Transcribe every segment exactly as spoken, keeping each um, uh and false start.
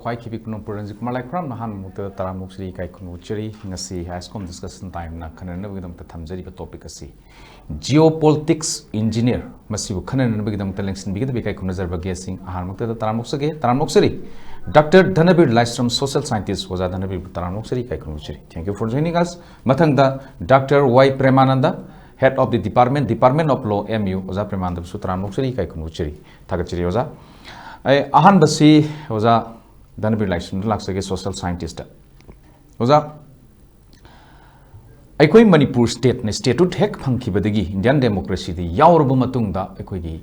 ꯄꯥꯏꯈꯤꯕꯤ ꯈꯨꯅꯣꯝꯄꯨꯔ ꯔꯟꯖꯤꯠ ꯀꯨꯃꯥꯔ ꯂꯥꯏꯈꯨꯔꯥꯝꯅ ꯑꯍꯥꯟꯕ ꯃꯛꯇꯗ ꯇꯔꯥꯃꯨꯛ ꯁꯤꯔꯤ ꯏꯀꯥꯏ ꯈꯨꯝꯅ ꯎꯠꯆꯔꯤ꯫ ꯉꯁꯤ ꯍꯥꯏ ꯁ꯭ꯀꯨꯜ ꯗꯤꯁꯀꯁꯟ ꯇꯥꯏꯝꯅ ꯈꯟꯅꯅꯕꯒꯤꯗꯃꯛꯇ ꯊꯝꯖꯔꯤꯕ ꯇꯣꯄꯤꯛ ꯑꯁꯤ ꯖꯤꯑꯣ ꯄꯣꯂꯤꯇꯤꯛꯁ ꯏꯟꯖꯤꯅꯤꯌꯔ, ꯃꯁꯤꯕꯨ ꯈꯟꯅꯅꯕꯒꯤꯗꯃꯛꯇ ꯂꯦꯡꯁꯤꯟꯕꯤꯒꯗꯕ ꯏꯀꯥꯏ ꯈꯨꯝꯅꯖꯔꯕ ꯒꯦꯁꯁꯤꯡ ꯑꯍꯥꯟꯕ ꯃꯛꯇꯗ ꯇꯔꯥꯃꯨꯛ ꯆꯒꯦ, ꯇꯔꯥꯃꯨꯛ ꯆꯔꯤ꯫ Doctor Dhanabir Laishram, social scientist, ꯑꯣꯖꯥ ꯙꯅꯕꯤꯔꯕꯨ ꯇꯔꯥꯃꯨꯛ ꯆꯔꯤ ꯏꯀꯥꯏ ꯈꯨꯝꯅ ꯎꯠꯆꯔꯤ꯫ Thank you for joining us. ꯃꯊꯪꯗ doctor Y Premananda, Head of the Department, Department of Law, M U, ꯑꯣꯖꯥ ꯄ꯭ꯔꯦꯃꯥꯅꯟꯗꯕꯨꯁꯨ ꯇꯔꯥꯃꯨꯛ ꯆꯔꯤ ꯏꯀꯥꯏ ꯈꯨꯝꯅ ꯎꯠꯆꯔꯤ꯫ ꯊꯥꯒꯠꯆꯔꯤ ꯑꯣꯖꯥ꯫ ꯑꯩ ꯑꯍꯥꯟꯕꯁꯤ ꯑꯣꯖꯥ ꯙꯅꯕꯤꯔ ꯂꯥꯏꯁ꯭ꯔꯝꯗ ꯂꯥꯛꯆꯒꯦ, ꯁꯣꯁꯤꯌꯦꯜ ꯁꯥꯏꯟꯇꯤꯁꯇ꯫ ꯑꯣꯖꯥ, ꯑꯩꯈꯣꯏ ꯃꯅꯤꯄꯨꯔ ꯁ꯭ꯇꯦꯠꯅ ꯁ꯭ꯇꯦꯇꯨꯠ ꯍꯦꯛ ꯐꯪꯈꯤꯕꯗꯒꯤ, ꯏꯟꯗꯤꯌꯥꯟ ꯗꯦꯃꯣꯀ꯭ꯔꯦꯁꯤꯗ ꯌꯥꯎꯔꯕ ꯃꯇꯨꯡꯗ, ꯑꯩꯈꯣꯏꯒꯤ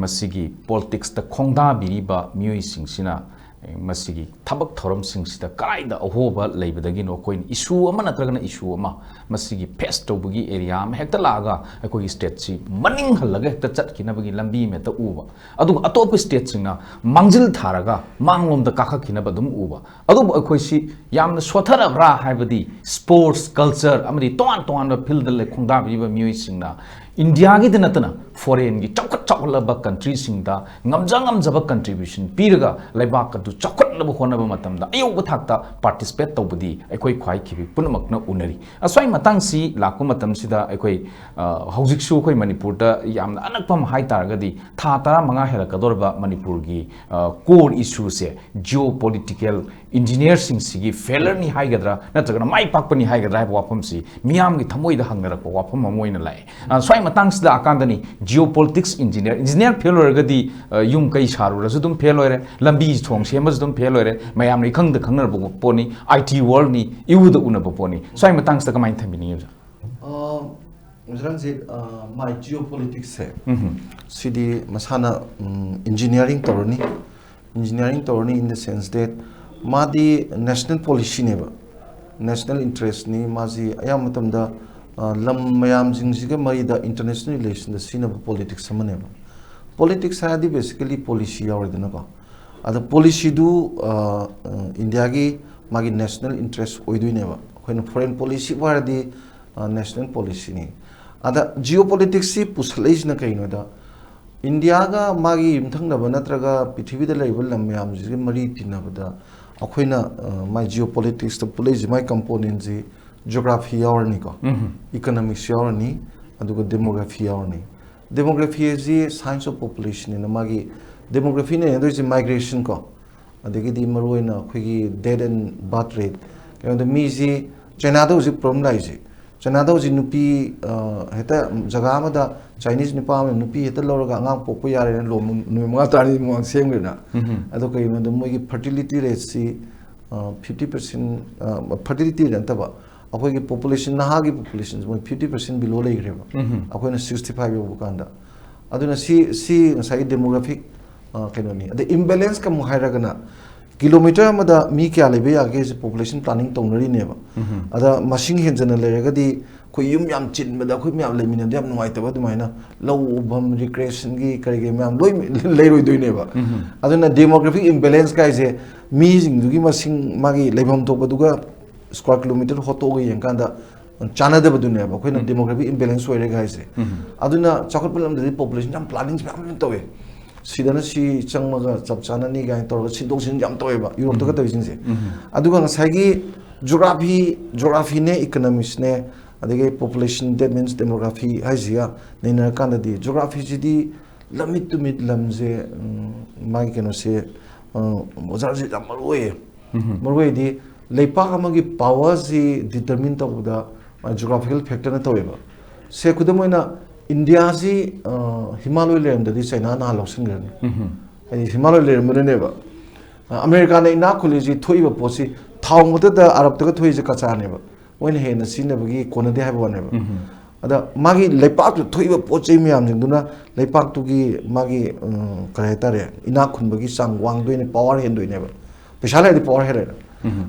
ꯃꯁꯤꯒꯤ ꯄꯣꯂꯤꯇꯤꯛꯁꯇ ꯈꯣꯡꯗꯥꯕꯤꯔꯤꯕ ꯃꯤꯑꯣꯏꯁꯤꯡꯁꯤꯅ ꯃꯁꯤꯒꯤ ꯊꯕꯛ ꯊꯧꯔꯝꯁꯤꯡꯁꯤꯗ ꯀꯗꯥꯏꯗ ꯑꯍꯣꯕ ꯂꯩꯕꯗꯒꯤꯅꯣ, ꯑꯩꯈꯣꯏꯅ ꯏꯁꯨ ꯑꯃ ꯅꯠꯇ꯭ꯔꯒꯅ ꯏꯁꯨ ꯑꯃ ꯃꯁꯤꯒꯤ ꯐꯦꯁ ꯇꯧꯕꯒꯤ ꯑꯦꯔꯤꯌꯥ ꯑꯃ ꯍꯦꯛꯇ ꯂꯥꯛꯑꯒ ꯑꯩꯈꯣꯏꯒꯤ ꯁ꯭ꯇꯦꯠꯁꯤ ꯃꯅꯤꯡ ꯍꯜꯂꯒ ꯍꯦꯛꯇ ꯆꯠꯈꯤꯅꯕꯒꯤ ꯂꯝꯕꯤ ꯑꯃ ꯍꯦꯛꯇ ꯎꯕ꯫ ꯑꯗꯨꯒ ꯑꯇꯣꯞꯄ ꯁ꯭ꯇꯦꯠꯁꯤꯡꯅ ꯃꯥꯡꯖꯤꯜ ꯊꯥꯔꯒ ꯃꯥꯡꯂꯣꯝꯗ ꯀꯥꯈꯠꯈꯤꯅꯕ ꯑꯗꯨꯝ ꯎꯕ꯫ ꯑꯗꯨꯕꯨ ꯑꯩꯈꯣꯏꯁꯤ ꯌꯥꯝꯅ ꯁꯣꯊꯔꯕ꯭ꯔꯥ ꯍꯥꯏꯕꯗꯤ, ꯁ꯭ꯄꯣꯔꯠꯁ, ꯀꯜꯆꯔ ꯑꯃꯗꯤ ꯇꯣꯉꯥꯟ ꯇꯣꯉꯥꯟꯕ ꯐꯤꯜꯗ ꯂꯩ ꯈꯣꯡꯗꯥꯕꯤꯔꯤꯕ ꯃꯤꯑꯣꯏꯁꯤꯡꯅ ꯏꯟꯗꯤꯌꯥꯒꯤꯗ ꯅꯠꯇꯅ ꯐꯣꯔꯦꯟꯒꯤ ꯆꯥꯎꯈꯠ ꯆꯥꯎꯈꯠꯂꯕ ꯀꯟꯇ꯭ꯔꯤꯁꯤꯡꯗ ꯉꯝꯖ ꯉꯝꯖꯕ ꯀꯟꯇ꯭ꯔꯤꯕ꯭ꯌꯨꯁꯟ ꯄꯤꯔꯒ ꯂꯩꯕꯥꯛ ꯑꯗꯨ ꯆꯥꯎꯈꯠꯅꯕ ꯍꯣꯠꯅꯕ ꯃꯇꯝꯗ ꯑꯌꯧꯕ ꯊꯥꯛꯇ ꯄꯥꯔꯇꯤꯁꯤꯄꯦꯠ ꯇꯧꯕꯗꯤ ꯑꯩꯈꯣꯏ ꯈ꯭ꯋꯥꯏ ꯈꯤꯕꯤ ꯄꯨꯝꯅꯃꯛꯅ ꯎꯅꯔꯤ꯫ ꯑꯁ꯭ꯋꯥꯏ ꯃꯇꯥꯡꯁꯤ ꯂꯥꯛꯄ ꯃꯇꯝꯁꯤꯗ ꯑꯩꯈꯣꯏ, ꯑ, ꯍꯧꯖꯤꯛꯁꯨ ꯑꯩꯈꯣꯏ ꯃꯅꯤꯄꯨꯔꯗ ꯌꯥꯝꯅ ꯑꯅꯛꯄ ꯑꯃ ꯍꯥꯏ ꯇꯥꯔꯒꯗꯤ ꯊꯥ ꯇꯔꯥꯃꯉꯥ ꯍꯦꯜꯂꯛꯀꯗꯧꯔꯕ ꯃꯅꯤꯄꯨꯔꯒꯤ, ꯑ, core issue ꯁꯦ geopolitical engineer ꯁꯤꯡꯁꯤꯒꯤ ꯐꯦꯂꯔꯅꯤ ꯍꯥꯏꯒꯗ꯭ꯔꯥ ꯅꯠꯇ꯭ꯔꯒꯅ ꯃꯥꯏ ꯄꯥꯛꯄꯅꯤ ꯍꯥꯏꯒꯗ꯭ꯔꯥ ꯍꯥꯏꯕ ꯋꯥꯐꯝꯁꯤ ꯃꯤꯌꯥꯝꯒꯤ ꯊꯃꯣꯏꯗ ꯍꯪꯅꯔꯛꯄ ꯋꯥꯐꯝ ꯑꯃ ꯑꯣꯏꯅ ꯂꯥꯛꯑꯦ꯫ ꯑ, ꯁ꯭ꯋꯥꯏ ꯃꯇꯥꯡꯁꯤꯗ ꯂꯥꯛꯑꯀꯥꯟꯗꯅꯤ geopolitics engineer, engineer ꯐꯦꯜ ꯑꯣꯏꯔꯒꯗꯤ, ꯑ, ꯌꯨꯝ ꯀꯩ ꯁꯥꯔꯨꯔꯁꯨ ꯑꯗꯨꯝ ꯐꯦꯜ ꯑꯣꯏꯔꯦ, ꯂꯝꯕꯤ ꯊꯣꯡ ꯁꯦꯝꯕꯁꯨ ꯑꯗꯨꯝ ꯐꯦꯜ ꯑꯣꯏꯔꯦ, ꯃꯌꯥꯝꯅ ꯏꯈꯪꯗ ꯈꯪꯅꯔꯕ ꯄꯣꯠꯅꯤ, ꯑꯥꯏ ꯇꯤ ꯋꯥꯔꯜꯅꯤ, ꯏꯎꯗ ꯎꯅꯕ ꯄꯣꯠꯅꯤ꯫ ꯁ꯭ꯋꯥꯏ ꯃꯇꯥꯡꯁꯤꯗ ꯀꯃꯥꯏꯅ ꯊꯝꯕꯤꯅꯤꯡꯉꯤ ꯑꯣꯖꯥ? ꯑ, ꯑꯣꯖꯥ ꯔꯟꯖꯤꯠ, ꯑ, ꯃꯥꯏ geopolitics ꯁꯦ, ꯎꯝꯍꯨꯝ꯫ ꯁꯤꯗꯤ ꯃꯁꯥꯅ, ꯎꯝ, engineering ꯇꯧꯔꯅꯤ, engineering ꯇꯧꯔꯅꯤ in the sense that ꯃꯥꯗꯤ national policy ꯅꯦꯕ, national interest ꯅꯤ꯫ ꯃꯥꯁꯤ ꯑꯌꯥꯝꯕ ꯃꯇꯝꯗ, ꯑ, ꯂꯝ ꯃꯌꯥꯝꯁꯤꯡꯁꯤꯒ ꯃꯔꯤꯗ international relation ꯗ ꯁꯤꯖꯤꯟꯅꯕ politics ꯑꯃꯅꯦꯕ꯫ Politics ꯍꯥꯏꯔꯗꯤ basically policy ꯌꯥꯎꯔꯦꯗꯅꯀꯣ꯫ ꯑꯗ policy ꯗꯨ, ꯑ, ꯑ, ꯏꯟꯗꯤꯌꯥꯒꯤ ꯃꯥꯒꯤ national interest ꯑꯣꯏꯗꯣꯏꯅꯦꯕ꯫ ꯑꯩꯈꯣꯏꯅ foreign policy ꯍꯥꯏꯔꯗꯤ, ꯑ, national policy ꯅꯤ꯫ ꯑꯗ geopolitics ꯁꯤ ꯄꯨꯁꯜꯂꯛꯏꯁꯤꯅ ꯀꯩꯅꯣꯗ, ꯏꯟꯗꯤꯌꯥꯒ ꯃꯥꯒꯤ ꯌꯨꯝꯊꯪꯅꯕ ꯅꯠꯇ꯭ꯔꯒ ꯄ꯭ꯔꯤꯊꯤꯕꯤꯗ ꯂꯩꯔꯤꯕ ꯂꯝ ꯃꯌꯥꯝꯁꯤꯒꯤ ꯃꯔꯤ ꯇꯤꯟꯅꯕꯗ ꯑꯩꯈꯣꯏꯅ, ꯑ, ꯃꯥꯏ ꯖꯤꯑꯣ ꯄꯣꯂꯤꯇꯤꯛꯁꯇ ꯄꯨꯜꯂꯛꯏꯁꯦ, ꯃꯥꯏ ꯀꯝꯄꯣꯅꯦꯟꯁꯤ ꯖꯤꯑꯣꯒ꯭ꯔꯥꯐꯤ ꯌꯥꯎꯔꯅꯤꯀꯣ, ꯏꯀꯣꯅꯣꯃꯤꯛꯁ ꯌꯥꯎꯔꯅꯤ, ꯑꯗꯨꯒ ꯗꯦꯃꯣꯒ꯭ꯔꯥꯐꯤ ꯌꯥꯎꯔꯅꯤ꯫ ꯗꯦꯃꯣꯒ꯭ꯔꯥꯐꯤ ꯑꯁꯤ ꯁꯥꯏꯟꯁ ꯑꯣꯐ ꯄꯣꯄꯨꯂꯦꯁꯟ ꯑꯅ ꯃꯥꯒꯤ, ꯗꯦꯃꯣꯒ꯭ꯔꯥꯐꯤꯅ ꯅꯩꯅꯗꯣꯏꯁꯦ ꯃꯥꯏꯒ꯭ꯔꯦꯁꯟ ꯀꯣ, ꯑꯗꯒꯤꯗꯤ ꯃꯔꯨꯑꯣꯏꯅ ꯑꯩꯈꯣꯏꯒꯤ death and birth rate, ꯀꯩꯅꯣꯗ ꯃꯤꯁꯤ, ꯆꯥꯏꯅꯥꯗ ꯍꯧꯖꯤꯛ ꯄ꯭ꯔꯣꯕ꯭ꯂꯦꯝ ꯂꯥꯛꯏꯁꯦ, ꯆꯥꯏꯅꯥꯗ ꯍꯧꯖꯤꯛ ꯅꯨꯄꯤ, ꯑ, ꯍꯦꯛꯇ ꯖꯒꯥ ꯑꯃꯗ ꯆꯥꯏꯅꯤꯁ ꯅꯨꯄꯥ ꯑꯃꯅ ꯅꯨꯄꯤ ꯍꯦꯛꯇ ꯂꯧꯔꯒ ꯑꯉꯥꯡ ꯄꯣꯛꯄ ꯌꯥꯔꯦꯅ ꯂꯣꯝ ꯅꯨꯃꯤꯠ ꯃꯉꯥ ꯇꯔꯥꯅꯤ ꯃꯃꯥꯡ ꯁꯦꯝꯈ꯭ꯔꯦꯅ꯫ ꯑꯗꯣ ꯀꯩꯒꯤꯅꯣꯗ ꯃꯣꯏꯒꯤ ꯐꯔꯇꯤꯂꯤꯇꯤ ꯔꯦꯠꯁꯤ, ꯑ, ꯐꯤꯐꯇꯤ ꯄꯥꯔꯁꯦꯟ, ꯑ, ꯐꯔꯇꯤꯂꯤꯇꯤ ꯔꯦꯠ ꯅꯠꯇꯕ, ꯑꯩꯈꯣꯏꯒꯤ ꯄꯣꯄꯨꯂꯦꯁꯟ, ꯅꯍꯥꯒꯤ ꯄꯣꯄꯨꯂꯦꯁꯟꯁꯦ ꯃꯣꯏ ꯐꯤꯐꯇꯤ ꯄꯥꯔꯁꯦꯟ ꯕꯤꯂꯣ ꯂꯩꯈ꯭ꯔꯦꯕ, ꯑꯩꯈꯣꯏꯅ ꯁꯤꯛꯁꯇꯤ ꯐꯥꯏꯚ ꯌꯧꯕ ꯀꯥꯟꯗ꯫ ꯑꯗꯨꯅ ꯁꯤ, ꯁꯤ ꯉꯁꯥꯏꯒꯤ ꯗꯦꯃꯣꯒ꯭ꯔꯥꯐꯤꯛ, ꯑ, ꯀꯩꯅꯣꯅꯤ꯫ ꯑꯗꯩ ꯏꯝꯕꯦꯂꯦꯟꯁꯀ ꯑꯃꯨꯛ ꯍꯥꯏꯔꯒꯅ, ꯀꯤꯂꯣꯃꯤꯇꯔ ꯑꯃꯗ ꯃꯤ ꯀꯌꯥ ꯂꯩꯕ ꯌꯥꯒꯦꯁꯦ ꯄꯣꯄꯨꯂꯦꯁꯟ ꯄ꯭ꯂꯥꯅꯤꯡ ꯇꯧꯅꯔꯤꯅꯦꯕ꯫ ꯑꯗ ꯃꯁꯤꯡ ꯍꯦꯟꯖꯟꯅ ꯂꯩꯔꯒꯗꯤ ꯑꯩꯈꯣꯏ ꯌꯨꯝ ꯌꯥꯝ ꯆꯤꯟꯕꯗ ꯑꯩꯈꯣꯏ ꯃꯌꯥꯝ ꯂꯩꯃꯤꯟꯅꯕꯗ ꯌꯥꯝ ꯅꯨꯡꯉꯥꯏꯇꯕ, ꯑꯗꯨꯃꯥꯏꯅ ꯂꯧ ꯎꯐꯝ, ꯔꯤꯀ꯭ꯔꯤꯌꯦꯁꯟꯒꯤ ꯀꯔꯤꯒꯤ ꯃꯌꯥꯝ ꯂꯣꯏ ꯂꯩꯔꯣꯏꯗꯣꯏꯅꯦꯕ꯫ ꯑꯗꯨꯅ ꯗꯦꯃꯣꯒ꯭ꯔꯥꯐꯤꯛ ꯏꯝꯕꯦꯂꯦꯟꯁ ꯀꯥꯏꯁꯦ ꯃꯤꯁꯤꯡꯗꯨꯒꯤ ꯃꯁꯤꯡ, ꯃꯥꯒꯤ ꯂꯩꯐꯝ ꯊꯣꯛꯄꯗꯨꯒ ꯁ꯭ꯀ꯭ꯋꯥꯔ ꯀꯤꯂꯣꯃꯤꯇꯔ ꯍꯣꯠꯇꯣꯛꯑꯒ ꯌꯦꯡꯀꯥꯟꯗ ꯆꯥꯟꯅꯗꯕꯗꯨꯅꯦꯕ ꯑꯩꯈꯣꯏꯅ ꯗꯦꯃꯣꯒ꯭ꯔꯥꯐꯤꯛ ꯏꯝꯕꯦꯂꯦꯟꯁ ꯑꯣꯏꯔꯦ ꯍꯥꯏꯁꯦ꯫ ꯑꯗꯨꯅ ꯆꯥꯎꯈꯠꯄ ꯂꯝꯗꯗꯤ ꯄꯣꯄꯨꯂꯦꯁꯟ ꯌꯥꯝ ꯄ꯭ꯂꯥꯅꯤꯡꯁꯦ ꯃꯌꯥꯝ ꯇꯧꯋꯦ꯫ ꯁꯤꯗꯅ ꯁꯤ ꯆꯪꯉꯒ ꯆꯞ ꯆꯥꯅꯅꯤ ꯀꯥꯏꯅ ꯇꯧꯔꯒ ꯁꯤꯟꯗꯣꯛ ꯁꯤꯟꯖꯤꯟ ꯌꯥꯝ ꯇꯧꯋꯦꯕ ꯌꯨꯔꯣꯞꯇꯒ ꯇꯧꯔꯤꯁꯤꯡꯁꯦ꯫ ꯑꯗꯨꯒ ꯉꯁꯥꯏꯒꯤ ꯖꯣꯒ꯭ꯔꯥꯐꯤ, ꯖꯣꯒ꯭ꯔꯥꯐꯤꯅꯦ, ꯏꯀꯣꯅꯣꯃꯤꯛꯁꯅꯦ, ꯑꯗꯒꯤ ꯄꯣꯄꯨꯂꯦꯁꯟ, that means demography ꯍꯥꯏꯁꯤꯒ ꯅꯩꯅꯔꯀꯥꯟꯗꯗꯤ, ꯖꯣꯒ꯭ꯔꯥꯐꯤꯁꯤꯗꯤ ꯂꯝꯃꯤꯠ ꯇꯨꯃꯤꯠ ꯂꯝꯁꯦ, ꯎꯝ, ꯃꯥꯒꯤ ꯀꯩꯅꯣꯁꯦ, ꯑ, ꯑꯣꯖꯥꯁꯦ ꯌꯥꯝ ꯃꯔꯨ ꯑꯣꯏꯌꯦ꯫ ꯃꯔꯨꯑꯣꯏꯗꯤ ꯂꯩꯄꯥꯛ ꯑꯃꯒꯤ ꯄꯥꯋꯔꯁꯤ ꯗꯤꯇꯔꯃꯤꯟ ꯇꯧꯕꯗ, ꯑ, ꯖꯣꯒ꯭ꯔꯥꯐꯤꯀꯦꯜ ꯐꯦꯛꯇꯔꯅ ꯇꯧꯋꯦꯕ꯫ ꯁꯦ, ꯈꯨꯗꯝ ꯑꯣꯏꯅ, ꯏꯟꯗꯤꯌꯥꯁꯤ, ꯑ, ꯍꯤꯃꯥꯂꯣꯏ ꯂꯩꯔꯝꯗꯗꯤ ꯆꯩꯅꯥꯅ ꯍꯥꯟꯅ ꯂꯧꯁꯤꯟꯈ꯭ꯔꯅꯤ꯫ ꯍꯥꯏꯗꯤ ꯍꯤꯃꯥꯂꯣꯏ ꯂꯩꯔꯝꯕꯅꯅꯦꯕ꯫ ꯑ, ꯑꯃꯦꯔꯤꯀꯥꯅ ꯏꯅꯥꯛ ꯈꯨꯜꯂꯤꯁꯤ, ꯊꯣꯛꯏꯕ ꯄꯣꯠꯁꯤ ꯊꯥꯎ ꯃꯊꯛꯇ ꯑꯔꯕꯇꯒ ꯊꯣꯛꯏꯁꯦ ꯀꯆꯥꯅꯦꯕ꯫ ꯃꯣꯏꯅ ꯍꯦꯟꯅ ꯁꯤꯖꯤꯟꯅꯕꯒꯤ ꯀꯣꯟꯅꯗꯦ ꯍꯥꯏꯕ ꯋꯥꯅꯦꯕ꯫ ꯑꯗ ꯃꯥꯒꯤ ꯂꯩꯄꯥꯛꯇꯨ ꯊꯣꯛꯏꯕ ꯄꯣꯠ ꯆꯩ ꯃꯌꯥꯝꯁꯤꯡꯗꯨꯅ ꯂꯩꯄꯥꯛꯇꯨꯒꯤ ꯃꯥꯒꯤ, ꯎꯝ, ꯀꯔꯤ ꯍꯥꯏꯇꯥꯔꯦ, ꯏꯅꯥꯛ ꯈꯨꯟꯕꯒꯤ ꯆꯥꯡ ꯋꯥꯡꯗꯣꯏꯅꯦ, ꯄꯥꯋꯔ ꯍꯦꯟꯗꯣꯏꯅꯦꯕ꯫ ꯄꯩꯁꯥ ꯂꯩꯔꯗꯤ ꯄꯥꯋꯔ ꯍꯦꯜꯂꯦꯅ꯫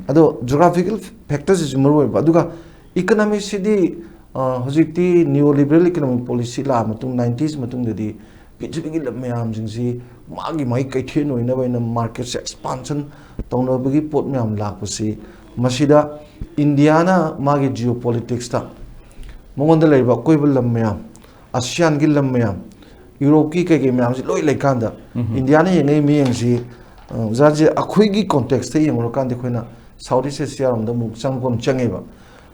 ꯑꯗꯣ ꯖꯣꯒ꯭ꯔꯥꯐꯤꯀꯦꯜ ꯐꯦꯛꯇꯔꯁꯤꯁꯨ ꯃꯔꯨ ꯑꯣꯏꯕ꯫ ꯑꯗꯨꯒ ꯏꯀꯅꯃꯤꯛꯁꯤꯗꯤ, ꯑ, ꯍꯧꯖꯤꯛꯇꯤ ꯅꯤꯑꯣ ꯂꯤꯕꯔꯦꯜ ꯏꯀꯅꯣꯃꯤꯛ ꯄꯣꯂꯤꯁꯤ ꯂꯥꯛꯑ ꯃꯇꯨꯡ, ꯅꯥꯏꯟꯇꯤꯁ ꯃꯇꯨꯡꯗꯗꯤ ꯄ꯭ꯔꯤꯊꯤꯕꯤꯒꯤ ꯂꯝ ꯃꯌꯥꯝꯁꯤꯡꯁꯤ ꯃꯥꯒꯤ ꯃꯥꯒꯤ ꯀꯩꯊꯦꯜ ꯑꯣꯏꯅꯕ ꯑꯩꯅ ꯃꯥꯔꯀꯦꯠꯁꯦ ꯑꯦꯛꯁꯄꯥꯟꯁꯟ ꯇꯧꯅꯕꯒꯤ ꯄꯣꯠ ꯃꯌꯥꯝ ꯂꯥꯛꯄꯁꯤ, ꯃꯁꯤꯗ ꯏꯟꯗꯤꯌꯥꯅ ꯃꯥꯒꯤ ꯖꯤꯑꯣ ꯄꯣꯂꯤꯇꯤꯛꯁꯇ ꯃꯉꯣꯟꯗ ꯂꯩꯔꯤꯕ ꯑꯀꯣꯏꯕ ꯂꯝ ꯃꯌꯥꯝ, ꯑꯁꯤꯌꯥꯟꯒꯤ ꯂꯝ ꯃꯌꯥꯝ, ꯌꯨꯔꯣꯞꯀꯤ ꯀꯩꯀꯩ ꯃꯌꯥꯝꯁꯤ ꯂꯣꯏ ꯂꯩꯀꯥꯟꯗ, ꯎꯝ꯫ ꯏꯟꯗꯤꯌꯥꯅ ꯌꯦꯡꯉꯛꯏ ꯃꯤꯠꯌꯦꯡꯁꯤ, ꯑ, ꯑꯣꯖꯥꯁꯦ, ꯑꯩꯈꯣꯏꯒꯤ context ꯇ ꯌꯦꯡꯉꯨꯔꯀꯥꯟꯗ ꯑꯩꯈꯣꯏꯅ South East Asia ꯔꯣꯝꯗ ꯑꯃꯨꯛ ꯆꯪꯕ ꯑꯃ ꯆꯪꯉꯦꯕ꯫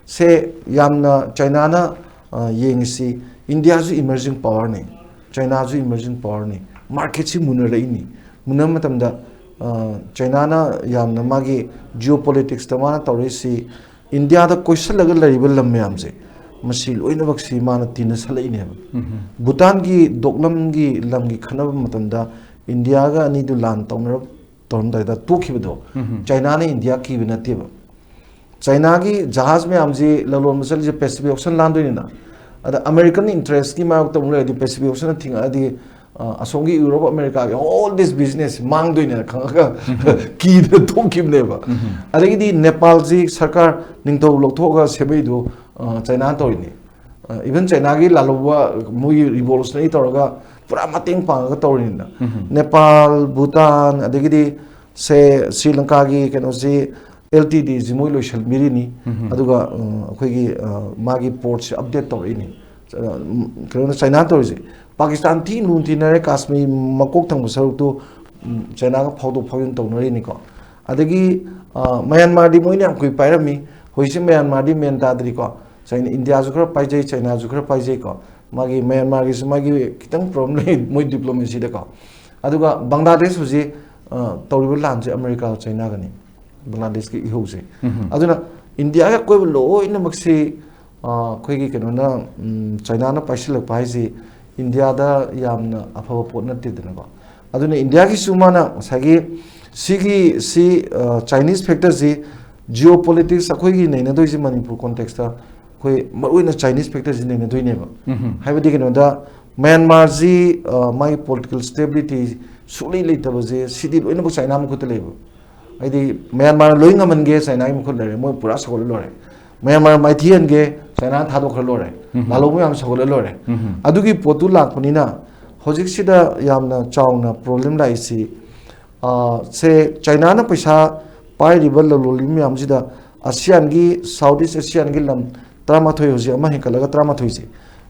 ꯁꯦ ꯌꯥꯝꯅ ꯆꯥꯏꯅꯥꯅ, ꯑ, ꯌꯦꯡꯉꯤꯁꯤ, ꯏꯟꯗꯤꯌꯥꯁꯨ emerging power ꯅꯤ, ꯆꯥꯏꯅꯥꯁꯨ emerging power ꯅꯤ, market ꯁꯤ ꯃꯨꯟꯅꯔꯛꯏꯅꯤ꯫ ꯃꯨꯟꯅꯕ ꯃꯇꯝꯗ, ꯑ, ꯆꯥꯏꯅꯥꯅ ꯌꯥꯝꯅ ꯃꯥꯒꯤ geopolitics ꯇ ꯃꯥꯅ ꯇꯧꯔꯛꯏꯁꯤ, ꯏꯟꯗꯤꯌꯥꯗ ꯀꯣꯏꯁꯜꯂꯒ ꯂꯩꯔꯤꯕ ꯂꯝ ꯃꯌꯥꯝꯁꯦ, ꯃꯁꯤ ꯂꯣꯏꯅꯃꯛꯁꯤ ꯃꯥꯅ ꯇꯤꯟꯅꯁꯜꯂꯛꯏꯅꯦꯕ꯫ ꯎꯝ꯫ ꯚꯨꯇꯥꯟꯒꯤ ꯗꯣꯛꯂꯝꯒꯤ ꯂꯝꯒꯤ ꯈꯠꯅꯕ ꯃꯇꯝꯗ ꯏꯟꯗꯤꯌꯥꯒ ꯑꯅꯤꯗꯨ ꯂꯥꯟ ꯇꯧꯅꯔ-, ꯇꯧꯔꯝꯗꯥꯏꯗ ꯇꯣꯛꯈꯤꯕꯗꯣ, ꯎꯝ꯫ ꯆꯥꯏꯅꯥꯅ ꯏꯟꯗꯤꯌꯥ ꯀꯤꯕ ꯅꯠꯇꯦꯕ꯫ ꯆꯥꯏꯅꯥꯒꯤ ꯖꯍꯥꯖ ꯃꯌꯥꯝꯁꯤ ꯂꯂꯣꯟꯕ ꯆꯠꯂꯤꯁꯦ Pacific Ocean ꯂꯥꯟꯗꯣꯏꯅꯤꯅ꯫ ꯑꯗ American interest ꯀꯤ ꯃꯥꯌꯣꯛꯇ ꯑꯃꯨꯛ ꯂꯩꯔꯗꯤ, Pacific Ocean ꯅ ꯊꯤꯡꯉꯛꯑꯗꯤ, ꯑ, ꯑꯁꯣꯝꯒꯤ ꯌꯨꯔꯣꯞ ꯑꯃꯦꯔꯤꯀꯥꯒꯤ all this business ꯃꯥꯡꯗꯣꯏꯅꯦꯅ ꯈꯪꯉꯒ ꯀꯤꯗꯅ ꯊꯣꯛꯈꯤꯕꯅꯦꯕ꯫ ꯎꯝ꯫ ꯑꯗꯒꯤꯗꯤ ꯅꯦꯄꯥꯜꯁꯤ ꯁꯔꯀꯥꯔ ꯅꯤꯡꯊꯧ ꯂꯧꯊꯣꯛꯑꯒ ꯁꯦꯝꯃꯛꯏꯗꯣ, ꯑ, ꯆꯥꯏꯅꯥꯅ ꯇꯧꯔꯤꯅꯤ꯫ ꯑ, even ꯆꯥꯏꯅꯥꯒꯤ ꯂꯥꯜꯍꯧꯕ ꯃꯣꯏꯒꯤ revolutionary ꯇꯧꯔꯒ ꯄꯨꯔꯥ ꯃꯇꯦꯡ ꯄꯥꯡꯉꯒ ꯇꯧꯔꯤꯅꯤꯅ꯫ ꯎꯝ꯫ ꯅꯦꯄꯥꯜ, ꯚꯨꯇꯥꯟ, ꯑꯗꯒꯤꯗꯤ ꯁꯦ ꯁ꯭ꯔꯤ ꯂꯪꯀꯥꯒꯤ ꯀꯩꯅꯣꯁꯤ, L T D ꯁꯤ ꯃꯣꯏ ꯂꯣꯏꯁꯤꯟꯕꯤꯔꯤꯅꯤ꯫ ꯎꯝ꯫ ꯑꯗꯨꯒ, ꯑ, ꯑꯩꯈꯣꯏꯒꯤ, ꯑ, ꯃꯥꯒꯤ port ꯁꯤ update ꯇꯧꯔꯛꯏꯅꯤ꯫ ꯑ, ꯀꯩꯅꯣꯅ ꯆꯥꯏꯅꯥ ꯇꯧꯔꯤꯁꯦ꯫ ꯄꯥꯀꯤꯁꯇꯥꯟ ꯊꯤ ꯂꯨꯅ ꯇꯤꯟꯅꯔꯦ, ꯀꯥꯁꯃꯤꯔ ꯃꯀꯣꯛ ꯊꯪꯕ ꯁꯔꯨꯛꯇꯨ, ꯎꯝ, ꯆꯥꯏꯅꯥꯒ ꯐꯥꯎꯗꯣꯛ ꯐꯥꯎꯖꯤꯟ ꯇꯧꯅꯔꯤꯅꯤꯀꯣ꯫ ꯑꯗꯒꯤ, ꯑ, ꯃꯌꯥꯟꯃꯥꯔꯗꯤ ꯃꯣꯏꯅ ꯌꯥꯝ ꯀꯨꯏ ꯄꯥꯏꯔꯝꯃꯤ, ꯍꯧꯖꯤꯛꯁꯤ ꯃꯌꯥꯟꯃꯥꯔꯗꯤ ꯃꯦꯟ ꯇꯥꯗ꯭ꯔꯤꯀꯣ꯫ ꯆꯥꯏꯅꯥ, ꯏꯟꯗꯤꯌꯥꯁꯨ ꯈꯔ ꯄꯥꯏꯖꯩ, ꯆꯥꯏꯅꯥꯁꯨ ꯈꯔ ꯄꯥꯏꯖꯩꯀꯣ꯫ ꯃꯥꯒꯤ ꯃꯌꯥꯟꯃꯥꯔꯒꯤꯁꯨ ꯃꯥꯒꯤ ꯈꯤꯇꯪ problem ꯂꯩ ꯃꯣꯏ diplomacy ꯗꯀꯣ꯫ ꯑꯗꯨꯒ ꯕꯪꯒ꯭ꯂꯥꯗꯦꯁ ꯍꯧꯖꯤꯛ, ꯑ, ꯇꯧꯔꯤꯕ ꯂꯥꯟꯁꯦ ꯑꯃꯦꯔꯤꯀꯥꯒ ꯆꯥꯏꯅꯥꯒꯅꯤ, ꯕꯪꯒ꯭ꯂꯥꯗꯦꯁꯀꯤ ꯏꯍꯧꯁꯦ꯫ ꯎꯝ꯫ ꯑꯗꯨꯅ ꯏꯟꯗꯤꯌꯥꯒꯤ ꯑꯀꯣꯏꯕ ꯂꯣꯏꯅꯃꯛꯁꯤ, ꯑ, ꯑꯩꯈꯣꯏꯒꯤ ꯀꯩꯅꯣꯅ, ꯎꯝ, ꯆꯥꯏꯅꯥꯅ ꯄꯥꯏꯁꯤꯜꯂꯛꯄ ꯍꯥꯏꯁꯤ ꯏꯟꯗꯤꯌꯥꯗ ꯌꯥꯝꯅ ꯑꯐꯕ ꯄꯣꯠ ꯅꯠꯇꯦꯗꯅꯀꯣ꯫ ꯑꯗꯨꯅ ꯏꯟꯗꯤꯌꯥꯒꯤꯁꯨ ꯃꯥꯅ ꯉꯁꯥꯏꯒꯤ ꯁꯤꯒꯤ, ꯁꯤ, ꯑ, Chinese factor ꯁꯤ geopolitics ꯑꯩꯈꯣꯏꯒꯤ ꯅꯩꯅꯗꯣꯏꯁꯦ ꯃꯅꯤꯄꯨꯔ context ꯇ ꯑꯩꯈꯣꯏ ꯃꯔꯨꯑꯣꯏꯅ Chinese factor ꯁꯤ ꯅꯩꯅꯗꯣꯏꯅꯦꯕ꯫ ꯎꯝ꯫ ꯍꯥꯏꯕꯗꯤ ꯀꯩꯅꯣꯗ ꯃ꯭ꯌꯥꯟꯃꯥꯔꯁꯤ, ꯑ, ꯃꯥꯒꯤ political stability ꯁꯨꯛꯂꯩ ꯂꯩꯇꯕꯁꯦ ꯁꯤꯗꯤ ꯂꯣꯏꯅꯃꯛ ꯆꯥꯏꯅꯥ ꯃꯈꯨꯠꯇ ꯂꯩꯕ꯫ ꯍꯥꯏꯗꯤ ꯃ꯭ꯌꯥꯟꯃꯥꯔꯅ ꯂꯣꯏ ꯉꯝꯍꯟꯒꯦ ꯆꯥꯏꯅꯥꯒꯤ ꯃꯈꯨꯠ ꯂꯩꯔꯦ, ꯃꯣꯏ ꯄꯨꯔꯥ ꯁꯧꯒꯠꯂ ꯂꯣꯏꯔꯦ꯫ ꯃ꯭ꯌꯥꯟꯃꯥꯔ ꯃꯥꯏꯊꯤꯍꯟꯒꯦ ꯆꯥꯏꯅꯥꯅ ꯊꯥꯗꯣꯛꯈ꯭ꯔ ꯂꯣꯏꯔꯦ꯫ ꯎꯝ꯫ ꯂꯥꯜꯍꯧꯕ ꯃꯌꯥꯝ ꯁꯧꯒꯠꯂ ꯂꯣꯏꯔꯦ꯫ ꯎꯝ꯫ ꯑꯗꯨꯒꯤ ꯄꯣꯠꯇꯨ ꯂꯥꯛꯄꯅꯤꯅ ꯍꯧꯖꯤꯛꯁꯤꯗ ꯌꯥꯝꯅ ꯆꯥꯎꯅ problem ꯂꯥꯛꯏꯁꯤ, ꯑ, ꯁꯦ ꯆꯥꯏꯅꯥꯅ ꯄꯩꯁꯥ ꯄꯥꯏꯔꯤꯕ ꯂꯂꯣꯜꯂꯤꯕ ꯃꯌꯥꯝꯁꯤꯗ ꯑꯁꯤꯌꯥꯟꯒꯤ, South East Asian ꯒꯤ ꯂꯝ ꯇꯔꯥꯃꯥꯊꯣꯏ, ꯍꯧꯖꯤꯛ ꯑꯃ ꯍꯦꯟꯒꯠꯂꯒ ꯇꯔꯥꯃꯥꯊꯣꯏꯁꯦ,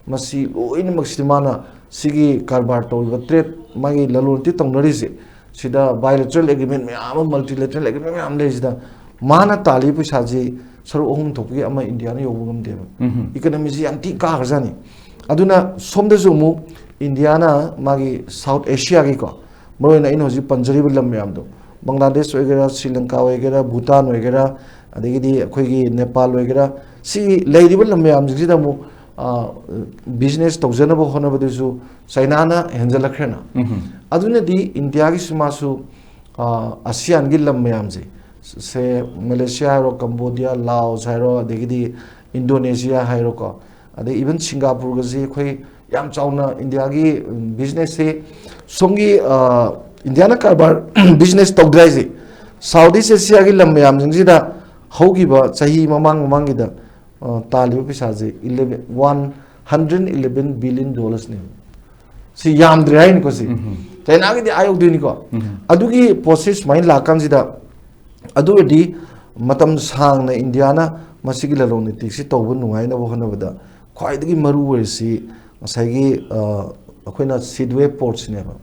ꯃꯁꯤ ꯂꯣꯏꯅꯃꯛꯁꯤꯗꯤ ꯃꯥꯅ ꯁꯤꯒꯤ ꯀꯔꯕꯥꯔ ꯇꯧꯔꯤꯕ, ꯇ꯭ꯔꯦꯠ, ꯃꯥꯒꯤ ꯂꯂꯣꯟ ꯏꯇꯤꯛ ꯇꯧꯅꯔꯤꯁꯦ, ꯁꯤꯗ bilateral agreement ꯃꯌꯥꯝ ꯑꯃ, multilateral agreement ꯃꯌꯥꯝ ꯂꯩꯔꯤꯁꯤꯗ, ꯃꯥꯅ ꯇꯥꯜꯂꯤꯕ ꯄꯩꯁꯥꯁꯤ ꯁꯔꯨꯛ ꯑꯍꯨꯝ ꯊꯣꯛꯄꯒꯤ ꯑꯃ ꯏꯟꯗꯤꯌꯥꯅ ꯌꯧꯕ ꯉꯝꯗꯦꯕ꯫ ꯎꯝ꯫ Economyꯁꯤ ꯌꯥꯝ ꯊꯤ ꯀꯥꯈ꯭ꯔꯖꯥꯠꯅꯤ꯫ ꯑꯗꯨꯅ ꯁꯣꯝꯗꯁꯨ ꯑꯃꯨꯛ ꯏꯟꯗꯤꯌꯥꯅ ꯃꯥꯒꯤ South Asiaꯒꯤꯀꯣ, ꯃꯔꯨꯑꯣꯏꯅ ꯑꯩꯅ ꯍꯧꯖꯤꯛ ꯄꯟꯖꯔꯤꯕ ꯂꯝ ꯃꯌꯥꯝꯗꯣ, ꯕꯪꯒ꯭ꯂꯥꯗꯦꯁ ꯑꯣꯏꯒꯦꯔꯥ, ꯁ꯭ꯔꯤ ꯂꯪꯀꯥ ꯑꯣꯏꯒꯦꯔꯥ, ꯚꯨꯇꯥꯟ ꯑꯣꯏꯒꯦꯔꯥ, ꯑꯗꯒꯤꯗꯤ ꯑꯩꯈꯣꯏꯒꯤ ꯅꯦꯄꯥꯜ ꯑꯣꯏꯒꯦꯔꯥ, ꯁꯤ ꯂꯩꯔꯤꯕ ꯂꯝ ꯃꯌꯥꯝꯁꯤꯡꯁꯤꯗ ꯑꯃꯨꯛ, ꯑ, business ꯇꯧꯖꯅꯕ ꯍꯣꯠꯅꯕꯗꯁꯨ ꯆꯥꯏꯅꯥꯅ ꯍꯦꯟꯖꯜꯂꯛꯈ꯭ꯔꯦꯅ꯫ ꯎꯝ꯫ ꯑꯗꯨꯅꯗꯤ ꯏꯟꯗꯤꯌꯥꯒꯤꯁꯨ ꯃꯥꯁꯨ, ꯑ, ꯑꯁꯤꯌꯥꯟꯒꯤ ꯂꯝ ꯃꯌꯥꯝꯁꯦ, ꯁꯦ, ꯃꯦꯂꯦꯁꯤꯌꯥ ꯍꯥꯏꯔꯣ, ꯀꯝꯕꯣꯗꯤꯌꯥ, ꯂꯥꯑꯣꯁ ꯍꯥꯏꯔꯣ, ꯑꯗꯒꯤꯗꯤ ꯏꯟꯗꯣꯅꯦꯁꯤꯌꯥ ꯍꯥꯏꯔꯣꯀꯣ, ꯑꯗꯩ even ꯁꯤꯡꯒꯥꯄꯨꯔꯒꯁꯤ ꯑꯩꯈꯣꯏ ꯌꯥꯝ ꯆꯥꯎꯅ ꯏꯟꯗꯤꯌꯥꯒꯤ, ꯎꯝ, businessꯁꯤ ꯁꯣꯝꯒꯤ, ꯑ, ꯏꯟꯗꯤꯌꯥꯅ ꯀꯔꯕꯥꯔ business ꯇꯧꯗ꯭ꯔꯦ ꯍꯥꯏꯁꯦ, South East Asiaꯒꯤ ꯂꯝ ꯃꯌꯥꯝꯁꯤꯡꯁꯤꯗ ꯍꯧꯈꯤꯕ ꯆꯍꯤ ꯃꯃꯥꯡ ꯃꯃꯥꯡꯒꯤꯗ, ꯑ, ꯇꯥꯜꯂꯤꯕ ꯄꯩꯁꯥꯁꯦ eleven, one hundred eleven billion dollarsꯅꯦꯕ꯫ ꯁꯤ ꯌꯥꯝꯗ꯭ꯔꯦ ꯍꯥꯏꯅꯤꯀꯣ ꯁꯤ꯫ ꯎꯝ꯫ ꯆꯥꯏꯅꯥꯒꯤꯗꯤ ꯑꯥ ꯌꯧꯗꯣꯏꯅꯤꯀꯣ꯫ ꯎꯝ꯫ ꯑꯗꯨꯒꯤ ꯄꯣꯠꯁꯤ ꯁꯨꯃꯥꯏꯅ ꯂꯥꯛꯀꯥꯟꯁꯤꯗ, ꯑꯗꯨ ꯑꯣꯏꯔꯗꯤ ꯃꯇꯝ ꯁꯥꯡꯅ ꯏꯟꯗꯤꯌꯥꯅ ꯃꯁꯤꯒꯤ ꯂꯂꯣꯟ ꯏꯇꯤꯛꯁꯤ ꯇꯧꯕ ꯅꯨꯡꯉꯥꯏꯅꯕ ꯍꯣꯠꯅꯕꯗ ꯈ꯭ꯋꯥꯏꯗꯒꯤ ꯃꯔꯨ ꯑꯣꯏꯔꯤꯁꯤ ꯉꯁꯥꯏꯒꯤ, ꯑ, ꯑꯩꯈꯣꯏꯅ Seedway Portꯁꯤꯅꯦꯕ꯫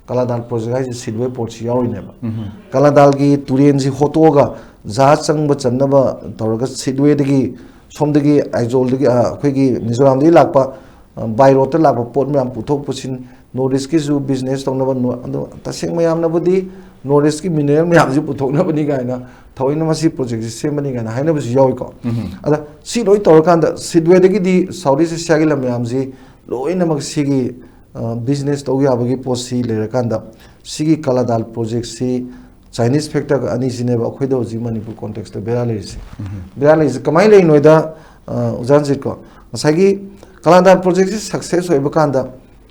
ꯀꯂꯥꯗꯥꯟ project ꯍꯥꯏꯁꯦ Seedway Portꯁꯤ ꯌꯥꯎꯔꯤꯅꯦꯕ꯫ ꯎꯝ꯫ ꯀꯂꯥꯗꯥꯟꯒꯤ ꯇꯨꯔꯦꯟꯁꯤ ꯍꯣꯠꯇꯣꯛꯑꯒ ꯖꯍꯥꯖ ꯆꯪꯕ ꯆꯟꯅꯕ ꯇꯧꯔꯒ Seedwayꯗꯒꯤ, ꯁꯣꯝꯗꯒꯤ ꯑꯥꯏꯖꯣꯜꯗꯒꯤ, ꯑ, ꯑꯩꯈꯣꯏꯒꯤ ꯃꯤꯖꯣꯔꯥꯝꯗꯒꯤ ꯂꯥꯛꯄ, ꯑ, by roadꯇ ꯂꯥꯛꯄ ꯄꯣꯠ ꯃꯌꯥꯝ ꯄꯨꯊꯣꯛ ꯄꯨꯁꯤꯟ, North Eastꯀꯤꯁꯨ business ꯇꯧꯅꯕ, ꯅꯣ-, ꯑꯗꯣ ꯇꯁꯦꯡ ꯃꯌꯥꯝꯅꯕꯨꯗꯤ North Eastꯀꯤ mineral ꯃꯌꯥꯝꯁꯤ ꯄꯨꯊꯣꯛꯅꯕꯅꯤ ꯀꯥꯏꯅ ꯊꯑꯣꯏꯅ ꯃꯁꯤ projectꯁꯤ ꯁꯦꯝꯕꯅꯤ ꯀꯥꯏꯅ ꯍꯥꯏꯅꯕꯁꯨ ꯌꯥꯎꯏꯀꯣ꯫ ꯎꯝ꯫ ꯑꯗ ꯁꯤ ꯂꯣꯏ ꯇꯧꯔꯀꯥꯟꯗ Seedwayꯗꯒꯤꯗꯤ South East Asiaꯒꯤ ꯂꯝ ꯃꯌꯥꯝꯁꯤ ꯂꯣꯏꯅꯃꯛ ꯁꯤꯒꯤ, ꯑ, business ꯇꯧ ꯌꯥꯕꯒꯤ ꯄꯣꯠꯁꯤ ꯂꯩꯔꯀꯥꯟꯗ ꯁꯤꯒꯤ ꯀꯂꯥꯗꯥꯟ projectꯁꯤ Chinese factorꯒ ꯑꯅꯤꯁꯤꯅꯦꯕ ꯑꯩꯈꯣꯏꯗ ꯍꯧꯖꯤꯛ ꯃꯅꯤꯄꯨꯔ contextꯇ ꯕꯦꯔꯥ ꯂꯩꯔꯤꯁꯦ꯫ ꯎꯝ꯫ ꯕꯦꯔꯥ ꯂꯩꯔꯤꯁꯦ ꯀꯃꯥꯏꯅ ꯂꯩꯔꯤꯅꯣꯗ, ꯑ, ꯑꯣꯖꯥ ꯔꯟꯖꯤꯠꯀꯣ, ꯉꯁꯥꯏꯒꯤ ꯀꯂꯥꯗꯥꯟ projectꯁꯤ success ꯑꯣꯏꯕ ꯀꯥꯟꯗ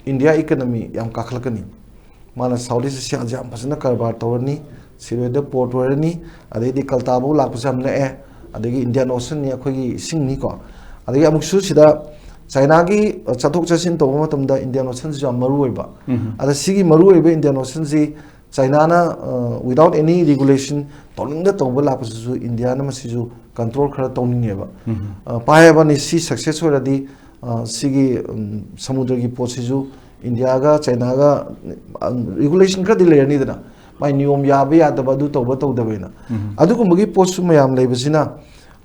India economy ꯌꯥꯝ ꯀꯥꯈꯠꯂꯛꯀꯅꯤ꯫ ꯃꯥꯅ South East Asiaꯁꯦ ꯌꯥꯝ ꯐꯖꯅ ꯀꯔꯕꯥꯔ ꯇꯧꯔꯅꯤ, Seedwayꯗ port ꯑꯣꯏꯔꯅꯤ, ꯑꯗꯩꯗꯤ ꯀꯜꯇꯥꯕꯧ ꯂꯥꯛꯄꯁꯨ ꯌꯥꯝ ꯅꯛꯑꯦ, ꯑꯗꯒꯤ Indian Oceanꯅꯤ ꯑꯩꯈꯣꯏꯒꯤ ꯏꯁꯤꯡꯅꯤꯀꯣ꯫ ꯑꯗꯒꯤ ꯑꯃꯨꯛꯁꯨ ꯁꯤꯗ ꯆꯥꯏꯅꯥꯒꯤ, ꯑ, ꯆꯠꯊꯣꯛ ꯆꯠꯁꯤꯟ ꯇꯧꯕ ꯃꯇꯝꯗ Indian Oceanꯁꯤꯁꯨ ꯌꯥꯝ ꯃꯔꯨ ꯑꯣꯏꯕ꯫ ꯎꯝ꯫ ꯑꯗ ꯁꯤꯒꯤ ꯃꯔꯨ ꯑꯣꯏꯕ Indian Oceanꯁꯤ ꯆꯥꯏꯅꯥꯅ, ꯑ, without any regulation ꯇꯧꯅꯤꯡꯗ ꯇꯧꯕ ꯂꯥꯛꯄꯁꯤꯁꯨ ꯏꯟꯗꯤꯌꯥꯅ ꯃꯁꯤꯁꯨ control ꯈꯔ ꯇꯧꯅꯤꯡꯉꯦꯕ꯫ ꯎꯝ꯫ ꯑ, ꯄꯥꯏꯔꯕꯅꯤ, ꯁꯤ success ꯑꯣꯏꯔꯗꯤ, ꯑ, ꯁꯤꯒꯤ, ꯎꯝ, ꯁꯃꯨꯗ꯭ꯔꯒꯤ ꯄꯣꯠꯁꯤꯁꯨ ꯏꯟꯗꯤꯌꯥꯒ ꯆꯥꯏꯅꯥꯒ, ꯎꯝ, regulation ꯈꯔꯗꯤ ꯂꯩꯔꯅꯤꯗꯅ, ꯃꯥꯏ ꯅꯤꯌꯣꯝ ꯌꯥꯕ ꯌꯥꯗꯕ, ꯑꯗꯨ ꯇꯧꯕ ꯇꯧꯗꯕ ꯍꯥꯏꯅ꯫ ꯑꯗꯨꯒꯨꯝꯕꯒꯤ ꯄꯣꯠꯁꯨ ꯃꯌꯥꯝ ꯂꯩꯕꯁꯤꯅ,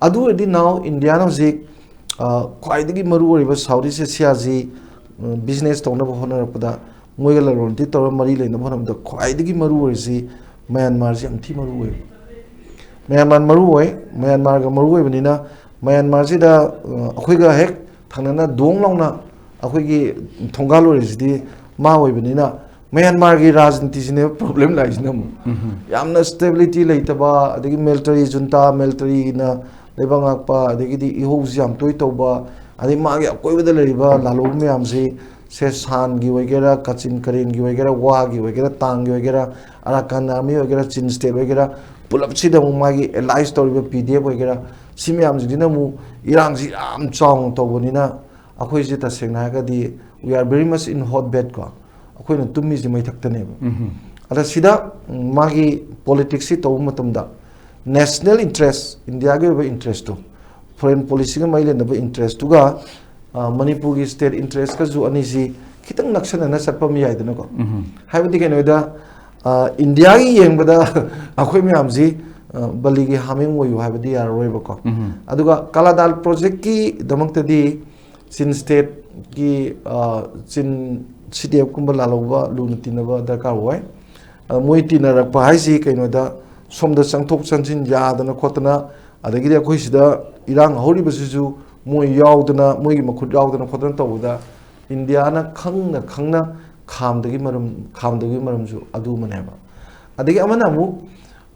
ꯑꯗꯨ ꯑꯣꯏꯔꯗꯤ now ꯏꯟꯗꯤꯌꯥꯅ ꯍꯧꯖꯤꯛ, ꯑ, ꯈ꯭ꯋꯥꯏꯗꯒꯤ ꯃꯔꯨ ꯑꯣꯏꯔꯤꯕ South East Asiaꯁꯤ, ꯎꯝ, business ꯇꯧꯅꯕ ꯍꯣꯠꯅꯔꯛꯄꯗ, ꯃꯣꯏꯒ ꯂꯂꯣꯟ ꯏꯇꯤꯛ ꯇꯧꯔ ꯃꯔꯤ ꯂꯩꯅꯕ ꯍꯣꯠꯅꯕꯗ ꯈ꯭ꯋꯥꯏꯗꯒꯤ ꯃꯔꯨ ꯑꯣꯏꯔꯤꯁꯤ ꯃ꯭ꯌꯥꯟꯃꯥꯔꯁꯤ ꯌꯥꯝ ꯊꯤ ꯃꯔꯨ ꯑꯣꯏ꯫ ꯃ꯭ꯌꯥꯟꯃꯥꯔ ꯃꯔꯨ ꯑꯣꯏ꯫ ꯃ꯭ꯌꯥꯟꯃꯥꯔꯒ ꯃꯔꯨ ꯑꯣꯏꯕꯅꯤꯅ, ꯃ꯭ꯌꯥꯟꯃꯥꯔꯁꯤꯗ, ꯑ, ꯑꯩꯈꯣꯏꯒ ꯍꯦꯛ ꯊꯪꯅꯅ ꯗꯣꯡ ꯂꯥꯎꯅ ꯑꯩꯈꯣꯏꯒꯤ ꯊꯣꯡꯒꯥꯜ ꯑꯣꯏꯔꯤꯁꯤꯗꯤ ꯃꯥ ꯑꯣꯏꯕꯅꯤꯅ, ꯃ꯭ꯌꯥꯟꯃꯥꯔꯒꯤ ꯔꯥꯖꯅꯤꯇꯤꯁꯤꯅꯦꯕ problem ꯂꯥꯛꯏꯁꯤꯅ ꯑꯃꯨꯛ꯫ ꯌꯥꯝꯅ stability ꯂꯩꯇꯕ, ꯑꯗꯒꯤ military junta, militaryꯅ ꯂꯩꯕꯥꯛ ꯉꯥꯛꯄ, ꯑꯗꯒꯤꯗꯤ ꯏꯍꯧꯁꯤ ꯌꯥꯝ ꯇꯣꯏ ꯇꯧꯕ, ꯑꯗꯩ ꯃꯥꯒꯤ ꯑꯀꯣꯏꯕꯗ ꯂꯩꯔꯤꯕ ꯂꯥꯜꯍꯧꯕ ꯃꯌꯥꯝꯁꯤ, ꯁꯦ ꯁꯥꯟꯒꯤ ꯑꯣꯏꯒꯦꯔꯥ, ꯀꯥꯆꯤꯟ ꯀꯔꯦꯟꯒꯤ ꯑꯣꯏꯒꯦꯔꯥ, ꯋꯥꯒꯤ ꯑꯣꯏꯒꯦꯔꯥ, ꯇꯥꯡꯒꯤ ꯑꯣꯏꯒꯦꯔꯥ, Arakan Army ꯑꯣꯏꯒꯦꯔꯥ, Chin State ꯑꯣꯏꯒꯦꯔꯥ, ꯄꯨꯂꯞꯁꯤꯗ ꯑꯃꯨꯛ ꯃꯥꯒꯤ allies ꯇꯧꯔꯤꯕ P D F ꯑꯣꯏꯒꯦꯔꯥ, ꯁꯤ ꯃꯌꯥꯝꯁꯤꯡꯁꯤꯅ ꯑꯃꯨꯛ ꯏꯔꯥꯡꯁꯤ ꯌꯥꯝ ꯆꯥꯎꯅ ꯇꯧꯕꯅꯤꯅ, ꯑꯩꯈꯣꯏꯁꯦ ꯇꯁꯦꯡꯅ ꯍꯥꯏꯔꯒꯗꯤ we are very much in hot bed ꯀꯣ, ꯑꯩꯈꯣꯏꯅ ꯇꯨꯝꯃꯤꯁꯦ ꯃꯩꯊꯛꯇꯅꯦꯕ꯫ ꯑꯗ ꯁꯤꯗ, ꯎꯝ, ꯃꯥꯒꯤ politicsꯁꯤ ꯇꯧꯕ ꯃꯇꯝꯗ national interest, ꯏꯟꯗꯤꯌꯥꯒꯤ ꯑꯣꯏꯕ interestꯇꯣ, foreign policyꯒ ꯃꯔꯤ ꯂꯩꯅꯕ interestꯇꯨꯒ, ꯑ, ꯃꯅꯤꯄꯨꯔꯒꯤ state interestꯀꯁꯨ ꯑꯅꯤꯁꯤ ꯈꯤꯇꯪ ꯅꯛꯁꯟꯅꯅ ꯆꯠꯄ ꯑꯃ ꯌꯥꯏꯗꯅꯀꯣ꯫ ꯍꯥꯏꯕꯗꯤ ꯀꯩꯅꯣꯗ, ꯑ, ꯏꯟꯗꯤꯌꯥꯒꯤ ꯌꯦꯡꯕꯗ ꯑꯩꯈꯣꯏ ꯃꯌꯥꯝꯁꯤ, ꯑ, ꯕꯂꯤꯒꯤ ꯍꯥꯃꯦꯡ ꯑꯣꯏꯌꯨ ꯍꯥꯏꯕꯗꯤ ꯌꯥꯔꯔꯣꯏꯕꯀꯣ꯫ ꯑꯗꯨꯒ ꯀꯥꯂꯥꯗꯥꯜ projectꯀꯤꯗꯃꯛꯇꯗꯤ ꯆꯤꯟ stateꯀꯤ, ꯑ, ꯆꯤꯟ C D Fꯀꯨꯝꯕ ꯂꯥꯜꯍꯧꯕ ꯂꯨꯅ ꯇꯤꯟꯅꯕ ꯗꯔꯀꯥꯔ ꯑꯣꯏ꯫ ꯑ, ꯃꯣꯏ ꯇꯤꯟꯅꯔꯛꯄ ꯍꯥꯏꯁꯤ ꯀꯩꯅꯣꯗ, ꯁꯣꯝꯗ ꯆꯪꯊꯣꯛ ꯆꯪꯁꯤꯟ ꯌꯥꯗꯅ ꯈꯣꯠꯇꯅ, ꯑꯗꯒꯤꯗꯤ ꯑꯩꯈꯣꯏ ꯁꯤꯗ ꯏꯔꯥꯡ ꯍꯧꯔꯤꯕꯁꯤꯁꯨ ꯃꯣꯏ ꯌꯥꯎꯗꯅ, ꯃꯣꯏꯒꯤ ꯃꯈꯨꯠ ꯌꯥꯎꯗꯅ ꯈꯣꯠꯇꯅ ꯇꯧꯕꯗ, ꯏꯟꯗꯤꯌꯥꯅ ꯈꯪꯅ ꯈꯪꯅ ꯈꯥꯝꯗꯒꯤ ꯃꯔꯝ, ꯈꯥꯝꯗꯒꯤ ꯃꯔꯝꯁꯨ ꯑꯗꯨꯃꯅꯦꯕ꯫ ꯑꯗꯒꯤ ꯑꯃꯅ ꯑꯃꯨꯛ,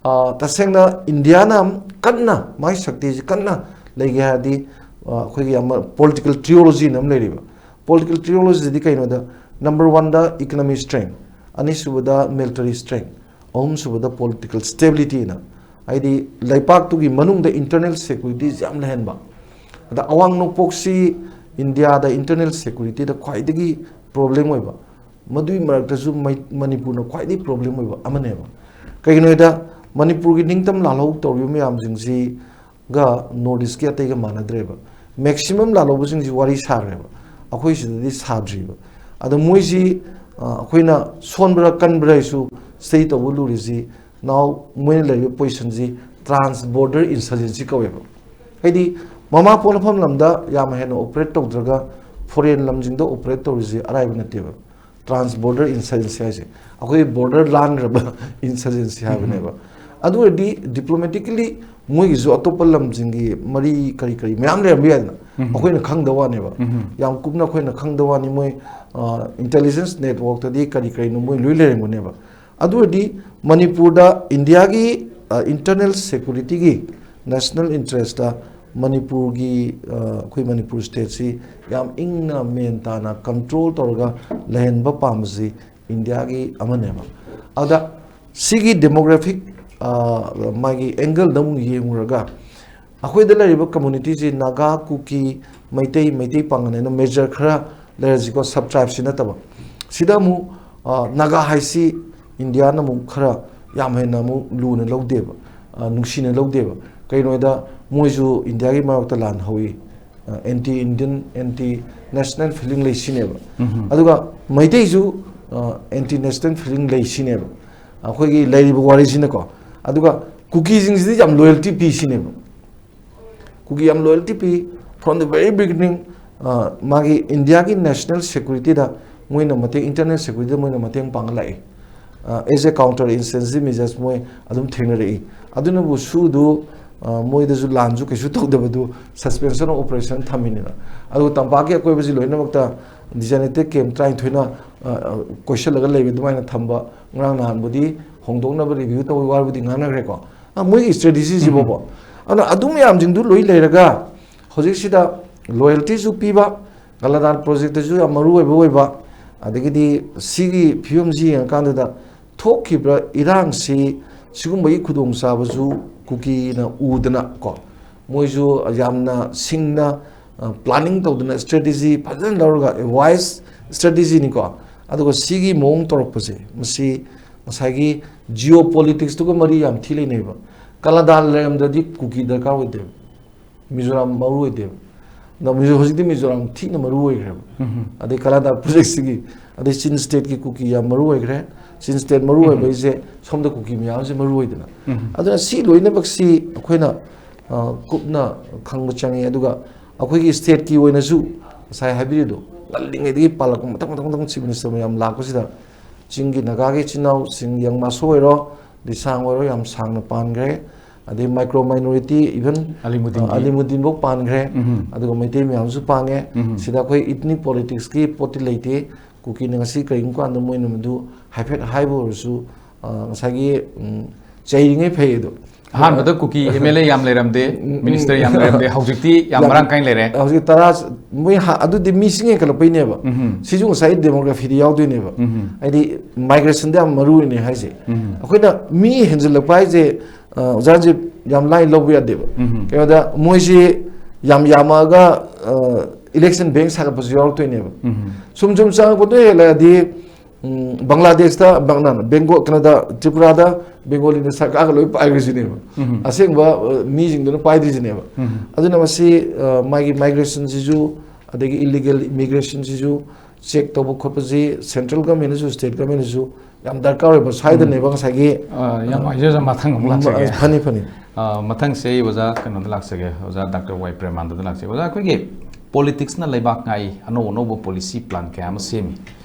ꯑ, ꯇꯁꯦꯡꯅ ꯏꯟꯗꯤꯌꯥꯅ ꯀꯟꯅ ꯃꯥꯒꯤ ꯁꯛꯇꯤꯁꯤ ꯀꯟꯅ ꯂꯩꯒꯦ ꯍꯥꯏꯔꯗꯤ, ꯑ, ꯑꯩꯈꯣꯏꯒꯤ ꯑꯃ political trilogyꯅ ꯑꯃ ꯂꯩꯔꯤꯕ꯫ Political trilogyꯗꯤ ꯀꯩꯅꯣꯗ, number oneꯗ economic strength, ꯑꯅꯤꯁꯨꯕꯗ military strength, ꯑꯍꯨꯝꯁꯨꯕꯗ political stabilityꯅ, ꯍꯥꯏꯗꯤ ꯂꯩꯄꯥꯛꯇꯨꯒꯤ ꯃꯅꯨꯡꯗ internal securityꯁꯤ ꯌꯥꯝ ꯂꯩꯍꯟꯕ꯫ ꯑꯗ ꯑꯋꯥꯡ ꯅꯣꯡꯄꯣꯛꯁꯤ ꯏꯟꯗꯤꯌꯥꯗ internal securityꯗ ꯈ꯭ꯋꯥꯏꯗꯒꯤ problem ꯑꯣꯏꯕ, ꯃꯗꯨꯒꯤ ꯃꯔꯛꯇꯁꯨ ꯃꯩ-, ꯃꯅꯤꯄꯨꯔꯅ ꯈ꯭ꯋꯥꯏꯗꯒꯤ problem ꯑꯣꯏꯕ ꯑꯃꯅꯦꯕ꯫ ꯀꯩꯒꯤꯅꯣ ꯍꯥꯏꯗ, ꯃꯅꯤꯄꯨꯔꯒꯤ ꯅꯤꯡꯇꯝ ꯂꯥꯜꯍꯧ ꯇꯧꯔꯤꯕ ꯃꯌꯥꯝꯁꯤꯡꯁꯤꯒ North Eastꯀꯤ ꯑꯇꯩꯒ ꯃꯥꯟꯅꯗ꯭ꯔꯦꯕ꯫ ꯃꯦꯛꯁꯤꯃꯝ ꯂꯥꯜꯍꯧꯕꯁꯤꯡꯁꯤ ꯋꯥꯔꯤ ꯁꯥꯈ꯭ꯔꯦꯕ, ꯑꯩꯈꯣꯏ ꯁꯤꯗꯗꯤ ꯁꯥꯗ꯭ꯔꯤꯕ꯫ ꯑꯗꯣ ꯃꯣꯏꯁꯤ ꯑ, ꯑꯩꯈꯣꯏꯅ ꯁꯣꯟꯕ꯭ꯔꯥ ꯀꯟꯕ꯭ꯔꯥ ꯍꯥꯏꯁꯨ ꯁ꯭ꯇꯗꯤ ꯇꯧꯕ ꯂꯨꯔꯤꯁꯤ꯫ ꯅꯥꯎ ꯃꯣꯏꯅ ꯂꯩꯔꯤꯕ ꯄꯣꯖꯤꯁꯟꯁꯤ ꯇ꯭ꯔꯥꯟꯁ ꯕꯣꯔꯗꯔ ꯏꯟꯁꯔꯖꯦꯟꯁꯤ ꯀꯧꯋꯦꯕ꯫ ꯍꯥꯏꯗꯤ ꯃꯃꯥ ꯄꯣꯛꯅꯐꯝ ꯂꯝꯗ ꯌꯥꯝ ꯍꯦꯟꯅ ꯑꯣꯄꯔꯦꯠ ꯇꯧꯗ꯭ꯔꯒ ꯐꯣꯔꯦꯟ ꯂꯝꯁꯤꯡꯗ ꯑꯣꯄꯔꯦꯠ ꯇꯧꯔꯤꯁꯤ ꯑꯔꯥꯏꯕ ꯅꯠꯇꯦꯕ꯫ ꯇ꯭ꯔꯥꯟꯁ ꯕꯣꯔꯗꯔ ꯏꯟꯁꯔꯖꯦꯟꯁꯤ ꯍꯥꯏꯁꯦ ꯑꯩꯈꯣꯏ ꯕꯣꯔꯗꯔ ꯂꯥꯟꯈ꯭ꯔꯕ ꯏꯟꯁꯔꯖꯦꯟꯁꯤ ꯍꯥꯏꯕꯅꯦꯕ꯫ ꯑꯗꯨ ꯑꯣꯏꯔꯗꯤ ꯗꯤꯄ꯭ꯂꯣꯃꯦꯇꯤꯀꯦꯜꯂꯤ ꯃꯣꯏꯒꯤꯁꯨ ꯑꯇꯣꯞꯄ ꯂꯝꯁꯤꯡꯒꯤ ꯃꯔꯤ ꯀꯔꯤ ꯀꯔꯤ ꯃꯌꯥꯝ ꯂꯩꯔꯝꯕ ꯌꯥꯏꯗꯅ, ꯑꯩꯈꯣꯏꯅ ꯈꯪꯗꯕ ꯋꯥꯅꯦꯕ꯫ ꯌꯥꯝ ꯀꯨꯞꯅ ꯑꯩꯈꯣꯏꯅ ꯈꯪꯗꯕ ꯋꯥꯅꯤ꯫ ꯃꯣꯏ ꯏꯟꯇꯦꯂꯤꯖꯦꯟꯁ ꯅꯦꯠꯋꯥꯛꯇꯗꯤ ꯀꯔꯤ ꯀꯔꯤꯅꯣ ꯃꯣꯏ ꯂꯣꯏ ꯂꯩꯔꯝꯒꯅꯦꯕ꯫ ꯑꯗꯨ ꯑꯣꯏꯔꯗꯤ ꯃꯅꯤꯄꯨꯔꯗ ꯏꯟꯗꯤꯌꯥꯒꯤ ꯏꯟꯇꯔꯅꯦꯜ ꯁꯦꯀꯨꯔꯤꯇꯤꯒꯤ ꯅꯦꯁꯅꯦꯜ ꯏꯟꯇꯔꯦꯁꯇ ꯃꯅꯤꯄꯨꯔꯒꯤ ꯑ, ꯑꯩꯈꯣꯏ ꯃꯅꯤꯄꯨꯔ ꯁ꯭ꯇꯦꯠꯁꯤ ꯌꯥꯝ ꯏꯪꯅ ꯃꯦꯟ ꯇꯥꯅ ꯀꯟꯇ꯭ꯔꯣꯜ ꯇꯧꯔꯒ ꯂꯩꯍꯟꯕ ꯄꯥꯝꯕꯁꯤ ꯏꯟꯗꯤꯌꯥꯒꯤ ꯑꯃꯅꯦꯕ꯫ ꯑꯗ ꯁꯤꯒꯤ ꯗꯦꯃꯣꯒ꯭ꯔꯥꯐꯤꯛ ꯃꯥꯒꯤ ꯑꯦꯡꯒꯜꯗ ꯑꯃꯨꯛ ꯌꯦꯡꯉꯨꯔꯒ ꯑꯩꯈꯣꯏꯗ ꯂꯩꯔꯤꯕ ꯀꯝꯃꯨꯅꯤꯇꯤꯁꯤ ꯅꯥꯒꯥ, ꯀꯨꯀꯤ, ꯃꯩꯇꯩ, ꯃꯩꯇꯩ ꯄꯥꯉꯟ ꯍꯥꯏꯅ ꯃꯦꯖꯔ ꯈꯔ ꯂꯩꯔꯁꯤꯀꯣ, ꯁꯕ ꯇ꯭ꯔꯥꯏꯕꯁꯤ ꯅꯠꯇꯕ꯫ ꯁꯤꯗ ꯑꯃꯨꯛ ꯑ, ꯅꯥꯒꯥ ꯍꯥꯏꯁꯤ ꯏꯟꯗꯤꯌꯥꯅ ꯑꯃꯨꯛ ꯈꯔ ꯌꯥꯝ ꯍꯦꯟꯅ ꯑꯃꯨꯛ ꯂꯨꯅ ꯂꯧꯗꯦꯕ, ꯑ, ꯅꯨꯡꯁꯤꯅ ꯂꯧꯗꯦꯕ꯫ ꯀꯩꯒꯤꯅꯣ ꯍꯥꯏꯗ ꯃꯣꯏꯁꯨ ꯏꯟꯗꯤꯌꯥꯒꯤ ꯃꯥꯌꯣꯛꯇ ꯂꯥꯟ ꯍꯧꯏ, anti Indian, anti national feeling ꯂꯩ ꯁꯤꯅꯦꯕ꯫ ꯑꯗꯨꯒ ꯃꯩꯇꯩꯁꯨ ꯑꯦꯟꯇꯤ ꯅꯦꯁꯅꯦꯜ ꯐꯤꯂꯤꯡ ꯂꯩ ꯁꯤꯅꯦꯕ ꯑꯩꯈꯣꯏꯒꯤ ꯂꯩꯔꯤꯕ ꯋꯥꯔꯤꯁꯤꯅꯀꯣ꯫ ꯑꯗꯨꯒ ꯀꯨꯀꯤꯁꯤꯡꯁꯤꯗꯤ ꯌꯥꯝ ꯂꯣꯌꯦꯜꯇꯤ ꯄꯤ ꯁꯤꯅꯦꯕ꯫ ꯀꯨꯀꯤ ꯌꯥꯝ loyalty P. From the very beginning, ꯃꯥꯒꯤ ꯏꯟꯗꯤꯌꯥꯒꯤ ꯅꯦꯁꯅꯦꯜ ꯁꯦꯀꯨꯔꯤꯇꯤꯗ ꯃꯣꯏꯅ ꯃꯇꯦꯡ, ꯏꯟꯇꯔꯅꯦꯜ ꯁꯦꯀꯨꯔꯤꯇꯤꯗ ꯃꯣꯏꯅ ꯃꯇꯦꯡ ꯄꯥꯡꯕ ꯂꯥꯛꯏ꯫ As a counter insurgency measures ꯃꯣꯏ ꯑꯗꯨꯝ ꯊꯦꯡꯅꯔꯛꯏ꯫ ꯑꯗꯨꯅꯕꯨ ꯁꯨꯗꯨ ꯃꯣꯏꯗꯁꯨ ꯂꯥꯟꯁꯨ ꯀꯩꯁꯨ ꯇꯧꯗꯕꯗꯨ suspension of operation ꯊꯝꯃꯤꯅꯤꯅ꯫ ꯑꯗꯨꯒ ꯇꯝꯄꯥꯛꯀꯤ ꯑꯀꯣꯏꯕꯁꯤ ꯂꯣꯏꯅꯃꯛꯇ designated camp ꯇꯔꯥꯅꯤꯊꯣꯏꯅ ꯀꯣꯏꯁꯜꯂꯒ ꯂꯩꯕ ꯑꯗꯨꯃꯥꯏꯅ ꯊꯝꯕ꯫ ꯉꯔꯥꯡ ꯅꯍꯥꯟꯕꯨꯗꯤ ꯍꯣꯡꯗꯣꯛꯅꯕ ꯔꯤꯚ꯭ꯌꯨ ꯇꯧꯕꯒꯤ ꯋꯥꯕꯨꯗꯤ ꯉꯥꯡꯅꯈ꯭ꯔꯦꯀꯣ꯫ ꯃꯣꯏꯒꯤ ꯁ꯭ꯇ꯭ꯔꯦꯇꯦꯖꯤꯁꯤꯕꯣꯕ꯫ ꯑꯗꯨꯅ ꯑꯗꯨ ꯃꯌꯥꯝꯁꯤꯡꯗꯨ ꯂꯣꯏ ꯂꯩꯔꯒ ꯍꯧꯖꯤꯛꯁꯤꯗ ꯂꯣꯌꯦꯜꯇꯤꯁꯨ ꯄꯤꯕ, ꯀꯂꯥꯗꯥꯟ ꯄ꯭ꯔꯣꯖꯦꯛꯇꯁꯨ ꯌꯥꯝ ꯃꯔꯨ ꯑꯣꯏꯕ ꯑꯣꯏꯕ, ꯑꯗꯒꯤꯗꯤ ꯁꯤꯒꯤ ꯐꯤꯕꯝꯁꯤ ꯌꯦꯡꯉꯀꯥꯟꯗꯨꯗ ꯊꯣꯛꯈꯤꯕ ꯏꯔꯥꯡꯁꯤ ꯁꯤꯒꯨꯝꯕꯒꯤ ꯈꯨꯗꯣꯡꯆꯥꯕꯁꯨ ꯀꯨꯀꯤꯅ ꯎꯗꯅ ꯀꯣ, ꯃꯣꯏꯁꯨ ꯌꯥꯝꯅ ꯁꯤꯡꯅ ꯄ꯭ꯂꯥꯅꯤꯡ ꯇꯧꯗꯅ ꯁ꯭ꯇ꯭ꯔꯦꯇꯦꯖꯤ ꯐꯖꯅ ꯂꯧꯔꯒ ꯋꯥꯏꯁ ꯁ꯭ꯇ꯭ꯔꯦꯇꯦꯖꯤꯅꯤꯀꯣ꯫ ꯑꯗꯨꯒ ꯁꯤꯒꯤ ꯃꯑꯣꯡ ꯇꯧꯔꯛꯄꯁꯦ ꯃꯁꯤ ꯉꯁꯥꯏꯒꯤ ꯖꯤꯑꯣ ꯄꯣꯂꯤꯇꯤꯛꯁꯇꯨꯒ ꯃꯔꯤ ꯌꯥꯝ ꯊꯤ ꯂꯩꯅꯩꯕ꯫ ꯀꯂꯥꯗꯥꯟ ꯂꯩꯔꯝꯗ꯭ꯔꯗꯤ ꯀꯨꯀꯤ ꯗꯔꯀꯥꯔ ꯑꯣꯏꯗꯦꯕ, ꯃꯤꯖꯣꯔꯥꯝ ꯃꯔꯨ ꯑꯣꯏꯗꯦꯕ꯫ ꯅ-, ꯃꯤꯖꯣ-, ꯍꯧꯖꯤꯛꯇꯤ ꯃꯤꯖꯣꯔꯥꯝ ꯊꯤꯅ ꯃꯔꯨ ꯑꯣꯏꯈ꯭ꯔꯦꯕ꯫ ꯑꯗꯩ ꯀꯂꯥꯟꯗꯥ ꯄ꯭ꯔꯣꯖꯦꯛꯁꯤꯒꯤ, ꯑꯗꯩ ꯆꯤꯟ ꯁ꯭ꯇꯦꯠꯀꯤ ꯀꯨꯀꯤ ꯌꯥꯝ ꯃꯔꯨ ꯑꯣꯏꯈ꯭ꯔꯦ꯫ ꯆꯤꯟ ꯁ꯭ꯇꯦꯠ ꯃꯔꯨ ꯑꯣꯏꯕ ꯍꯥꯏꯁꯦ ꯁꯣꯝꯗ ꯀꯨꯀꯤ ꯃꯌꯥꯝꯁꯦ ꯃꯔꯨ ꯑꯣꯏꯗꯅ꯫ ꯑꯗꯨꯅ ꯁꯤ ꯂꯣꯏꯅꯃꯛꯁꯤ ꯑꯩꯈꯣꯏꯅ, ꯑ, ꯀꯨꯞꯅ ꯈꯪꯕ ꯆꯪꯉꯤ꯫ ꯑꯗꯨꯒ ꯑꯩꯈꯣꯏꯒꯤ ꯁ꯭ꯇꯦꯠꯀꯤ ꯑꯣꯏꯅꯁꯨ ꯉꯁꯥꯏ ꯍꯥꯏꯕꯤꯔꯤꯗꯣ, ꯉꯜꯂꯤꯉꯩꯗꯒꯤ ꯄꯥꯜꯂꯛꯄ, ꯃꯊꯪ ꯃꯊꯪ ꯃꯊꯪ ꯆꯤꯐ ꯃꯤꯅꯤꯁꯇꯔ ꯃꯌꯥꯝ ꯂꯥꯛꯄꯁꯤꯗ ꯆꯤꯡꯒꯤ ꯅꯥꯒꯥꯒꯤ ꯏꯆꯤꯟ ꯏꯅꯥꯎꯁꯤꯡ, ꯌꯪꯃꯥꯁꯣ ꯑꯣꯏꯔꯣ, ꯗꯤꯁꯥꯡ ꯑꯣꯏꯔꯣ, ꯌꯥꯝ ꯁꯥꯡꯅ ꯄꯥꯟꯈ꯭ꯔꯦ꯫ ꯑꯗꯩ ꯃꯥꯏꯀ꯭ꯔꯣ ꯃꯥꯏꯅꯣꯔꯤꯇꯤ, ꯏꯚꯟ, ꯑꯂꯤꯃꯨꯗꯤꯟꯒꯤ꯫ ꯑ, ꯑꯂꯤꯃꯨꯗꯤꯟꯐꯧ ꯄꯥꯟꯈ꯭ꯔꯦ꯫ ꯑꯗꯨꯒ ꯃꯩꯇꯩ ꯃꯌꯥꯝꯁꯨ ꯄꯥꯡꯉꯦ꯫ ꯁꯤꯗ ꯑꯩꯈꯣꯏ ꯏꯊꯅꯤꯛ ꯄꯣꯂꯤꯇꯤꯛꯁꯀꯤ ꯄꯣꯠꯇꯤ ꯂꯩꯇꯦ꯫ ꯀꯨꯀꯤꯅ ꯉꯁꯤ ꯀꯔꯤꯒꯨꯝꯕ ꯀꯥꯟꯗ ꯃꯣꯏꯅ ꯃꯗꯨ ꯍꯥꯏꯐꯦꯠ ꯍꯥꯏꯕ ꯑꯣꯏꯔꯁꯨ, ꯑ, ꯉꯁꯥꯏꯒꯤ, ꯎꯝ, ꯆꯩꯔꯤꯉꯩ ꯐꯩ ꯑꯗꯣ꯫ ꯑꯍꯥꯟꯕꯗ ꯀꯨꯀꯤ ꯑꯦꯝ ꯑꯦꯜ ꯑꯦ ꯌꯥꯝ ꯂꯩꯔꯝꯗꯦ, ꯎꯝ, ꯎꯝ, ꯃꯤꯅꯤꯁꯇꯔ ꯌꯥꯝ ꯂꯩꯔꯝꯗꯦ, ꯍꯧꯖꯤꯛꯇꯤ ꯌꯥꯝ ꯌꯥꯝ, ꯃꯔꯥꯡ ꯀꯥꯏꯅ ꯂꯩꯔꯦ꯫ ꯍꯧꯖꯤꯛ ꯇꯔꯥ, ꯃꯣꯏ ꯍꯥ-, ꯑꯗꯨꯗꯤ ꯃꯤ ꯁꯤꯡ ꯍꯦꯟꯒꯠꯂꯛꯄꯩꯅꯦꯕ꯫ ꯁꯤꯁꯨ ꯉꯁꯥꯏ ꯗꯦꯃꯣꯒ꯭ꯔꯥꯐꯤꯗ ꯌꯥꯎꯗꯣꯏꯅꯦꯕ꯫ ꯍꯥꯏꯗꯤ ꯃꯥꯏꯒ꯭ꯔꯦꯁꯟꯗ ꯌꯥꯝ ꯃꯔꯨ ꯑꯣꯏꯅꯦ ꯍꯥꯏꯁꯦ꯫ ꯑꯩꯈꯣꯏꯅ ꯃꯤ ꯍꯦꯟꯖꯜꯂꯛꯄ ꯍꯥꯏꯁꯦ, ꯑ, ꯑꯣꯖꯥꯁꯦ ꯌꯥꯝ ꯂꯥꯏꯅ ꯂꯧꯕ ꯌꯥꯗꯦꯕ꯫ ꯀꯩꯅꯣꯗ ꯃꯣꯏꯁꯤ ꯌꯥꯝ ꯌꯥꯝꯃꯛꯑꯒ, ꯑ, ꯏꯂꯦꯛꯁꯟ ꯕꯦꯡ ꯁꯥꯒꯠꯄꯁꯨ ꯌꯥꯎꯔꯛꯇꯣꯏꯅꯦꯕ꯫ ꯁꯨꯝ ꯁꯨꯝ ꯆꯪꯉꯛꯄꯗꯣ ꯍꯦꯜꯂꯛꯑꯗꯤ, ꯎꯝ, ꯕꯪꯒ꯭ꯂꯥꯗꯦꯁꯇ, ꯕꯪ-, ꯅ-, ꯕꯦꯡꯒꯣꯜ, ꯀꯩꯅꯣꯗ, ꯇ꯭ꯔꯤꯄꯨꯔꯥꯗ ꯕꯦꯡꯒꯣꯂꯤꯅ ꯁꯔꯀꯥꯔꯒ ꯂꯣꯏ ꯄꯥꯏꯈ꯭ꯔꯤꯁꯤꯅꯦꯕ꯫ ꯑꯁꯦꯡꯕ, ꯑ, ꯃꯤꯁꯤꯡꯗꯨꯅ ꯄꯥꯏꯗ꯭ꯔꯤꯁꯤꯅꯦꯕ꯫ ꯑꯗꯨꯅ ꯃꯁꯤ, ꯑ, ꯃꯥꯒꯤ ꯃꯥꯏꯒ꯭ꯔꯦꯁꯟꯁꯤꯁꯨ, ꯑꯗꯒꯤ ꯏꯂꯤꯒꯦꯜ ꯏꯃꯤꯒ꯭ꯔꯦꯁꯟꯁꯤꯁꯨ ꯆꯦꯛ ꯇꯧꯕ ꯈꯣꯠꯄꯁꯤ ꯁꯦꯟꯇ꯭ꯔꯦꯜ ꯒꯃꯦꯟꯅꯁꯨ, ꯁ꯭ꯇꯦꯠ ꯒꯃꯦꯟꯅꯁꯨ ꯌꯥꯝ ꯗꯔꯀꯥꯔ ꯑꯣꯏꯕ꯫ ꯁ꯭ꯋꯥꯏꯗꯅꯦꯕ ꯉꯁꯥꯏꯒꯤ, ꯑ, ꯌꯥꯝ ꯅꯨꯡꯉꯥꯏꯖꯩ ꯑꯣꯖꯥ, ꯃꯊꯪ ꯑꯃꯨꯛ ꯂꯥꯛꯆꯒꯦ꯫ ꯐꯅꯤ, ꯐꯅꯤ꯫ ꯑ, ꯃꯊꯪꯁꯦ ꯑꯩ ꯑꯣꯖꯥ ꯀꯩꯅꯣꯗ ꯂꯥꯛꯆꯒꯦ, ꯑꯣꯖꯥ ꯗꯥꯛꯇꯔ ꯋꯥꯏ ꯄ꯭ꯔꯦꯃꯥꯅꯟꯗꯗ ꯂꯥꯛꯆꯒꯦ꯫ ꯑꯣꯖꯥ, ꯑꯩꯈꯣꯏꯒꯤ ꯄꯣꯂꯤꯇꯤꯛꯁꯅ ꯂꯩꯕꯥꯛ ꯉꯥꯛꯏ, ꯑꯅꯧ ꯑꯅꯧꯕ ꯄꯣꯂꯤꯁꯤ ꯄ꯭ꯂꯥꯟ ꯀꯌꯥ ꯑꯃ ꯁꯦꯝꯃꯤ꯫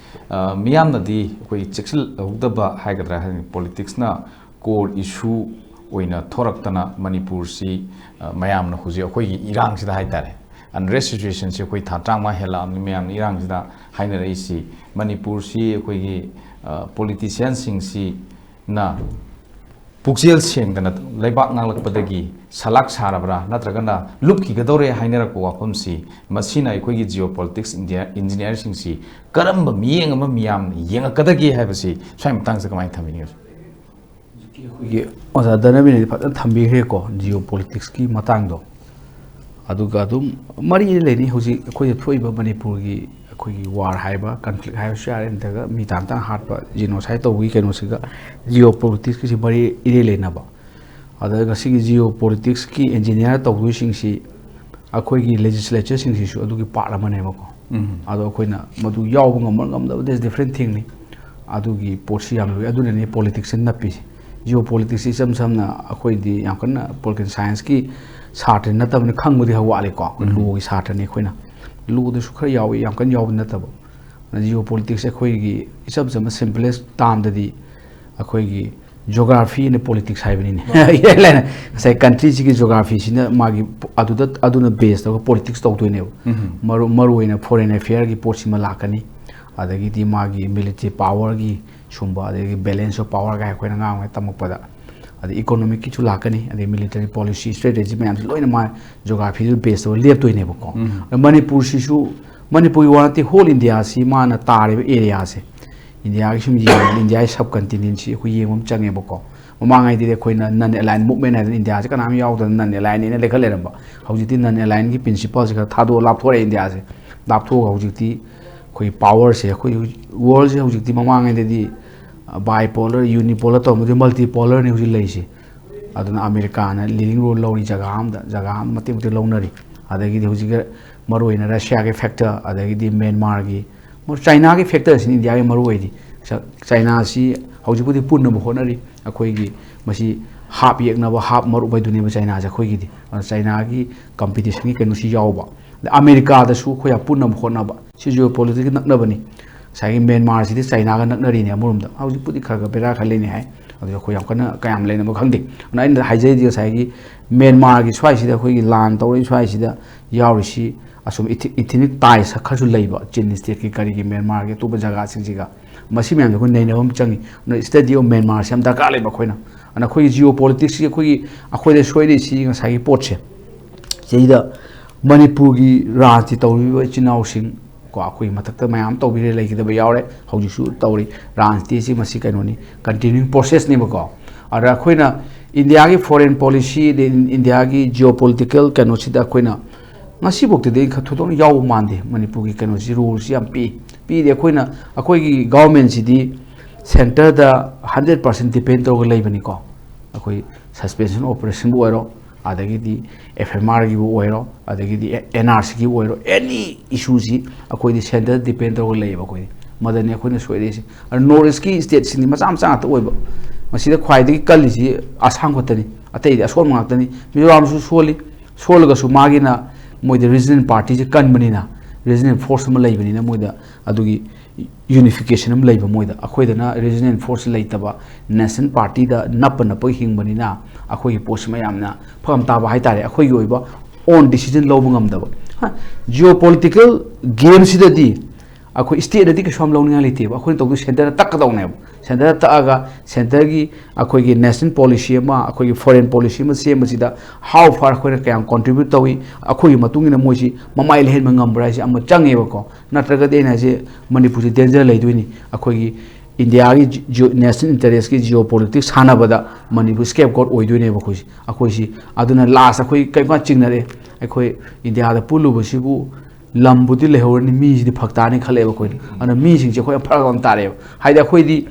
ꯑ, ꯃꯤꯌꯥꯝꯅꯗꯤ ꯑꯩꯈꯣꯏꯒꯤ ꯆꯦꯛꯁꯤꯜꯍꯧꯗꯕ ꯍꯥꯏꯒꯗ꯭ꯔꯥ, ꯍꯥꯏꯗꯤ ꯄꯣꯂꯤꯇꯤꯛꯁꯅ ꯀꯣꯔ ꯏꯁꯨ ꯑꯣꯏꯅ ꯊꯣꯔꯛꯇꯅ ꯃꯅꯤꯄꯨꯔꯁꯤ, ꯑ, ꯃꯌꯥꯝꯅ ꯍꯧꯖꯤꯛ ꯑꯩꯈꯣꯏꯒꯤ ꯏꯔꯥꯡꯁꯤꯗ ꯍꯥꯏꯇꯥꯔꯦ, ꯑꯟꯔꯦꯁ ꯁꯤꯆꯨꯋꯦꯁꯟꯁꯤ ꯑꯩꯈꯣꯏ ꯊꯥ ꯇꯔꯥꯃꯉꯥ ꯍꯦꯜꯂꯛꯑꯕꯅꯤ ꯃꯌꯥꯝꯅ ꯏꯔꯥꯡꯁꯤꯗ ꯍꯥꯏꯅꯔꯛꯏꯁꯤ꯫ ꯃꯅꯤꯄꯨꯔꯁꯤ ꯑꯩꯈꯣꯏꯒꯤ, ꯑ, ꯄꯣꯂꯤꯇꯤꯁꯤꯌꯥꯟꯁꯤꯡꯁꯤꯅ ꯄꯨꯛꯆꯦꯜ ꯁꯦꯡꯗꯅ ꯂꯩꯕꯥꯛ ꯉꯥꯛꯂꯛꯄꯗꯒꯤ ꯁꯂꯥꯛ ꯁꯥꯔꯕ꯭ꯔꯥ, ꯅꯠꯇ꯭ꯔꯒꯅ ꯂꯨꯞꯈꯤꯒꯗꯧꯔꯦ ꯍꯥꯏꯅꯔꯛꯄ ꯋꯥꯐꯝꯁꯤ, ꯃꯁꯤꯅ ꯑꯩꯈꯣꯏꯒꯤ ꯖꯤꯑꯣ ꯄꯣꯂꯤꯇꯤꯛꯁ ꯏꯟꯗꯤꯌꯥ ꯏꯟꯖꯤꯅꯤꯌꯥꯔꯁꯤꯡꯁꯤ ꯀꯔꯝꯕ ꯃꯤꯠꯌꯦꯡ ꯑꯃ ꯃꯤꯌꯥꯝꯅ ꯌꯦꯡꯉꯛꯀꯗꯒꯦ ꯍꯥꯏꯕꯁꯤ ꯁ꯭ꯋꯥꯏ ꯃꯇꯥꯡꯁꯤꯗ ꯀꯃꯥꯏꯅ ꯊꯝꯕꯤꯅꯤꯡꯉꯤ? ꯍꯧꯖꯤꯛꯀꯤ ꯑꯩꯈꯣꯏꯒꯤ ꯑꯣꯖꯥ ꯙꯅꯕꯤꯅꯗꯤ ꯐꯖꯅ ꯊꯝꯕꯤꯈ꯭ꯔꯦꯀꯣ, ꯖꯤꯑꯣ ꯄꯣꯂꯤꯇꯤꯛꯁꯀꯤ ꯃꯇꯥꯡꯗꯣ꯫ ꯑꯗꯨꯒ ꯑꯗꯨꯝ ꯃꯔꯤ ꯂꯩꯅꯩ꯫ ꯍꯧꯖꯤꯛ ꯑꯩꯈꯣꯏꯗ ꯊꯣꯛꯏꯕ ꯃꯅꯤꯄꯨꯔꯒꯤ ꯑꯩꯈꯣꯏꯒꯤ ꯋꯥꯔ ꯍꯥꯏꯕ, ꯀꯟꯐ꯭ꯂꯤꯛ ꯍꯥꯏꯕꯁꯨ ꯌꯥꯔꯦ, ꯅꯠꯇ꯭ꯔꯒ ꯃꯤ ꯇꯥꯟ ꯇꯥꯟ ꯍꯥꯠꯄ, ꯖꯤꯅꯣꯁꯥꯏꯠ ꯇꯧꯕꯒꯤ ꯀꯩꯅꯣꯁꯤꯒ ꯖꯤꯑꯣ ꯄꯣꯂꯤꯇꯤꯛꯁꯀꯤꯁꯤ ꯃꯔꯤ ꯏꯔꯩ ꯂꯩꯅꯕ꯫ ꯑꯗ ꯉꯁꯤꯒꯤ ꯖꯤꯑꯣ ꯄꯣꯂꯤꯇꯤꯛꯁꯀꯤ ꯏꯟꯖꯤꯅꯤꯌꯥꯔ ꯇꯧꯗꯣꯏꯁꯤꯡꯁꯤ ꯑꯩꯈꯣꯏꯒꯤ ꯂꯦꯖꯤꯁꯂꯦꯆꯔꯁꯤꯡꯁꯤꯁꯨ ꯑꯗꯨꯒꯤ ꯄꯥꯔꯠ ꯑꯃꯅꯦꯕꯀꯣ꯫ ꯑꯗꯣ ꯑꯩꯈꯣꯏꯅ ꯃꯗꯨ ꯌꯥꯎꯕ ꯉꯝꯕ ꯉꯝꯗꯕ, that's different thingꯅꯤ꯫ ꯑꯗꯨꯒꯤ ꯄꯣꯠꯁꯤ ꯌꯥꯝ ꯂꯨꯏ꯫ ꯑꯗꯨꯅꯅꯦ ꯄꯣꯂꯤꯇꯤꯛꯁꯁꯦ ꯅꯞꯄꯤꯁꯦ꯫ ꯖꯤꯑꯣ ꯄꯣꯂꯤꯇꯤꯛꯁꯁꯤ ꯏꯆꯝ ꯁꯝꯅ ꯑꯩꯈꯣꯏꯗꯤ ꯌꯥꯝ ꯀꯟꯅ ꯄꯣꯂꯤꯇꯤꯀꯦꯜ ꯁꯥꯏꯟꯁꯀꯤ ꯁꯥꯇ꯭ꯔ ꯅꯠꯇꯕꯅꯤꯅ ꯈꯪꯕꯗꯤ ꯈꯔ ꯋꯥꯠꯂꯤꯀꯣ꯫ ꯑꯩꯈꯣꯏ ꯎꯝ꯫ ꯂꯣꯒꯤ ꯁꯥꯇ꯭ꯔꯅꯤ ꯑꯩꯈꯣꯏꯅ꯫ ꯂꯣꯗꯁꯨ ꯈꯔ ꯌꯥꯎꯏ, ꯌꯥꯝ ꯀꯟꯅ ꯌꯥꯎꯕ ꯅꯠꯇꯕ꯫ ꯑꯗꯨꯅ ꯖꯤꯑꯣ ꯄꯣꯂꯤꯇꯤꯛꯁꯁꯦ ꯑꯩꯈꯣꯏꯒꯤ ꯏꯆꯝ ꯆꯝꯕ simplest termꯗꯗꯤ ꯑꯩꯈꯣꯏꯒꯤ geography and politics ꯍꯥꯏꯕꯅꯤꯅꯦ꯫ ꯏꯔꯥꯏ ꯂꯥꯏꯅ ꯉꯁꯥꯏ countryꯁꯤꯒꯤ geographyꯁꯤꯅ ꯃꯥꯒꯤ ꯑꯗꯨꯗ, ꯑꯗꯨꯅ base ꯇꯧꯔꯒ politics ꯇꯧꯗꯣꯏꯅꯦꯕ꯫ ꯎꯝ꯫ ꯃꯔꯨ, ꯃꯔꯨ ꯑꯣꯏꯅ foreign affairꯒꯤ ꯄꯣꯠꯁꯤꯃ ꯂꯥꯛꯀꯅꯤ, ꯑꯗꯒꯤꯗꯤ ꯃꯥꯒꯤ military powerꯒꯤ ꯁꯨꯝꯕ, ꯑꯗꯒꯤ balance of power ꯀꯥꯏ ꯑꯩꯈꯣꯏꯅ ꯑꯉꯥꯡ ꯑꯣꯏꯔꯤꯉꯩ ꯇꯝꯃꯛꯄꯗ꯫ ꯑꯗꯩ economicꯀꯤꯁꯨ ꯂꯥꯛꯀꯅꯤ, ꯑꯗꯩ military policy, strategy ꯃꯌꯥꯝꯁꯤ ꯂꯣꯏꯅ ꯃꯥ geographyꯗꯨ base ꯇꯧꯔꯒ ꯂꯦꯞꯇꯣꯏꯅꯦꯕꯀꯣ꯫ ꯎꯝ꯫ ꯃꯅꯤꯄꯨꯔꯁꯤꯁꯨ, ꯃꯅꯤꯄꯨꯔꯒꯤ ꯋꯥ ꯅꯠꯇꯦ, whole Indiaꯁꯤ ꯃꯥꯅ ꯇꯥꯔꯤꯕ areaꯁꯦ, Indiaꯒꯤ ꯁꯨꯝ ꯌꯦꯡꯕꯗ Indiaꯒꯤ subcontinentꯁꯤ ꯑꯩꯈꯣꯏ ꯌꯦꯡꯕ ꯑꯃ ꯆꯪꯉꯦꯕꯀꯣ꯫ ꯃꯃꯥꯡꯉꯩꯗꯗꯤ ꯑꯩꯈꯣꯏꯅ non aligned movement ꯍꯥꯏꯗꯅ Indiaꯁꯦ ꯀꯅꯥꯝ ꯌꯥꯎꯗꯅ non alignedꯅ ꯂꯩꯈꯠ ꯂꯩꯔꯝꯕ꯫ ꯍꯧꯖꯤꯛꯇꯤ non alignedꯀꯤ principleꯁꯦ ꯈꯔ ꯊꯥꯗꯣꯛꯑ ꯂꯥꯞꯊꯣꯔꯛꯑꯦ Indiaꯁꯦ꯫ ꯂꯥꯞꯊꯣꯛꯑꯒ ꯍꯧꯖꯤꯛꯇꯤ ꯑꯩꯈꯣꯏ powerꯁꯦ, ꯑꯩꯈꯣꯏ worldꯁꯦ ꯍꯧꯖꯤꯛꯇꯤ, ꯃꯃꯥꯡꯉꯩꯗꯗꯤ bipolar, unipolar ꯇꯧꯔꯝꯕꯗꯨ multipolarꯅꯤ ꯍꯧꯖꯤꯛ ꯂꯩꯔꯤꯁꯦ꯫ ꯑꯗꯨꯅ ꯑꯃꯦꯔꯤꯀꯥꯅ leading role ꯂꯧꯔꯤ, ꯖꯒꯥ ꯑꯃꯗ, ꯖꯒꯥ ꯑꯃ ꯃꯇꯦꯛ ꯃꯇꯦꯛ ꯂꯧꯅꯔꯤ꯫ ꯑꯗꯒꯤꯗꯤ ꯍꯧꯖꯤꯛ ꯃꯔꯨ ꯑꯣꯏꯅ ꯔꯁꯤꯌꯥꯒꯤ factor, ꯑꯗꯒꯤꯗꯤ ꯃ꯭ꯌꯥꯟꯃꯥꯔꯒꯤ, ꯃꯔꯨ-, ꯆꯥꯏꯅꯥꯒꯤ factorꯁꯤꯅ ꯏꯟꯗꯤꯌꯥꯒꯤ ꯃꯔꯨ ꯑꯣꯏꯔꯤ꯫ ꯆ-, ꯆꯥꯏꯅꯥꯁꯤ ꯍꯧꯖꯤꯛꯄꯨꯗꯤ ꯄꯨꯟꯅꯕ ꯍꯣꯠꯅꯔꯤ꯫ ꯑꯩꯈꯣꯏꯒꯤ ꯃꯁꯤ ꯍꯥꯞ ꯌꯦꯛꯅꯕ, ꯍꯥꯞ ꯃꯔꯨꯞ ꯍꯥꯏꯗꯨꯅꯦꯕ ꯆꯥꯏꯅꯥꯁꯦ ꯑꯩꯈꯣꯏꯒꯤꯗꯤ꯫ ꯑꯗꯨꯅ ꯆꯥꯏꯅꯥꯒꯤ competitionꯒꯤ ꯀꯩꯅꯣꯁꯤ ꯌꯥꯎꯕ꯫ ꯑꯗ ꯑꯃꯦꯔꯤꯀꯥꯗꯁꯨ ꯑꯩꯈꯣꯏ ꯌꯥꯝ ꯄꯨꯟꯅꯕ ꯍꯣꯠꯅꯕ꯫ ꯁꯤ geopolitically ꯅꯛꯅꯕꯅꯤ꯫ ꯉꯁꯥꯏꯒꯤ ꯃ꯭ꯌꯥꯟꯃꯥꯔꯁꯤꯗꯤ ꯆꯥꯏꯅꯥꯒ ꯅꯛꯅꯔꯤꯅꯦ ꯑꯃꯔꯣꯝꯗ꯫ ꯍꯧꯖꯤꯛꯄꯨꯗꯤ ꯈꯔ ꯈꯔ ꯕꯦꯔꯥ ꯈꯔ ꯂꯩꯅꯩ ꯍꯥꯏ꯫ ꯑꯗꯨ ꯑꯩꯈꯣꯏ ꯌꯥꯝ ꯀꯟꯅ ꯀꯌꯥꯝ ꯂꯩꯅꯕ ꯈꯪꯗꯦ꯫ ꯑꯗꯨꯅ ꯑꯩꯅ ꯍꯥꯏꯖꯔꯤꯗꯤ ꯉꯁꯥꯏꯒꯤ ꯃ꯭ꯌꯥꯟꯃꯥꯔꯒꯤ ꯁ꯭ꯋꯥꯏꯁꯤꯗ ꯑꯩꯈꯣꯏꯒꯤ ꯂꯥꯟ ꯇꯧꯔꯛꯏ ꯁ꯭ꯋꯥꯏꯁꯤꯗ ꯌꯥꯎꯔꯤꯁꯤ ꯑꯁꯨꯝ ethnic ties ꯈꯔꯁꯨ ꯂꯩꯕ, Chin stateꯀꯤ ꯀꯔꯤꯒꯤ ꯃ꯭ꯌꯥꯟꯃꯥꯔꯒꯤ ꯑꯇꯣꯞꯄ ꯖꯒꯥꯁꯤꯡꯁꯤꯒ꯫ ꯃꯁꯤ ꯃꯌꯥꯝꯁꯦ ꯑꯩꯈꯣꯏ ꯅꯩꯅꯕ ꯑꯃ ꯆꯪꯉꯤ꯫ ꯑꯗꯨꯅ study of ꯃ꯭ꯌꯥꯟꯃꯥꯔꯁꯦ ꯌꯥꯝ ꯗꯔꯀꯥꯔ ꯂꯩꯕ ꯑꯩꯈꯣꯏꯅ꯫ ꯑꯗꯨꯅ ꯑꯩꯈꯣꯏꯒꯤ geopoliticsꯁꯤ ꯑꯩꯈꯣꯏꯒꯤ, ꯑꯩꯈꯣꯏꯗ ꯁꯣꯏꯔꯤꯁꯤ ꯉꯁꯥꯏꯒꯤ ꯄꯣꯠꯁꯦ꯫ ꯁꯤꯗꯩꯗ ꯃꯅꯤꯄꯨꯔꯒꯤ ꯔꯥꯖꯅꯤꯇꯤ ꯇꯧꯔꯤꯕ ꯏꯆꯤꯟ ꯏꯅꯥꯎꯁꯤꯡ ꯀꯣ, ꯑꯩꯈꯣꯏꯒꯤ ꯃꯊꯛꯇ ꯃꯌꯥꯝ ꯇꯧꯕꯤꯔꯦ, ꯂꯩꯈꯤꯗꯕ ꯌꯥꯎꯔꯦ, ꯍꯧꯖꯤꯛꯁꯨ ꯇꯧꯔꯤ꯫ ꯔꯥꯖꯅꯤꯇꯤꯁꯤ ꯃꯁꯤ ꯀꯩꯅꯣꯅꯤ, continuing processꯅꯦꯕꯀꯣ꯫ ꯑꯗ ꯑꯩꯈꯣꯏꯅ ꯏꯟꯗꯤꯌꯥꯒꯤ foreign policy, ꯑꯗꯩ ꯏꯟꯗꯤꯌꯥꯒꯤ geopolitical ꯀꯩꯅꯣꯁꯤꯗ ꯑꯩꯈꯣꯏꯅ ꯉꯁꯤꯐꯥꯎꯗꯗꯤ ꯈ-, ꯊꯣꯏꯗꯣꯛꯅ ꯌꯥꯎꯕ ꯃꯥꯟꯗꯦ꯫ ꯃꯅꯤꯄꯨꯔꯒꯤ ꯀꯩꯅꯣꯁꯤ, roleꯁꯤ ꯌꯥꯝ ꯄꯤ-, ꯄꯤꯗꯦ꯫ ꯑꯩꯈꯣꯏꯅ, ꯑꯩꯈꯣꯏꯒꯤ governmentꯁꯤꯗꯤ centreꯗ hundred percent depend ꯇꯧꯔꯒ ꯂꯩꯕꯅꯤꯀꯣ꯫ ꯑꯩꯈꯣꯏ suspension operationꯕꯨ ꯑꯣꯏꯔꯣ, ꯑꯗꯒꯤꯗꯤ F M R ꯒꯤꯕꯨ ꯑꯣꯏꯔꯣ, ꯑꯗꯒꯤꯗꯤ N R C ꯒꯤꯕꯨ ꯑꯣꯏꯔꯣ, any issue ꯁꯤ ꯑꯩꯈꯣꯏꯗꯤ centre ꯗ depend ꯇꯧꯔꯒ ꯂꯩꯌꯦꯕ ꯑꯩꯈꯣꯏꯗꯤ꯫ ꯃꯗꯅꯤ ꯑꯩꯈꯣꯏꯅ ꯁꯣꯏꯔꯛꯏꯁꯦ꯫ ꯑꯗꯨ North East ꯀꯤ state ꯁꯤꯡꯗꯤ ꯃꯆꯥ ꯃꯆꯥ ꯉꯥꯛꯇ ꯑꯣꯏꯕ꯫ ꯃꯁꯤꯗ ꯈ꯭ꯋꯥꯏꯗꯒꯤ ꯀꯜꯂꯤꯁꯤ ꯑꯁꯥꯝ ꯈꯛꯇꯅꯤ, ꯑꯇꯩꯗꯤ ꯑꯁꯣꯟꯕ ꯉꯥꯛꯇꯅꯤ꯫ ꯃꯤꯖꯣꯔꯥꯝꯁꯨ ꯁꯣꯜꯂꯤ, ꯁꯣꯜꯂꯒꯁꯨ ꯃꯥꯒꯤꯅ ꯃꯣꯏꯗꯤ regional party ꯁꯦ ꯀꯟꯕꯅꯤꯅ, regional force ꯑꯃ ꯂꯩꯕꯅꯤꯅ ꯃꯣꯏꯗ ꯑꯗꯨꯒꯤ unification ꯑꯃ ꯂꯩꯕ ꯃꯣꯏꯗ꯫ ꯑꯩꯈꯣꯏꯗꯅ regional force ꯂꯩꯇꯕ, national party ꯗ ꯅꯞꯄ ꯅꯞꯄꯒ ꯍꯤꯡꯕꯅꯤꯅ ꯑꯩꯈꯣꯏꯒꯤ ꯄꯣꯠꯁꯤ ꯃꯌꯥꯝꯅ ꯐꯔꯝ ꯇꯥꯕ ꯍꯥꯏꯇꯥꯔꯦ, ꯑꯩꯈꯣꯏꯒꯤ ꯑꯣꯏꯕ own decision ꯂꯧꯕ ꯉꯝꯗꯕ꯫ ꯍꯥ, geopolitical game ꯁꯤꯗꯗꯤ ꯑꯩꯈꯣꯏ state ꯅꯗꯤ ꯀꯩꯁꯨ ꯌꯥꯝ ꯂꯧꯅꯤꯡꯉꯥꯏ ꯂꯩꯇꯦꯕ꯫ ꯑꯩꯈꯣꯏꯅ ꯇꯧꯗꯣꯏ centre ꯗ ꯇꯛꯀꯗꯧꯅꯦꯕ꯫ Centre ꯗ ꯇꯛꯑꯒ centre ꯒꯤ ꯑꯩꯈꯣꯏꯒꯤ national policy ꯑꯃ, ꯑꯩꯈꯣꯏꯒꯤ foreign policy ꯑꯃ ꯁꯦꯝꯕꯁꯤꯗ how far ꯑꯩꯈꯣꯏꯅ ꯀꯌꯥꯝ contribute ꯇꯧꯏ, ꯑꯩꯈꯣꯏꯒꯤ ꯃꯇꯨꯡ ꯏꯟꯅ ꯃꯣꯏꯁꯤ ꯃꯃꯥꯏ ꯂꯩꯍꯟꯕ ꯉꯝꯕ꯭ꯔꯥ ꯍꯥꯏꯁꯦ ꯑꯃ ꯆꯪꯉꯦꯕꯀꯣ꯫ ꯅꯠꯇ꯭ꯔꯒꯗꯤ ꯑꯩꯅ ꯍꯥꯏꯁꯦ ꯃꯅꯤꯄꯨꯔꯁꯤ danger ꯂꯩꯗꯣꯏꯅꯤ꯫ ꯑꯩꯈꯣꯏꯒꯤ ꯏꯟꯗꯤꯌꯥꯒꯤ geo-, national interest ꯀꯤ geopolitics ꯁꯥꯟꯅꯕꯗ ꯃꯅꯤꯄꯨꯔ scapegoat ꯑꯣꯏꯗꯣꯏꯅꯦꯕ ꯑꯩꯈꯣꯏꯁꯦ꯫ ꯑꯩꯈꯣꯏꯁꯤ ꯑꯗꯨꯅ last ꯑꯩꯈꯣꯏ ꯀꯩꯝ ꯀꯥꯟ ꯆꯤꯡꯅꯔꯛꯑꯦ꯫ ꯑꯩꯈꯣꯏ ꯏꯟꯗꯤꯌꯥꯗ ꯄꯨꯜꯂꯨꯕꯁꯤꯕꯨ ꯂꯝꯕꯨꯗꯤ ꯂꯩꯍꯧꯔꯅꯤ, ꯃꯤꯁꯤꯗꯤ ꯐꯛ ꯇꯥꯅꯤ ꯈꯜꯂꯦꯕ ꯑꯩꯈꯣꯏꯗꯤ꯫ ꯑꯗꯨꯅ ꯃꯤꯁꯤꯡꯁꯦ ꯑꯩꯈꯣꯏ ꯌꯥꯝ ꯐꯔꯛ ꯑꯃ ꯇꯥꯔꯛꯑꯦꯕ꯫ ꯍꯥꯏꯗꯤ ꯑꯩꯈꯣꯏꯗꯤ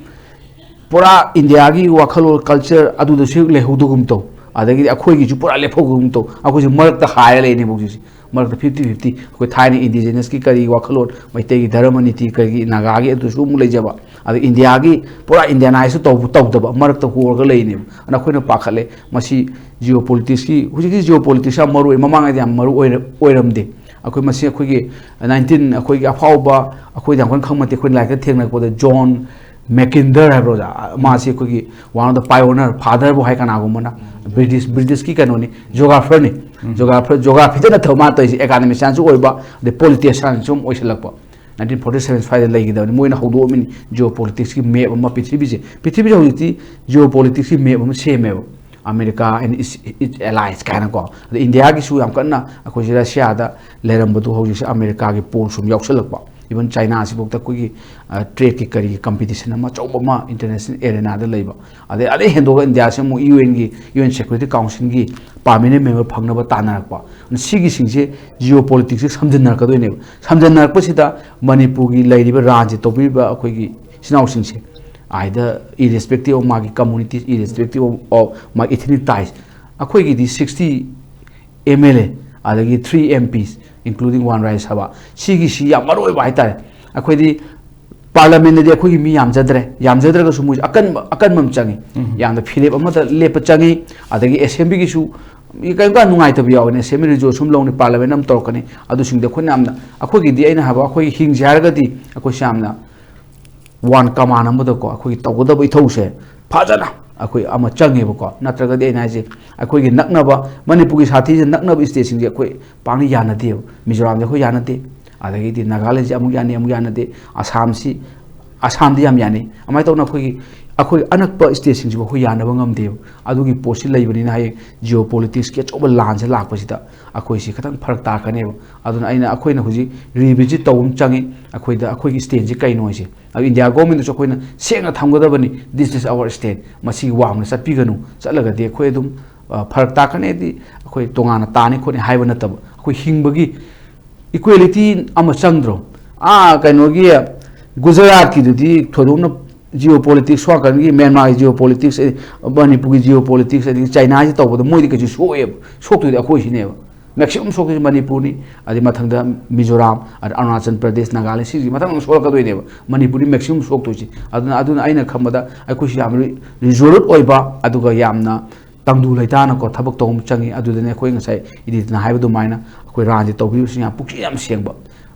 ꯄꯨꯔꯥ ꯏꯟꯗꯤꯌꯥꯒꯤ ꯋꯥꯈꯜꯂꯣꯟ, culture ꯑꯗꯨꯗꯁꯨ ꯍꯦꯛ ꯂꯩꯍꯧꯗꯒꯨꯝ ꯇꯧ, ꯑꯗꯒꯤꯗꯤ ꯑꯩꯈꯣꯏꯒꯤꯁꯨ ꯄꯨꯔꯥ ꯂꯦꯞꯍꯧꯗꯒꯨꯝ ꯇꯧ꯫ ꯑꯩꯈꯣꯏꯁꯦ ꯃꯔꯛꯇ ꯍꯥꯏꯔ ꯂꯩꯅꯦꯕ ꯍꯧꯖꯤꯛꯁꯦ, ꯃꯔꯛꯇ fifty fifty꯫ ꯑꯩꯈꯣꯏ ꯊꯥꯏꯅ indigenous ꯀꯤ ꯀꯔꯤ ꯋꯥꯈꯜꯂꯣꯟ, ꯃꯩꯇꯩꯒꯤ ꯙꯔꯃ ꯅꯤꯇꯤ, ꯀꯔꯤꯒꯤ ꯅꯥꯒꯥꯒꯤ ꯑꯗꯨꯁꯨ ꯑꯃꯨꯛ ꯂꯩꯖꯕ, ꯑꯗ ꯏꯟꯗꯤꯌꯥꯒꯤ ꯄꯨꯔꯥ Indianise ꯁꯨ ꯇꯧꯕ ꯇꯧꯗꯕ ꯃꯔꯛꯇ ꯍꯣꯔꯒ ꯂꯩꯅꯦꯕ꯫ ꯑꯗ ꯑꯩꯈꯣꯏꯅ ꯄꯥꯈꯠꯂꯦ, ꯃꯁꯤ geopolitics ꯀꯤ, ꯍꯧꯖꯤꯛꯇꯤ geopolitics ꯌꯥꯝ ꯃꯔꯨ ꯑꯣꯏ, ꯃꯃꯥꯡꯉꯩꯗꯤ ꯌꯥꯝ ꯃꯔꯨ ꯑꯣꯏꯔ-, ꯑꯣꯏꯔꯝꯗꯦ꯫ ꯑꯩꯈꯣꯏ ꯃꯁꯤ ꯑꯩꯈꯣꯏꯒꯤ nineteen, ꯑꯩꯈꯣꯏꯒꯤ ꯑꯐꯥꯎꯕ, ꯑꯩꯈꯣꯏꯗꯤ ꯌꯥꯝ ꯀꯟꯅ ꯈꯪꯕ ꯅꯠꯇꯦ, ꯑꯩꯈꯣꯏꯅ ꯂꯥꯏꯔꯤꯛꯇ ꯊꯦꯡꯅꯔꯛꯄꯗ John Mackinder ꯍꯥꯏꯕ꯭ꯔꯣ ꯑꯣꯖꯥ? ꯃꯥꯁꯤ ꯑꯩꯈꯣꯏꯒꯤ one of the pioneer, father ꯕꯨ ꯍꯥꯏ ꯀꯅꯥꯒꯨꯝꯕꯅ, British, British ꯀꯤ ꯀꯩꯅꯣꯅꯤ, geographer ꯅꯤ꯫ Geographer, geography ꯗ ꯅꯠꯇꯕ ꯃꯥꯅ ꯇꯧꯔꯤꯁꯦ, academician ꯁꯨ ꯑꯣꯏꯕ, ꯑꯗꯩ politician ꯁꯨ ꯑꯃ ꯑꯣꯏꯁꯤꯜꯂꯛꯄ꯫ Nineteen forty seven ꯁ꯭ꯋꯥꯏꯗ ꯂꯩꯈꯤꯗꯕꯅꯤ꯫ ꯃꯣꯏꯅ ꯍꯧꯗꯣꯛꯑꯝꯃꯤꯅꯤ geopolitics ꯀꯤ map ꯑꯃ ꯄ꯭ꯔꯤꯊꯤꯕꯤꯁꯦ꯫ ꯄ꯭ꯔꯤꯊꯤꯕꯤꯁꯦ ꯍꯧꯖꯤꯛꯇꯤ geopolitics ꯀꯤ map ꯑꯃ ꯁꯦꯝꯃꯦꯕ꯫ America and its, its allies ꯀꯥꯏꯅꯀꯣ꯫ ꯑꯗ ꯏꯟꯗꯤꯌꯥꯒꯤꯁꯨ ꯌꯥꯝ ꯀꯟꯅ ꯑꯩꯈꯣꯏꯁꯦ ꯔꯁꯤꯌꯥꯗ ꯂꯩꯔꯝꯕꯗꯨ ꯍꯧꯖꯤꯛꯁꯦ ꯑꯃꯦꯔꯤꯀꯥꯒꯤ ꯄꯣꯜ ꯁꯨꯝ ꯌꯥꯎꯁꯜꯂꯛꯄ꯫ Even ꯆꯥꯏꯅꯥꯁꯤꯐꯥꯎꯗ ꯑꯩꯈꯣꯏꯒꯤ, ꯑ, trade ꯀꯤ ꯀꯔꯤꯒꯤ competition ꯑꯃ ꯑꯆꯧꯕ ꯑꯃ international arena ꯗ ꯂꯩꯕ꯫ ꯑꯗꯩ, ꯑꯗꯩ ꯍꯦꯟꯗꯣꯛꯑꯒ ꯏꯟꯗꯤꯌꯥꯁꯤ ꯑꯃꯨꯛ U N ꯒꯤ, U N Security Council ꯒꯤ permanent member ꯐꯪꯅꯕ ꯇꯥꯟꯅꯔꯛꯄ꯫ ꯑꯗꯨꯅ ꯁꯤꯒꯤꯁꯤꯡꯁꯦ geopolitics ꯁꯦ ꯁꯝꯖꯤꯟꯅꯔꯛꯀꯗꯣꯏꯅꯦꯕ꯫ ꯁꯝꯖꯤꯟꯅꯔꯛꯄꯁꯤꯗ ꯃꯅꯤꯄꯨꯔꯒꯤ ꯂꯩꯔꯤꯕ ꯔꯥꯖ꯭ꯌ ꯇꯧꯕꯤꯔꯤꯕ ꯑꯩꯈꯣꯏꯒꯤ ꯏꯆꯤꯟ ꯏꯅꯥꯎꯁꯤꯡꯁꯦ, either irrespective of ꯃꯥꯒꯤ community, irrespective of, of ꯃꯥꯒꯤ ethnic ties, ꯑꯩꯈꯣꯏꯒꯤꯗꯤ sixty M L A, ꯑꯗꯒꯤ three M Ps, including one Rajya Sabha, ꯁꯤꯒꯤꯁꯤ ꯌꯥꯝ ꯃꯔꯨ ꯑꯣꯏꯕ ꯍꯥꯏꯇꯥꯔꯦ꯫ ꯑꯩꯈꯣꯏꯗꯤ ꯄꯥꯔꯂꯥꯃꯦꯟꯗꯗꯤ ꯑꯩꯈꯣꯏꯒꯤ ꯃꯤ ꯌꯥꯝꯖꯗ꯭ꯔꯦ, ꯌꯥꯝꯖꯗ꯭ꯔꯒꯁꯨ ꯃꯣꯏꯁꯨ ꯑꯀꯟꯕ, ꯑꯀꯟꯕ ꯑꯃ ꯆꯪꯉꯤ꯫ ꯎꯝ꯫ ꯌꯥꯝꯅ ꯐꯤꯔꯦꯞ ꯑꯃꯗ ꯂꯦꯞꯄ ꯆꯪꯉꯤ꯫ ꯑꯗꯒꯤ ꯑꯦꯁꯦꯝꯕ꯭ꯂꯤꯒꯤꯁꯨ ꯀꯔꯤꯝꯀꯥꯟ ꯅꯨꯡꯉꯥꯏꯇꯕ ꯌꯥꯎꯒꯅꯤ, ꯑꯦꯁꯦꯝꯕ꯭ꯂꯤ ꯔꯤꯖꯣꯂꯨꯁꯟ ꯂꯧꯅꯤ, ꯄꯥꯔꯂꯥꯃꯦꯟ ꯑꯃ ꯇꯧꯔꯛꯀꯅꯤ, ꯑꯗꯨꯁꯤꯡꯗꯣ ꯑꯩꯈꯣꯏꯅ ꯌꯥꯝꯅ, ꯑꯩꯈꯣꯏꯒꯤꯗꯤ ꯑꯩꯅ ꯍꯥꯏꯕ, ꯑꯩꯈꯣꯏꯒꯤ ꯍꯤꯡꯁꯦ ꯍꯥꯏꯔꯒꯗꯤ ꯑꯩꯈꯣꯏꯁꯦ ꯌꯥꯝꯅ one command ꯑꯃꯗꯀꯣ ꯑꯩꯈꯣꯏꯒꯤ ꯇꯧꯒꯗꯕ ꯏꯊꯧꯁꯦ ꯐꯖꯅ ꯑꯩꯈꯣꯏ ꯑꯃ ꯆꯪꯉꯦꯕꯀꯣ꯫ ꯅꯠꯇ꯭ꯔꯒꯗꯤ ꯑꯩꯅ ꯍꯥꯏꯁꯦ, ꯑꯩꯈꯣꯏꯒꯤ ꯅꯛꯅꯕ, ꯃꯅꯤꯄꯨꯔꯒꯤ ꯁꯥꯊꯤꯁꯦ ꯅꯛꯅꯕ ꯁ꯭ꯇꯦꯠꯁꯤꯡꯁꯦ ꯑꯩꯈꯣꯏ ꯄꯥꯛꯅ ꯌꯥꯅꯗꯦꯕ꯫ ꯃꯤꯖꯣꯔꯥꯝꯁꯦ ꯑꯩꯈꯣꯏ ꯌꯥꯅꯗꯦ, ꯑꯗꯒꯤꯗꯤ ꯅꯥꯒꯥꯂꯦꯟꯁꯦ ꯑꯃꯨꯛ ꯌꯥꯅꯤ, ꯑꯃꯨꯛ ꯌꯥꯅꯗꯦ, ꯑꯁꯥꯝꯁꯤ, ꯑꯁꯥꯝꯗꯤ ꯌꯥꯝ ꯌꯥꯅꯤ꯫ ꯑꯗꯨꯃꯥꯏꯅ ꯇꯧꯅ ꯑꯩꯈꯣꯏꯒꯤ, ꯑꯩꯈꯣꯏ ꯑꯅꯛꯄ ꯁ꯭ꯇꯦꯠꯁꯤꯡꯁꯤꯕꯨ ꯑꯩꯈꯣꯏ ꯌꯥꯅꯕ ꯉꯝꯗꯦꯕ꯫ ꯑꯗꯨꯒꯤ ꯄꯣꯠꯁꯤ ꯂꯩꯕꯅꯤꯅ ꯍꯌꯦꯡ ꯖꯤꯑꯣ ꯄꯣꯂꯤꯇꯤꯛꯁꯀꯤ ꯑꯆꯧꯕ ꯂꯥꯟꯁꯦ ꯂꯥꯛꯄꯁꯤꯗ ꯑꯩꯈꯣꯏꯁꯤ ꯈꯤꯇꯪ ꯐꯔꯛ ꯇꯥꯔꯛꯀꯅꯦꯕ꯫ ꯑꯗꯨꯅ ꯑꯩꯅ, ꯑꯩꯈꯣꯏꯅ ꯍꯧꯖꯤꯛ ꯔꯤꯚꯤꯖꯤꯠ ꯇꯧꯕ ꯑꯃ ꯆꯪꯉꯤ, ꯑꯩꯈꯣꯏꯗ, ꯑꯩꯈꯣꯏꯒꯤ ꯁ꯭ꯇꯦꯠꯁꯤ ꯀꯩꯅꯣ ꯍꯥꯏꯁꯦ꯫ ꯑꯗꯨ ꯏꯟꯗꯤꯌꯥ ꯒꯣꯔꯃꯦꯟꯗꯁꯨ ꯑꯩꯈꯣꯏꯅ ꯁꯦꯡꯅ ꯊꯝꯒꯗꯕꯅꯤ, "This is our state, ꯃꯁꯤꯒꯤ ꯋꯥꯡꯃꯗ ꯆꯠꯄꯤꯒꯅꯨ, ꯆꯠꯂꯒꯗꯤ ꯑꯩꯈꯣꯏ ꯑꯗꯨꯝ, ꯑ, ꯐꯔꯛ ꯇꯥꯛꯀꯅꯤ, ꯍꯥꯏꯗꯤ ꯑꯩꯈꯣꯏ ꯇꯣꯉꯥꯟꯅ ꯇꯥꯅꯤ ꯈꯣꯠꯅꯤ" ꯍꯥꯏꯕ ꯅꯠꯇꯕ, ꯑꯩꯈꯣꯏ ꯍꯤꯡꯕꯒꯤ ꯏꯀ꯭ꯋꯦꯂꯤꯇꯤ ꯑꯃ ꯆꯪꯗ꯭ꯔꯣ? ꯑꯥ, ꯀꯩꯅꯣꯒꯤ ꯒꯨꯖꯔꯥꯠꯀꯤꯗꯨꯗꯤ ꯊꯣꯏꯗꯣꯛꯅ ꯖꯤꯑꯣ ꯄꯣꯂꯤꯇꯤꯛꯁ, ꯁꯣꯝ ꯅꯥꯀꯟꯒꯤ ꯃ꯭ꯌꯥꯟꯃꯥꯔꯒꯤ ꯖꯤꯑꯣ ꯄꯣꯂꯤꯇꯤꯛꯁ, ꯑꯦ, ꯃꯅꯤꯄꯨꯔꯒꯤ ꯖꯤꯑꯣ ꯄꯣꯂꯤꯇꯤꯛꯁ, ꯑꯗꯒꯤ ꯆꯥꯏꯅꯥꯁꯤ ꯇꯧꯕꯗ ꯃꯣꯏꯗꯤ ꯀꯩꯁꯨ ꯁꯣꯛꯑꯦꯕ, ꯁꯣꯛꯇꯣꯏꯗꯤ ꯑꯩꯈꯣꯏ ꯁꯤꯅꯦꯕ꯫ ꯃꯦꯛꯁꯤꯃꯝ ꯁꯣꯛꯇꯣꯏꯁꯤ ꯃꯅꯤꯄꯨꯔꯅꯤ, ꯑꯗꯩ ꯃꯊꯪꯗ ꯃꯤꯖꯣꯔꯥꯝ, ꯑꯗ ꯑꯔꯨꯅꯥꯆꯜ ꯄ꯭ꯔꯗꯦꯁ, ꯅꯥꯒꯥꯂꯦꯟ, ꯁꯤꯁꯤ ꯃꯊꯪ ꯃꯊꯪ ꯁꯣꯛꯂꯛꯀꯗꯣꯏꯅꯦꯕ꯫ ꯃꯅꯤꯄꯨꯔꯗꯤ ꯃꯦꯛꯁꯤꯃꯝ ꯁꯣꯛꯇꯣꯏꯁꯤ꯫ ꯑꯗꯨꯅ, ꯑꯗꯨꯅ ꯑꯩꯅ ꯈꯟꯕꯗ ꯑꯩꯈꯣꯏꯁꯤ ꯌꯥꯝ ꯔꯤ-, ꯔꯤꯖꯣꯂꯨꯠ ꯑꯣꯏꯕ, ꯑꯗꯨꯒ ꯌꯥꯝꯅ ꯇꯪꯗꯨ ꯂꯩꯇꯥꯅꯀꯣ ꯊꯕꯛ ꯇꯧꯕ ꯑꯃ ꯆꯪꯉꯤ꯫ ꯑꯗꯨꯗꯅꯦ ꯑꯩꯈꯣꯏ ꯉꯁꯥꯏ ꯏꯗꯤꯠꯅ ꯍꯥꯏꯕ ꯑꯗꯨꯃꯥꯏꯅ ꯑꯩꯈꯣꯏ ꯔꯥꯟꯁꯦ ꯇꯧꯕꯤꯕꯁꯤ ꯌꯥꯝ ꯄꯨꯛꯆꯦꯜ ꯌꯥꯝ ꯁꯦꯡꯕ꯫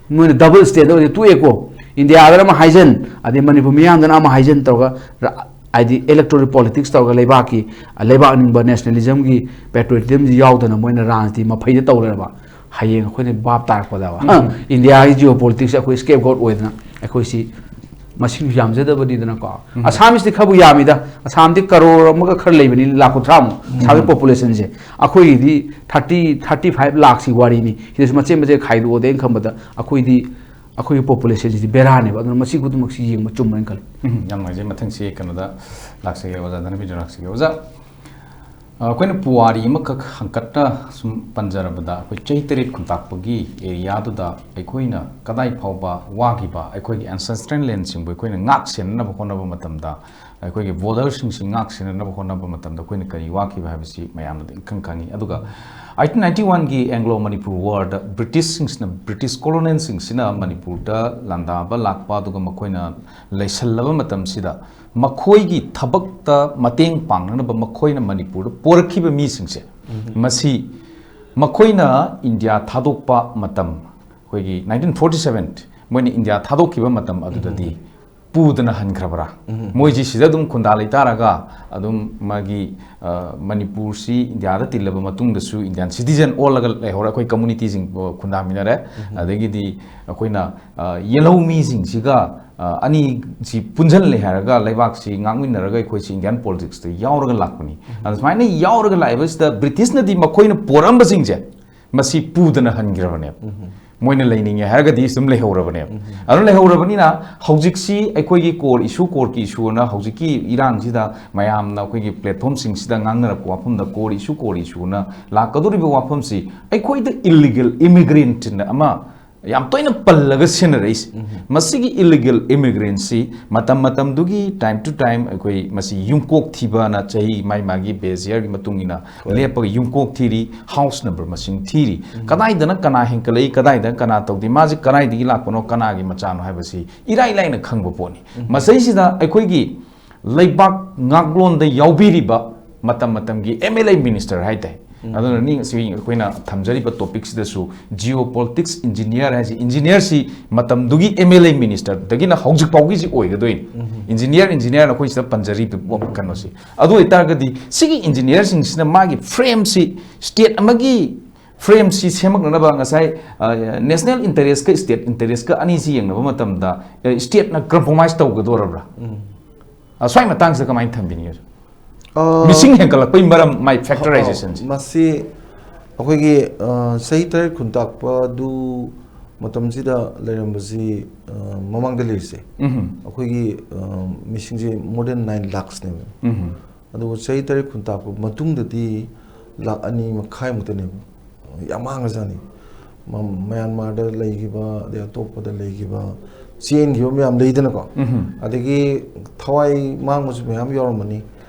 ꯃꯣꯏꯅ ꯗꯕꯜ ꯁ꯭ꯇꯦꯟꯗꯔꯗ ꯑꯣꯏꯅ ꯇꯣꯛꯑꯦꯀꯣ꯫ ꯏꯟꯗꯤꯌꯥꯗꯅ ꯑꯃ ꯍꯥꯏꯖꯟ, ꯑꯗꯩ ꯃꯅꯤꯄꯨꯔ ꯃꯤꯌꯥꯝꯗꯅ ꯑꯃ ꯍꯥꯏꯖꯟ ꯇꯧꯔꯒ ꯔ-, ꯍꯥꯏꯗꯤ ꯏꯂꯦꯛꯇꯣꯔꯦꯜ ꯄꯣꯂꯤꯇꯤꯛꯁ ꯇꯧꯔꯒ ꯂꯩꯕꯥꯛꯀꯤ, ꯂꯩꯕꯥꯛ ꯅꯤꯡꯕ, ꯅꯦꯁꯅꯦꯂꯤꯖꯝꯒꯤ, ꯄꯦꯇ꯭ꯔꯤꯌꯣꯇꯤꯖꯝꯁꯤ ꯌꯥꯎꯗꯅ ꯃꯣꯏꯅ ꯔꯥꯟꯁꯇꯤ ꯃꯐꯩꯗ ꯇꯧꯔꯦꯕ꯫ ꯍꯌꯦꯡ ꯑꯩꯈꯣꯏꯅ ꯚꯥꯞ ꯇꯥꯔꯛꯄꯗ, ꯎꯝ꯫ ꯏꯟꯗꯤꯌꯥꯒꯤ ꯖꯤꯑꯣ ꯄꯣꯂꯤꯇꯤꯛꯁ ꯑꯩꯈꯣꯏ ꯁ꯭ꯀꯦꯞ ꯒꯣꯠ ꯑꯣꯏꯗꯅ ꯑꯩꯈꯣꯏꯁꯤ ꯃꯁꯤꯡꯁꯨ ꯌꯥꯝꯖꯗꯕꯅꯤꯗꯅꯀꯣ꯫ ꯎꯝ꯫ ꯑꯁꯥꯃꯤꯁꯇꯤ ꯈꯔꯕꯨ ꯌꯥꯝꯃꯤꯗ, ꯑꯁꯥꯝꯗꯤ ꯀꯔꯣꯔ ꯑꯃꯒ ꯈꯔ ꯂꯩꯕꯅꯤ, ꯂꯥꯈ ꯀꯨꯟꯊ꯭ꯔꯥꯃꯨꯛ, ꯑꯁꯥꯝꯒꯤ ꯎꯝ꯫ ꯄꯣꯄꯨꯂꯦꯁꯟꯁꯦ꯫ ꯑꯩꯈꯣꯏꯒꯤꯗꯤ ꯊꯥꯔꯇꯤ, ꯊꯥꯔꯇꯤ ꯐꯥꯏꯚ ꯂꯥꯈꯁꯤ ꯋꯥꯔꯤꯅꯤ꯫ ꯁꯤꯗꯁꯨ ꯃꯆꯦꯠ ꯃꯆꯦꯠ ꯈꯥꯏꯗꯣꯛꯑꯗꯤ ꯑꯩꯅ ꯈꯟꯕꯗ ꯑꯩꯈꯣꯏꯗꯤ, ꯑꯩꯈꯣꯏꯒꯤ ꯄꯣꯄꯨꯂꯦꯁꯟꯁꯤꯗꯤ ꯕꯦꯔꯥꯅꯦꯕ꯫ ꯑꯗꯨꯅ ꯃꯁꯤ ꯈꯨꯗꯤꯡꯃꯛꯁꯤ ꯌꯦꯡꯕ ꯆꯨꯝꯕ꯭ꯔꯅ ꯈꯜꯂꯤ꯫ ꯎꯝ, ꯌꯥꯝ ꯅꯨꯡꯉꯥꯏꯖꯩ꯫ ꯃꯊꯪꯁꯤ ꯀꯩꯅꯣꯗ ꯂꯥꯛꯆꯒꯦ ꯑꯣꯖꯥ ꯙꯅꯕꯤꯔ, ꯂꯥꯛꯆꯒꯦ ꯑꯣꯖꯥ꯫ ꯑ, ꯑꯩꯈꯣꯏꯅ ꯄꯨꯋꯥꯔꯤ ꯑꯃꯈꯛ ꯍꯪꯀꯠꯅ ꯁꯨꯝ ꯄꯟꯖꯔꯕꯗ, ꯑꯩꯈꯣꯏ ꯆꯍꯤ ꯇꯔꯦꯠ ꯈꯨꯟꯇꯥꯛꯄꯒꯤ ꯑꯦꯔꯤꯌꯥꯗꯨꯗ ꯑꯩꯈꯣꯏꯅ ꯀꯗꯥꯏ ꯐꯥꯎꯕ ꯋꯥꯈꯤꯕ, ꯑꯩꯈꯣꯏꯒꯤ ꯑꯦꯟꯁꯦꯁꯇ꯭ꯔꯦꯜ ꯂꯦꯟꯁꯤꯡꯕꯨ ꯑꯩꯈꯣꯏꯅ ꯉꯥꯛ ꯁꯦꯟꯅꯅꯕ ꯍꯣꯠꯅꯕ ꯃꯇꯝꯗ ꯑꯩꯈꯣꯏꯒꯤ ꯕꯣꯔꯗꯔꯁꯤꯡꯁꯤ ꯉꯥꯛ ꯁꯦꯟꯅꯅꯕ ꯍꯣꯠꯅꯕ ꯃꯇꯝꯗ ꯑꯩꯈꯣꯏꯅ ꯀꯔꯤ ꯋꯥꯈꯤꯕ ꯍꯥꯏꯕꯁꯤ ꯃꯌꯥꯝꯅ ꯑꯗꯨꯝ ꯏꯈꯪ ꯈꯪꯉꯤ꯫ ꯑꯗꯨꯒ ꯑꯩꯠꯇꯤꯟ ꯅꯥꯏꯟꯇꯤ ꯋꯥꯟꯒꯤ ꯑꯦꯡꯒ꯭ꯂꯣ ꯃꯅꯤꯄꯨꯔ ꯋꯥꯔꯗ ꯕ꯭ꯔꯤꯇꯤꯁꯁꯤꯡꯁꯤꯅ, ꯕ꯭ꯔꯤꯇꯤꯁ ꯀꯣꯂꯣꯅꯦꯜꯁꯤꯡꯁꯤꯅ ꯃꯅꯤꯄꯨꯔꯗ ꯂꯥꯟꯗꯥꯕ ꯂꯥꯛꯄ, ꯑꯗꯨꯒ ꯃꯈꯣꯏꯅ ꯂꯩꯁꯜꯂꯕ ꯃꯇꯝꯁꯤꯗ ꯃꯈꯣꯏꯒꯤ ꯊꯕꯛꯇ ꯃꯇꯦꯡ ꯄꯥꯡꯅꯅꯕ ꯃꯈꯣꯏꯅ ꯃꯅꯤꯄꯨꯔꯗ ꯄꯣꯔꯛꯈꯤꯕ ꯃꯤꯁꯤꯡꯁꯦ, ꯃꯁꯤ ꯃꯈꯣꯏꯅ ꯏꯟꯗꯤꯌꯥ ꯊꯥꯗꯣꯛꯄ ꯃꯇꯝ, ꯑꯩꯈꯣꯏꯒꯤ ꯅꯥꯏꯟꯇꯤꯟ ꯐꯣꯔꯇꯤ ꯁꯚꯦꯟ ꯃꯣꯏꯅ ꯏꯟꯗꯤꯌꯥ ꯊꯥꯗꯣꯛꯈꯤꯕ ꯃꯇꯝ ꯑꯗꯨꯗꯗꯤ ꯄꯨꯗꯅ ꯍꯟꯈ꯭ꯔꯕ꯭ꯔꯥ? ꯃꯣꯏꯁꯤ ꯁꯤꯗ ꯑꯗꯨꯝ ꯈꯨꯟꯗꯥ ꯂꯩꯇꯥꯔꯒ ꯑꯗꯨꯝ ꯃꯥꯒꯤ, ꯑ, ꯃꯅꯤꯄꯨꯔꯁꯤ ꯏꯟꯗꯤꯌꯥꯗ ꯇꯤꯜꯂꯕ ꯃꯇꯨꯡꯗꯁꯨ ꯏꯟꯗꯤꯌꯥꯟ ꯁꯤꯇꯤꯖꯟ ꯑꯣꯜꯂꯒ ꯂꯩꯍꯧꯔꯦ꯫ ꯑꯩꯈꯣꯏ ꯀꯝꯃꯨꯅꯤꯇꯤꯁꯤꯡ, ꯑ, ꯈꯨꯟꯗꯥꯃꯤꯟꯅꯔꯦ꯫ ꯑꯗꯒꯤꯗꯤ ꯑꯩꯈꯣꯏꯅ, ꯑ, ꯌꯦꯜꯍꯧ ꯃꯤꯁꯤꯡꯁꯤꯒ, ꯑ, ꯑꯅꯤꯁꯤ ꯄꯨꯟꯁꯤꯜꯂꯦ ꯍꯥꯏꯔꯒ ꯂꯩꯕꯥꯛꯁꯤ ꯉꯥꯛꯃꯤꯟꯅꯔꯒ ꯑꯩꯈꯣꯏꯁꯤ ꯏꯟꯗꯤꯌꯥꯟ ꯄꯣꯂꯤꯇꯤꯛꯁꯇ ꯌꯥꯎꯔꯒ ꯂꯥꯛꯄꯅꯤ꯫ ꯑꯗ ꯁꯨꯃꯥꯏꯅ ꯌꯥꯎꯔꯒ ꯂꯥꯛꯏꯕꯁꯤꯗ ꯕ꯭ꯔꯤꯇꯤꯁꯅꯗꯤ ꯃꯈꯣꯏꯅ ꯄꯣꯔꯛꯑꯝꯕꯁꯤꯡꯁꯦ ꯃꯁꯤ ꯄꯨꯗꯅ ꯍꯟꯈ꯭ꯔꯕꯅꯦꯕ꯫ ꯃꯣꯏꯅ ꯂꯩꯅꯤꯡꯉꯦ ꯍꯥꯏꯔꯒꯗꯤ ꯑꯗꯨꯝ ꯂꯩꯍꯧꯔꯕꯅꯦꯕ꯫ ꯑꯗꯨꯅ ꯂꯩꯍꯧꯔꯕꯅꯤꯅ ꯍꯧꯖꯤꯛꯁꯤ ꯑꯩꯈꯣꯏꯒꯤ core issue, core ꯀꯤ issue ꯑꯅ ꯍꯧꯖꯤꯛꯀꯤ ꯏꯔꯥꯡꯁꯤꯗ ꯃꯌꯥꯝꯅ ꯑꯩꯈꯣꯏꯒꯤ platform ꯁꯤꯡꯁꯤꯗ ꯉꯥꯡꯅꯔꯛꯄ ꯋꯥꯐꯝꯗ core issue, core issue ꯑꯅ ꯂꯥꯛꯀꯗꯧꯔꯤꯕ ꯋꯥꯐꯝꯁꯤ ꯑꯩꯈꯣꯏꯗ illegal immigrant ꯑꯃ ꯌꯥꯝ ꯇꯣꯏꯅ ꯄꯜꯂꯒ ꯁꯤꯖꯤꯟꯅꯔꯛꯏꯁꯦ꯫ ꯃꯁꯤꯒꯤ illegal immigrant ꯁꯤ ꯃꯇꯝ ꯃꯇꯝꯗꯨꯒꯤ time to time ꯑꯩꯈꯣꯏ ꯃꯁꯤ ꯌꯨꯝꯀꯣꯛ ꯊꯤꯕꯅ ꯆꯍꯤ ꯃꯥꯏ ꯃꯥꯒꯤ base year ꯒꯤ ꯃꯇꯨꯡ ꯏꯟꯅ ꯂꯦꯞꯄꯒ ꯌꯨꯝꯀꯣꯛ ꯊꯤꯔꯤ, house number ꯃꯁꯤꯡ ꯊꯤꯔꯤ꯫ ꯀꯗꯥꯏꯗꯅ ꯀꯅꯥ ꯍꯦꯟꯀꯠꯂꯛꯏ, ꯀꯗꯥꯏꯗꯅ ꯀꯅꯥ ꯇꯧꯗꯦ, ꯃꯥꯁꯤ ꯀꯗꯥꯏꯗꯒꯤ ꯂꯥꯛꯄꯅꯣ, ꯀꯅꯥꯒꯤ ꯃꯆꯥꯅꯣ ꯍꯥꯏꯕꯁꯤ ꯏꯔꯥꯏ ꯂꯥꯏꯅ ꯈꯪꯕ ꯄꯣꯠꯅꯤ꯫ ꯃꯁꯤꯁꯤꯗ ꯑꯩꯈꯣꯏꯒꯤ ꯂꯩꯕꯥꯛ ꯉꯥꯛꯂꯣꯟꯗ ꯌꯥꯎꯕꯤꯔꯤꯕ ꯃꯇꯝ ꯃꯇꯝꯒꯤ M L A minister ꯍꯥꯏꯇꯥꯔꯦ꯫ ꯑꯗꯨꯅꯅꯤ ꯉꯁꯤ ꯑꯩꯈꯣꯏꯅ ꯊꯝꯖꯔꯤꯕ topic ꯁꯤꯗꯁꯨ geopolitics engineer ꯍꯥꯏꯁꯤ, engineer ꯁꯤ ꯃꯇꯝꯗꯨꯒꯤ M L A minister ꯗꯒꯤꯅ ꯍꯧꯖꯤꯛ ꯐꯥꯎꯒꯤꯁꯤ ꯑꯣꯏꯒꯗꯣꯏꯅꯤ꯫ Engineer, engineer ꯅ ꯑꯩꯈꯣꯏ ꯁꯤꯗ ꯄꯟꯖꯔꯤꯕ ꯀꯩꯅꯣꯁꯤ꯫ ꯑꯗꯨ ꯑꯣꯏꯇꯥꯔꯒꯗꯤ ꯁꯤꯒꯤ engineer ꯁꯤꯡꯁꯤꯅ ꯃꯥꯒꯤ frame ꯁꯤ, state ꯑꯃꯒꯤ frame ꯁꯤ ꯁꯦꯝꯃꯛꯅꯅꯕ ꯉꯁꯥꯏ, ꯑ, national interest ꯀ state interest ꯀ ꯑꯅꯤꯁꯤ ꯌꯦꯡꯅꯕ ꯃꯇꯝꯗ, ꯑ, state ꯅ compromise ꯇꯧꯒꯗꯧꯔꯕ꯭ꯔꯥ? ꯑ, ꯁ꯭ꯋꯥꯏ ꯃꯇꯥꯡꯁꯤꯗ ꯀꯃꯥꯏꯅ ꯊꯝꯕꯤꯅꯤꯡꯉꯤ? ꯑ, ꯃꯤꯁꯤꯡ ꯍꯦꯟꯒꯠꯂꯛꯄꯒꯤ ꯃꯔꯝ, ꯃꯥꯏ factorization ꯁꯤ꯫ ꯃꯁꯤ ꯑꯩꯈꯣꯏꯒꯤ, ꯑ, ꯆꯍꯤ ꯇꯔꯦꯠ ꯈꯨꯟꯇꯥꯛꯄ ꯑꯗꯨ ꯃꯇꯝꯁꯤꯗ ꯂꯩꯔꯝꯕꯁꯤ, ꯑ, ꯃꯃꯥꯡꯗ ꯂꯩꯔꯤꯁꯦ, ꯎꯝꯍꯨꯝ꯫ ꯑꯩꯈꯣꯏꯒꯤ, ꯑ, ꯃꯤꯁꯤꯡꯁꯦ more than nine lakhs ꯅꯦꯕ꯫ ꯎꯝꯍꯨꯝ꯫ ꯑꯗꯨꯕꯨ ꯆꯍꯤ ꯇꯔꯦꯠ ꯈꯨꯟꯇꯥꯛꯄ ꯃꯇꯨꯡꯗꯗꯤ ꯂꯥꯛ ꯑꯅꯤ ꯃꯈꯥꯏꯃꯨꯛꯇꯅꯦꯕ꯫ ꯌꯥꯝ ꯃꯥꯡꯉꯖꯥꯠꯅꯤ꯫ ꯃ-, ꯃ꯭ꯌꯥꯟꯃꯥꯔꯗ ꯂꯩꯈꯤꯕ, ꯑꯗꯩ ꯑꯇꯣꯞꯄꯗ ꯂꯩꯈꯤꯕ, ꯆꯦꯟꯈꯤꯕ ꯃꯌꯥꯝ ꯂꯩꯗꯅꯀꯣ꯫ ꯑꯗꯒꯤ ꯊꯋꯥꯏ ꯃꯥꯡꯕꯁꯨ ꯃꯌꯥꯝ ꯌꯥꯎꯔꯝꯃꯅꯤ꯫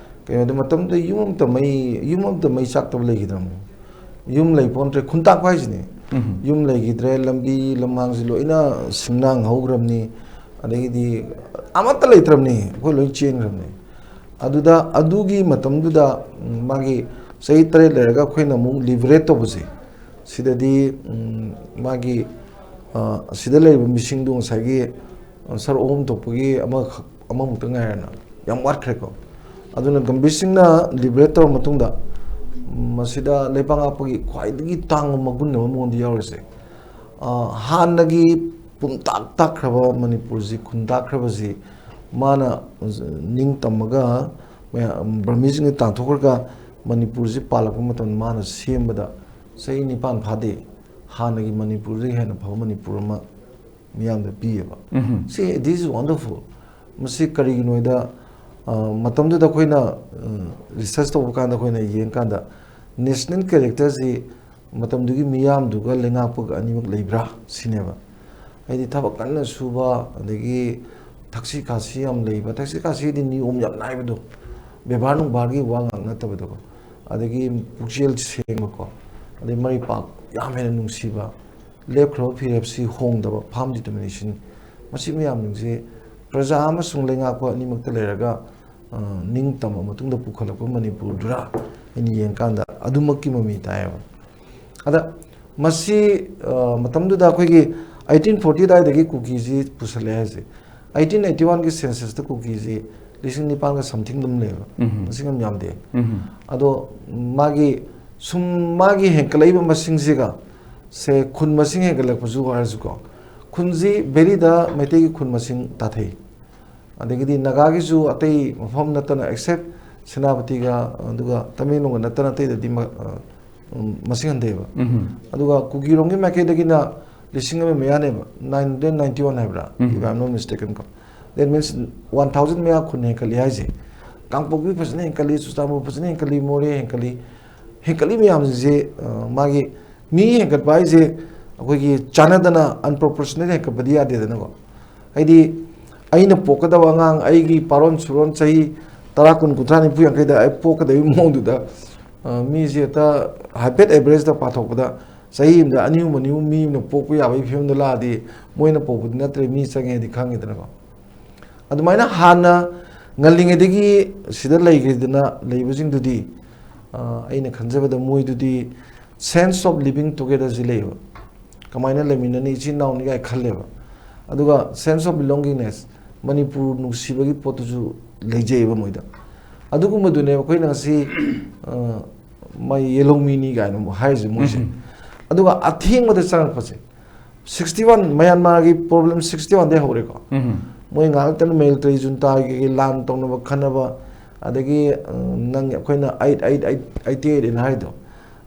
ꯀꯩꯅꯣꯗ ꯃꯇꯝꯗꯨꯗ ꯌꯨꯝ ꯑꯃꯇ ꯃꯩ ꯌꯨꯝ ꯑꯃꯇ ꯃꯩ ꯆꯥꯛꯇꯕ ꯂꯩꯈꯤꯗ꯭ꯔꯕꯅꯤ꯫ ꯌꯨꯝ ꯂꯩ ꯄꯣꯟꯇ꯭ꯔꯦ, ꯈꯨꯟꯇꯥꯛꯄ ꯍꯥꯏꯁꯤꯅꯤ꯫ ꯌꯨꯝ ꯂꯩꯈꯤꯗ꯭ꯔꯦ, ꯂꯝꯕꯤ ꯂꯝꯍꯥꯡꯁꯤ ꯂꯣꯏꯅ ꯁꯤꯡꯅꯥꯡ ꯍꯧꯈ꯭ꯔꯕꯅꯤ꯫ ꯑꯗꯒꯤꯗꯤ ꯑꯃꯠꯇ ꯂꯩꯇ꯭ꯔꯕꯅꯤ, ꯑꯩꯈꯣꯏ ꯂꯣꯏ ꯆꯦꯟꯈ꯭ꯔꯕꯅꯤ꯫ ꯑꯗꯨꯗ ꯑꯗꯨꯒꯤ ꯃꯇꯝꯗꯨꯗ ꯎꯝ, ꯃꯥꯒꯤ ꯆꯍꯤ ꯇꯔꯦꯠ ꯂꯩꯔꯒ ꯑꯩꯈꯣꯏꯅ ꯑꯃꯨꯛ ꯂꯤꯕꯔꯦꯠ ꯇꯧꯕꯁꯦ, ꯁꯤꯗꯗꯤ ꯎꯝ, ꯃꯥꯒꯤ ꯑ, ꯑꯁꯤꯗ ꯂꯩꯔꯤꯕ ꯃꯤꯁꯤꯡꯗꯨ ꯉꯁꯥꯏꯒꯤ ꯑ, ꯁꯔꯨꯛ ꯑꯍꯨꯝ ꯊꯣꯛꯄꯒꯤ ꯑꯃꯈꯛ ꯑꯃꯃꯨꯛꯇ ꯉꯥꯏꯔꯦꯅ, ꯌꯥꯝ ꯋꯥꯠꯈ꯭ꯔꯦꯀꯣ꯫ ꯑꯗꯨꯅ ꯒꯝꯚꯤꯔ ꯁꯤꯡꯅ ꯂꯤꯕꯔꯦꯠ ꯇꯧꯔꯕ ꯃꯇꯨꯡꯗ ꯎꯝ, ꯃꯁꯤꯗ ꯂꯩꯕꯥꯛ ꯉꯥꯛꯄꯒꯤ ꯈ꯭ꯋꯥꯏꯗꯒꯤ ꯇꯥꯡꯕ ꯃꯒꯨꯟ ꯑꯃ ꯃꯉꯣꯟꯗ ꯌꯥꯎꯔꯤꯁꯦ, ꯑ, ꯍꯥꯟꯅꯒꯤ ꯄꯨꯝꯇꯥꯛ ꯇꯥꯛꯈ꯭ꯔꯕ ꯃꯅꯤꯄꯨꯔꯁꯤ ꯈꯨꯟ ꯇꯥꯛꯈ꯭ꯔꯕꯁꯤ ꯃꯥꯅ ꯅꯤꯡꯇꯝꯃꯒ ꯃꯌꯥꯝ ꯕ꯭ꯔꯃꯤꯁꯤꯡꯗ ꯇꯥꯟꯊꯣꯛꯈ꯭ꯔꯒ ꯃꯅꯤꯄꯨꯔꯁꯤ ꯄꯥꯜꯂꯛꯄ ꯃꯇꯝꯗ ꯃꯥꯅ ꯁꯦꯝꯕꯗ ꯆꯍꯤ ꯅꯤꯄꯥꯟ ꯐꯥꯗꯦ, ꯍꯥꯟꯅꯒꯤ ꯃꯅꯤꯄꯨꯔꯗꯒꯤ ꯍꯦꯟꯅ ꯐꯕ ꯃꯅꯤꯄꯨꯔ ꯑꯃ ꯃꯤꯌꯥꯝꯗ ꯄꯤꯌꯦꯕ꯫ ꯁꯤ, this is wonderful꯫ ꯃꯁꯤ ꯀꯔꯤꯒꯤꯅꯣ ꯍꯥꯏꯗ, ꯑ, ꯃꯇꯝꯗꯨꯗ ꯑꯩꯈꯣꯏꯅ ꯔꯤꯁꯔꯁ ꯇꯧꯕ ꯀꯥꯟꯗ ꯑꯩꯈꯣꯏꯅ ꯌꯦꯡꯀꯥꯟꯗ ꯅꯦꯁꯅꯦꯜ ꯀꯦꯔꯦꯛꯇꯔꯁꯤ ꯃꯇꯝꯗꯨꯒꯤ ꯃꯤꯌꯥꯝꯗꯨꯒ ꯂꯩꯉꯥꯛꯄꯒ ꯑꯅꯤꯃꯛ ꯂꯩꯕ꯭ꯔꯥ ꯁꯤꯅꯦꯕ꯫ ꯍꯥꯏꯗꯤ ꯊꯕꯛ ꯀꯟꯅ ꯁꯨꯕ, ꯑꯗꯒꯤ ꯊꯛꯁꯤ ꯈꯥꯁꯤ ꯌꯥꯝ ꯂꯩꯕ, ꯊꯛꯁꯤ ꯈꯥꯁꯤꯗꯤ ꯅꯤꯌꯣꯝ ꯌꯥꯝ ꯅꯥꯏꯕꯗꯣ, ꯕꯦꯕꯥꯔ ꯅꯨꯡꯕꯥꯔꯒꯤ ꯋꯥ ꯉꯥꯡ ꯅꯠꯇꯕꯗꯣ, ꯑꯗꯒꯤ ꯄꯨꯛꯆꯦꯜ ꯁꯦꯡꯕꯀꯣ, ꯑꯗꯩ ꯃꯔꯩꯄꯥꯛ ꯌꯥꯝ ꯍꯦꯟꯅ ꯅꯨꯡꯁꯤꯕ, ꯂꯦꯞꯈ꯭ꯔꯕ ꯐꯤꯔꯦꯞꯁꯤ ꯍꯣꯡꯗꯕ, firm determination, ꯃꯁꯤ ꯃꯌꯥꯝꯁꯤꯡꯁꯤ ꯄ꯭ꯔꯖꯥ ꯑꯃꯁꯨꯡ ꯂꯩꯉꯥꯛꯄ ꯑꯅꯤꯃꯛꯇ ꯂꯩꯔꯒ ꯑ, ꯅꯤꯡꯇꯝꯕ ꯃꯇꯨꯡꯗ ꯄꯨꯈꯠꯂꯛꯄ ꯃꯅꯤꯄꯨꯔꯗꯨꯔꯥ ꯍꯥꯏꯅ ꯌꯦꯡꯀꯥꯟꯗ ꯑꯗꯨꯃꯛꯀꯤ ꯃꯃꯤ ꯇꯥꯏꯌꯦꯕ꯫ ꯑꯗ ꯃꯁꯤ, ꯑ, ꯃꯇꯝꯗꯨꯗ ꯑꯩꯈꯣꯏꯒꯤ eighteen forty ꯑꯗꯨꯋꯥꯏꯗꯒꯤ ꯀꯨꯀꯤꯁꯤ ꯄꯨꯁꯜꯂꯛꯑꯦ ꯍꯥꯏꯁꯦ꯫ Eighteen eighty oneꯒꯤ censusꯇ ꯀꯨꯀꯤꯁꯤ ꯂꯤꯁꯤꯡ ꯅꯤꯄꯥꯟꯒ something ꯑꯗꯨꯝ ꯂꯩꯌꯦꯕ꯫ ꯃꯁꯤꯡ ꯌꯥꯝ ꯌꯥꯝꯗꯦ꯫ ꯑꯗꯣ ꯃꯥꯒꯤ ꯁꯨꯝ ꯃꯥꯒꯤ ꯍꯦꯟꯀꯠꯂꯛꯏꯕ ꯃꯁꯤꯡꯁꯤꯒ ꯁꯦ ꯈꯨꯟ ꯃꯁꯤꯡ ꯍꯦꯟꯒꯠꯂꯛꯄꯁꯨ ꯍꯥꯏꯔꯁꯨꯀꯣ, ꯈꯨꯟꯁꯤ ꯚꯦꯂꯤꯗ ꯃꯩꯇꯩꯒꯤ ꯈꯨꯟ ꯃꯁꯤꯡ ꯇꯥꯊꯩ꯫ ꯑꯗꯒꯤꯗꯤ ꯅꯥꯒꯥꯒꯤꯁꯨ ꯑꯇꯩ ꯃꯐꯝ ꯅꯠꯇꯅ except ꯁꯦꯅꯥꯄꯇꯤꯒ ꯑꯗꯨꯒ ꯇꯃꯦꯡꯂꯣꯡꯒ ꯅꯠꯇꯅ ꯑꯇꯩꯗꯗꯤ ꯃ-, ꯑ, ꯎꯝ, ꯃꯁꯤꯡ ꯍꯟꯊꯩꯑꯕ꯫ ꯑꯗꯨꯒ ꯀꯨꯀꯤꯔꯣꯝꯒꯤ ꯃꯥꯏꯀꯩꯗꯒꯤꯅ ꯂꯤꯁꯤꯡ ꯑꯃ ꯃꯌꯥꯅꯦꯕ, nine hundred ninety one ꯍꯥꯏꯕ꯭ꯔꯥ? If I am not mistaken ꯀꯣ꯫ That means one thousand ꯃꯌꯥ ꯈꯨꯟ ꯍꯦꯟꯀꯠꯂꯤ ꯍꯥꯏꯁꯦ꯫ ꯀꯥꯡꯄꯣꯛꯄꯤ ꯐꯖꯅ ꯍꯦꯟꯀꯠꯂꯤ, ꯆꯨꯔꯆꯥꯟꯄꯨꯔ ꯐꯖꯅ ꯍꯦꯟꯀꯠꯂꯤ, ꯃꯣꯔꯦ ꯍꯦꯟꯀꯠꯂꯤ꯫ ꯍꯦꯟꯀꯠꯂꯤ ꯃꯌꯥꯝꯁꯤꯡꯁꯦ, ꯑ, ꯃꯥꯒꯤ ꯃꯤ ꯍꯦꯟꯒꯠꯄ ꯍꯥꯏꯁꯦ ꯑꯩꯈꯣꯏꯒꯤ ꯆꯥꯟꯅꯗꯅ unproportionate ꯍꯦꯟꯒꯠꯄꯗꯤ ꯌꯥꯗꯦꯗꯅꯀꯣ꯫ ꯍꯥꯏꯗꯤ ꯑꯩꯅ ꯄꯣꯛꯀꯗꯕ ꯑꯉꯥꯡ, ꯑꯩꯒꯤ ꯄꯥꯔꯣꯟ ꯁꯨꯔꯣꯟ ꯆꯍꯤ ꯇꯔꯥ, ꯀꯨꯟ, ꯀꯨꯟꯊ꯭ꯔꯥ, ꯅꯤꯐꯨ, ꯌꯥꯡꯈꯩꯗ ꯑꯩ ꯄꯣꯛꯀꯗꯕꯒꯤ ꯃꯑꯣꯡꯗꯨꯗ, ꯑ, ꯃꯤꯁꯦ ꯍꯦꯛꯇ ꯍꯥꯏꯐꯦꯠ ꯑꯦꯚꯔꯦꯖꯇ ꯄꯥꯊꯣꯛꯄꯗ ꯆꯍꯤ ꯑꯃꯗ ꯑꯅꯤ ꯑꯍꯨꯝ, ꯑꯅꯤ ꯑꯍꯨꯝ ꯃꯤ ꯑꯃꯅ ꯄꯣꯛꯄ ꯌꯥꯕꯒꯤ ꯐꯤꯕꯝꯗ ꯂꯥꯛꯑꯗꯤ, ꯃꯣꯏꯅ ꯄꯣꯛꯄꯗꯤ ꯅꯠꯇ꯭ꯔꯦ, ꯃꯤ ꯆꯪꯉꯦꯗꯤ ꯈꯪꯉꯤꯗꯅꯀꯣ꯫ ꯑꯗꯨꯃꯥꯏꯅ ꯍꯥꯟꯅ ꯉꯜꯂꯤꯉꯩꯗꯒꯤ ꯁꯤꯗ ꯂꯩꯈ꯭ꯔꯦꯗꯅ ꯂꯩꯕꯁꯤꯡꯗꯨꯗꯤ, ꯑ, ꯑꯩꯅ ꯈꯟꯖꯕꯗ ꯃꯣꯏꯗꯨꯗꯤ sense of living togetherꯁꯤ ꯂꯩꯌꯦꯕ꯫ ꯀꯃꯥꯏꯅ ꯂꯩꯃꯤꯟꯅꯅꯤ, ꯏꯆꯤꯟ ꯏꯅꯥꯎꯅꯤ ꯀꯥꯏ ꯈꯜꯂꯦꯕ꯫ ꯑꯗꯨꯒ sense of belongingness, ꯃꯅꯤꯄꯨꯔ ꯅꯨꯡꯁꯤꯕꯒꯤ ꯄꯣꯠꯇꯨꯁꯨ ꯂꯩꯖꯩꯑꯕ ꯃꯣꯏꯗ꯫ ꯑꯗꯨꯒꯨꯝꯕꯗꯨꯅꯦꯕ ꯑꯩꯈꯣꯏꯅ ꯉꯁꯤ, ꯑ, ꯃꯥꯏ ꯌꯦꯜꯍꯧꯃꯤꯅꯤ ꯀꯥꯏꯅ ꯑꯃꯨꯛ ꯍꯥꯏꯔꯤꯁꯦ ꯃꯣꯏꯁꯦ꯫ ꯎꯝ꯫ ꯑꯗꯨꯒ ꯑꯊꯦꯡꯕꯗ ꯆꯪꯉꯛꯄꯁꯦ, ꯁꯤꯛꯁꯇꯤ ꯋꯥꯟ, ꯃꯌꯥꯟꯃꯥꯔꯒꯤ ꯄ꯭ꯔꯣꯕ꯭ꯂꯦꯝ ꯁꯤꯛꯁꯇꯤ ꯋꯥꯟꯗꯩ ꯍꯧꯔꯦꯀꯣ꯫ ꯎꯝ꯫ ꯃꯣꯏ ꯉꯥꯏꯍꯥꯛꯇꯪ military juntaꯒꯤ ꯂꯥꯟ ꯇꯧꯅꯕ ꯈꯟꯅꯕ, ꯑꯗꯒꯤ, ꯑ, ꯅꯪ ꯑꯩꯈꯣꯏꯅ eight eight eight eighty eight ꯑꯅ ꯍꯥꯏꯗꯣ,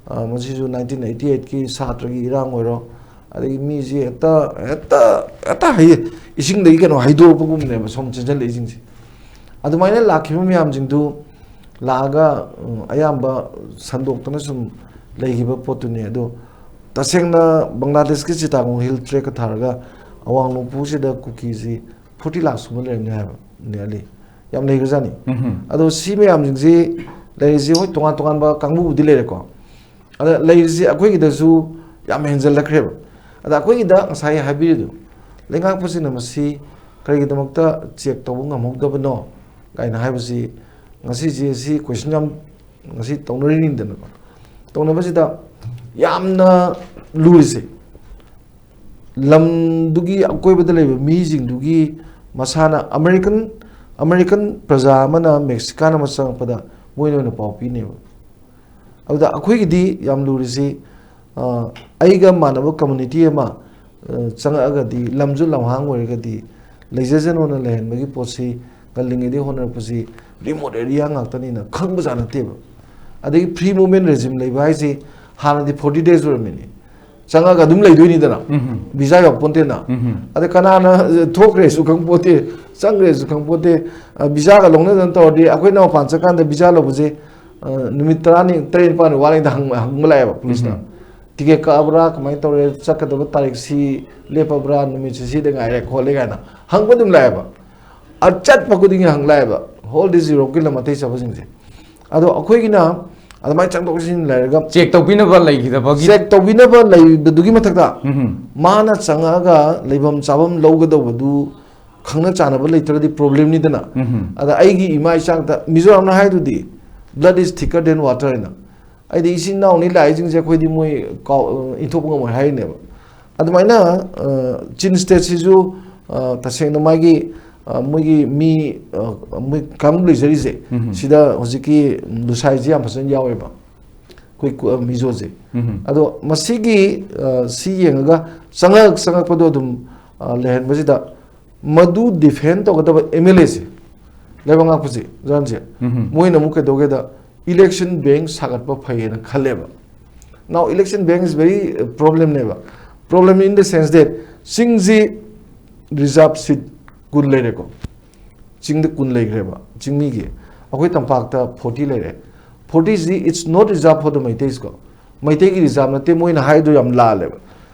ꯑ, ꯃꯁꯤꯁꯨ ꯅꯥꯏꯟꯇꯤꯟ ꯑꯩꯠꯇꯤ ꯑꯩꯠꯀꯤ ꯁꯥꯇ꯭ꯔꯒꯤ ꯏꯔꯥꯡ ꯑꯣꯏꯔꯣ, ꯑꯗꯒꯤ ꯃꯤꯁꯦ ꯍꯦꯛꯇ, ꯍꯦꯛꯇ, ꯍꯦꯛꯇ ꯍꯩꯌꯦ, ꯏꯁꯤꯡꯗꯒꯤ ꯀꯩꯅꯣ ꯍꯩꯗꯣꯔꯛꯄꯒꯨꯝꯕꯅꯦꯕ ꯁꯣꯝ ꯆꯦꯟꯁꯤꯜꯂꯛꯏꯁꯤꯡꯁꯦ꯫ ꯑꯗꯨꯃꯥꯏꯅ ꯂꯥꯛꯈꯤꯕ ꯃꯌꯥꯝꯁꯤꯡꯗꯨ ꯂꯥꯛꯑꯒ, ꯎꯝ, ꯑꯌꯥꯝꯕ ꯁꯟꯗꯣꯛꯇꯅ ꯁꯨꯝ ꯂꯩꯈꯤꯕ ꯄꯣꯠꯇꯨꯅꯤ꯫ ꯑꯗꯣ ꯇꯁꯦꯡꯅ ꯕꯪꯒ꯭ꯂꯥꯗꯦꯁꯀꯤ ꯆꯤꯇꯥꯒꯣꯡ ꯍꯤꯜ ꯇ꯭ꯔꯦꯛꯀ ꯊꯥꯔꯒ ꯑꯋꯥꯡ ꯅꯣꯡꯄꯣꯛꯁꯤꯗ ꯀꯨꯀꯤꯁꯤ ꯐꯣꯔꯇꯤ ꯂꯥꯛ ꯁꯨꯕ ꯂꯩꯔꯝꯅꯤ ꯍꯥꯏꯕ, nearly꯫ ꯌꯥꯝ ꯂꯩꯈ꯭ꯔꯖꯥꯠꯅꯤ꯫ ꯎꯝ꯫ ꯑꯗꯣ ꯁꯤ ꯃꯌꯥꯝꯁꯤꯡꯁꯤ ꯂꯩꯔꯤꯁꯤ, ꯍꯣꯏ, ꯇꯣꯉꯥꯟ ꯇꯣꯉꯥꯟꯕ ꯀꯥꯡꯕꯨꯕꯨꯗꯤ ꯂꯩꯔꯦꯀꯣ꯫ ꯑꯗ ꯂꯩꯔꯤꯁꯤ ꯑꯩꯈꯣꯏꯒꯤꯗꯁꯨ ꯌꯥꯝ ꯍꯦꯟꯖꯜꯂꯛꯈ꯭ꯔꯦꯕ꯫ ꯑꯗ ꯑꯩꯈꯣꯏꯒꯤꯗ ꯉꯁꯥꯏ ꯍꯥꯏꯕꯤꯔꯤꯗꯨ, ꯂꯩꯉꯥꯛꯄꯁꯤꯡꯅ ꯃꯁꯤ ꯀꯔꯤꯒꯤꯗꯃꯛꯇ ꯆꯦꯛ ꯇꯧꯕ ꯉꯝꯍꯧꯗꯕꯅꯣ ꯀꯥꯏꯅ ꯍꯥꯏꯕꯁꯤ, ꯉꯁꯤꯁꯦ ꯁꯤ ꯀꯣꯏꯁꯟ ꯌꯥꯝ ꯉꯁꯤ ꯇꯧꯅꯔꯤꯅꯤꯗꯅꯀꯣ꯫ ꯇꯧꯅꯕꯁꯤꯗ ꯌꯥꯝꯅ ꯂꯨꯔꯤꯁꯦ, ꯂꯝꯗꯨꯒꯤ ꯑꯀꯣꯏꯕꯗ ꯂꯩꯕ ꯃꯤꯁꯤꯡꯗꯨꯒꯤ ꯃꯁꯥꯅ, ꯑꯃꯦꯔꯤꯀꯟ, ꯑꯃꯦꯔꯤꯀꯟ ꯄ꯭ꯔꯖꯥ ꯑꯃꯅ ꯃꯦꯛꯁꯤꯀꯥꯟ ꯑꯃ ꯆꯪꯉꯛꯄꯗ ꯃꯣꯏꯅ ꯑꯣꯏꯅ ꯄꯥꯎ ꯄꯤꯅꯦꯕ꯫ ꯑꯗꯨꯗ ꯑꯩꯈꯣꯏꯒꯤꯗꯤ ꯌꯥꯝ ꯂꯨꯔꯤꯁꯤ, ꯑ, ꯑꯩꯒ ꯃꯥꯟꯅꯕ ꯀꯝꯃꯨꯅꯤꯇꯤ ꯑꯃ, ꯑ, ꯆꯪꯉꯛꯑꯒꯗꯤ, ꯂꯝꯁꯨ ꯂꯝꯍꯥꯡ ꯑꯣꯏꯔꯒꯗꯤ, ꯂꯩꯖꯁꯅꯣꯅ ꯂꯩꯍꯟꯕꯒꯤ ꯄꯣꯠꯁꯤ ꯉꯜꯂꯤꯉꯩꯗꯒꯤ ꯍꯣꯠꯅꯔꯛꯄꯁꯤ remote area ꯉꯥꯛꯇꯅꯤꯅ ꯈꯪꯕꯖꯥꯠ ꯅꯠꯇꯦꯕ꯫ ꯑꯗꯒꯤ free movement regime ꯂꯩꯕ ꯍꯥꯏꯁꯤ ꯍꯥꯟꯅꯗꯤ forty days ꯑꯣꯏꯔꯝꯃꯤꯅꯤ꯫ ꯆꯪꯉꯒ ꯑꯗꯨꯝ ꯂꯩꯗꯣꯏꯅꯤꯗꯅ, ꯎꯝ꯫ ꯚꯤꯖꯥ ꯌꯥꯎꯄꯣꯟꯇꯦꯅ꯫ ꯎꯝ꯫ ꯑꯗ ꯀꯅꯥꯅ ꯊꯣꯛꯈ꯭ꯔꯦꯁꯨ ꯈꯪꯄꯣꯠꯇꯦ, ꯆꯪꯈ꯭ꯔꯦꯁꯨ ꯈꯪꯄꯣꯠꯇꯦ꯫ ꯑ, ꯚꯤꯖꯥꯒ ꯂꯧꯅꯗꯅ ꯇꯧꯔꯗꯤ, ꯑꯩꯈꯣꯏꯅ ꯃꯄꯥꯟ ꯆꯠꯀꯥꯟꯗ ꯚꯤꯖꯥ ꯂꯧꯕꯁꯦ, ꯑ, ꯅꯨꯃꯤꯠ ꯇꯔꯥꯅꯤ, ꯇꯔꯦꯠ, ꯅꯤꯄꯥꯜ ꯋꯥꯠꯂꯤꯉꯩꯗ ꯍꯪꯕ, ꯍꯪꯕ ꯂꯥꯛꯑꯦꯕ ꯄꯨꯂꯤꯁꯅ꯫ ꯎꯝ꯫ ꯇꯤꯀꯦꯠ ꯀꯛꯑꯕ꯭ꯔꯥ, ꯀꯃꯥꯏꯅ ꯇꯧꯔꯦ, ꯆꯠꯀꯗꯕ ꯇꯥꯔꯤꯛꯁꯤ ꯂꯦꯞꯄꯕ꯭ꯔꯥ, ꯅꯨꯃꯤꯠꯁꯤ ꯁꯤꯗ ꯉꯥꯏꯔꯦ ꯈꯣꯠꯂꯦ ꯀꯥꯏꯅ꯫ ꯍꯪꯕ ꯑꯗꯨꯝ ꯂꯥꯛꯑꯦꯕ꯫ ꯑ, ꯆꯠꯄ ꯈꯨꯗꯤꯡꯒꯤ ꯍꯪ ꯂꯥꯛꯑꯦꯕ, ꯍꯣꯜ ꯗꯤꯁ ꯌꯨꯔꯣꯞꯀꯤ ꯂꯝ ꯑꯇꯩ ꯆꯠꯄꯁꯤꯡꯁꯦ꯫ ꯑꯗꯣ ꯑꯩꯈꯣꯏꯒꯤꯅ ꯑꯗꯨꯃꯥꯏꯅ ꯆꯪꯊꯣꯛ ꯆꯪꯁꯤꯟ ꯂꯩꯔꯒ ꯆꯦꯛ ꯇꯧꯕꯤꯅꯕ ꯂꯩꯈꯤꯗꯕꯒꯤ ꯆꯦꯛ ꯇꯧꯕꯤꯅꯕ ꯂꯩꯕꯗꯨꯒꯤ ꯃꯊꯛꯇ ꯎꯝ ꯃꯥꯅ ꯆꯪꯉꯛꯑꯒ ꯂꯩꯐꯝ ꯆꯥꯐꯝ ꯂꯧꯒꯗꯧꯕꯗꯨ ꯈꯪꯅ ꯆꯥꯟꯅꯕ ꯂꯩꯇ꯭ꯔꯗꯤ ꯄ꯭ꯔꯣꯕ꯭ꯂꯦꯝꯅꯤꯗꯅ꯫ ꯎꯝ ꯑꯗ ꯑꯩꯒꯤ ꯏꯃꯥ ꯏꯆꯥꯗ ꯃꯤꯖꯣꯔꯥꯝꯅ ꯍꯥꯏꯗꯨꯗꯤ, "Blood is thicker than water" ꯍꯥꯏꯅ꯫ ꯑꯩꯗꯤ ꯏꯆꯤꯟ ꯏꯅꯥꯎꯅꯤ ꯂꯥꯛꯏꯁꯤꯡꯁꯦ ꯑꯩꯈꯣꯏꯗꯤ ꯃꯣꯏ ꯀꯥꯎ-, ꯏꯟꯊꯣꯛꯄ ꯉꯝꯃꯣꯏ ꯍꯥꯏꯔꯤꯅꯦꯕ꯫ ꯑꯗꯨꯃꯥꯏꯅ, ꯑ, ꯆꯤꯟ ꯁ꯭ꯇꯦꯠꯁꯤꯁꯨ, ꯑ, ꯇꯁꯦꯡꯅ ꯃꯥꯒꯤ, ꯑ, ꯃꯣꯏꯒꯤ ꯃꯤ, ꯑ, ꯃꯣꯏ ꯀꯥꯡꯂꯨꯞ ꯂꯩꯖꯔꯤꯁꯦ, ꯎꯝ ꯁꯤꯗ ꯍꯧꯖꯤꯛꯀꯤ ꯂꯨꯁꯥꯏꯁꯦ ꯌꯥꯝ ꯐꯖꯅ ꯌꯥꯎꯋꯦꯕ, ꯑꯩꯈꯣꯏ ꯀꯨ-, ꯑ, ꯃꯤꯖꯣꯁꯦ꯫ ꯎꯝ ꯑꯗꯣ ꯃꯁꯤꯒꯤ, ꯑ, ꯁꯤ ꯌꯦꯡꯉꯒ ꯆꯪꯉꯛ ꯆꯪꯉꯛꯄꯗꯣ ꯑꯗꯨꯝ, ꯑ, ꯂꯩꯍꯟꯕꯁꯤꯗ ꯃꯗꯨ ꯗꯤꯐꯦꯟ ꯇꯧꯒꯗꯕ ꯑꯦꯝ ꯑꯦꯜ ꯑꯦꯁꯦ, ꯂꯩꯕꯥꯛ ꯉꯥꯛꯄꯁꯦ, ꯖꯥꯟꯁꯦ, ꯎꯝ ꯃꯣꯏꯅ ꯑꯃꯨꯛ ꯀꯩꯗꯧꯒꯦꯗ, election bank ꯁꯥꯒꯠꯄ ꯐꯩꯌꯦꯅ ꯈꯜꯂꯦꯕ꯫ Now election bank is very problemꯅꯦꯕ, problem in the sense that ꯆꯤꯡꯁꯤ reserve seat ꯀꯨꯟ ꯂꯩꯔꯦꯀꯣ, ꯆꯤꯡꯗ ꯀꯨꯟ ꯂꯩꯈ꯭ꯔꯦꯕ ꯆꯤꯡꯃꯤꯒꯤ, ꯑꯩꯈꯣꯏ ꯇꯝꯄꯥꯛꯇ ꯐꯣꯔꯇꯤ ꯂꯩꯔꯦ꯫ ꯐꯣꯔꯇꯤꯁꯤ it's not reserve for the Meiteis ꯀꯣ, ꯃꯩꯇꯩꯒꯤ ꯔꯤꯖꯥꯕ ꯅꯠꯇꯦ ꯃꯣꯏꯅ ꯍꯥꯏꯗꯣ ꯌꯥꯝ ꯂꯥꯜꯂꯦꯕ꯫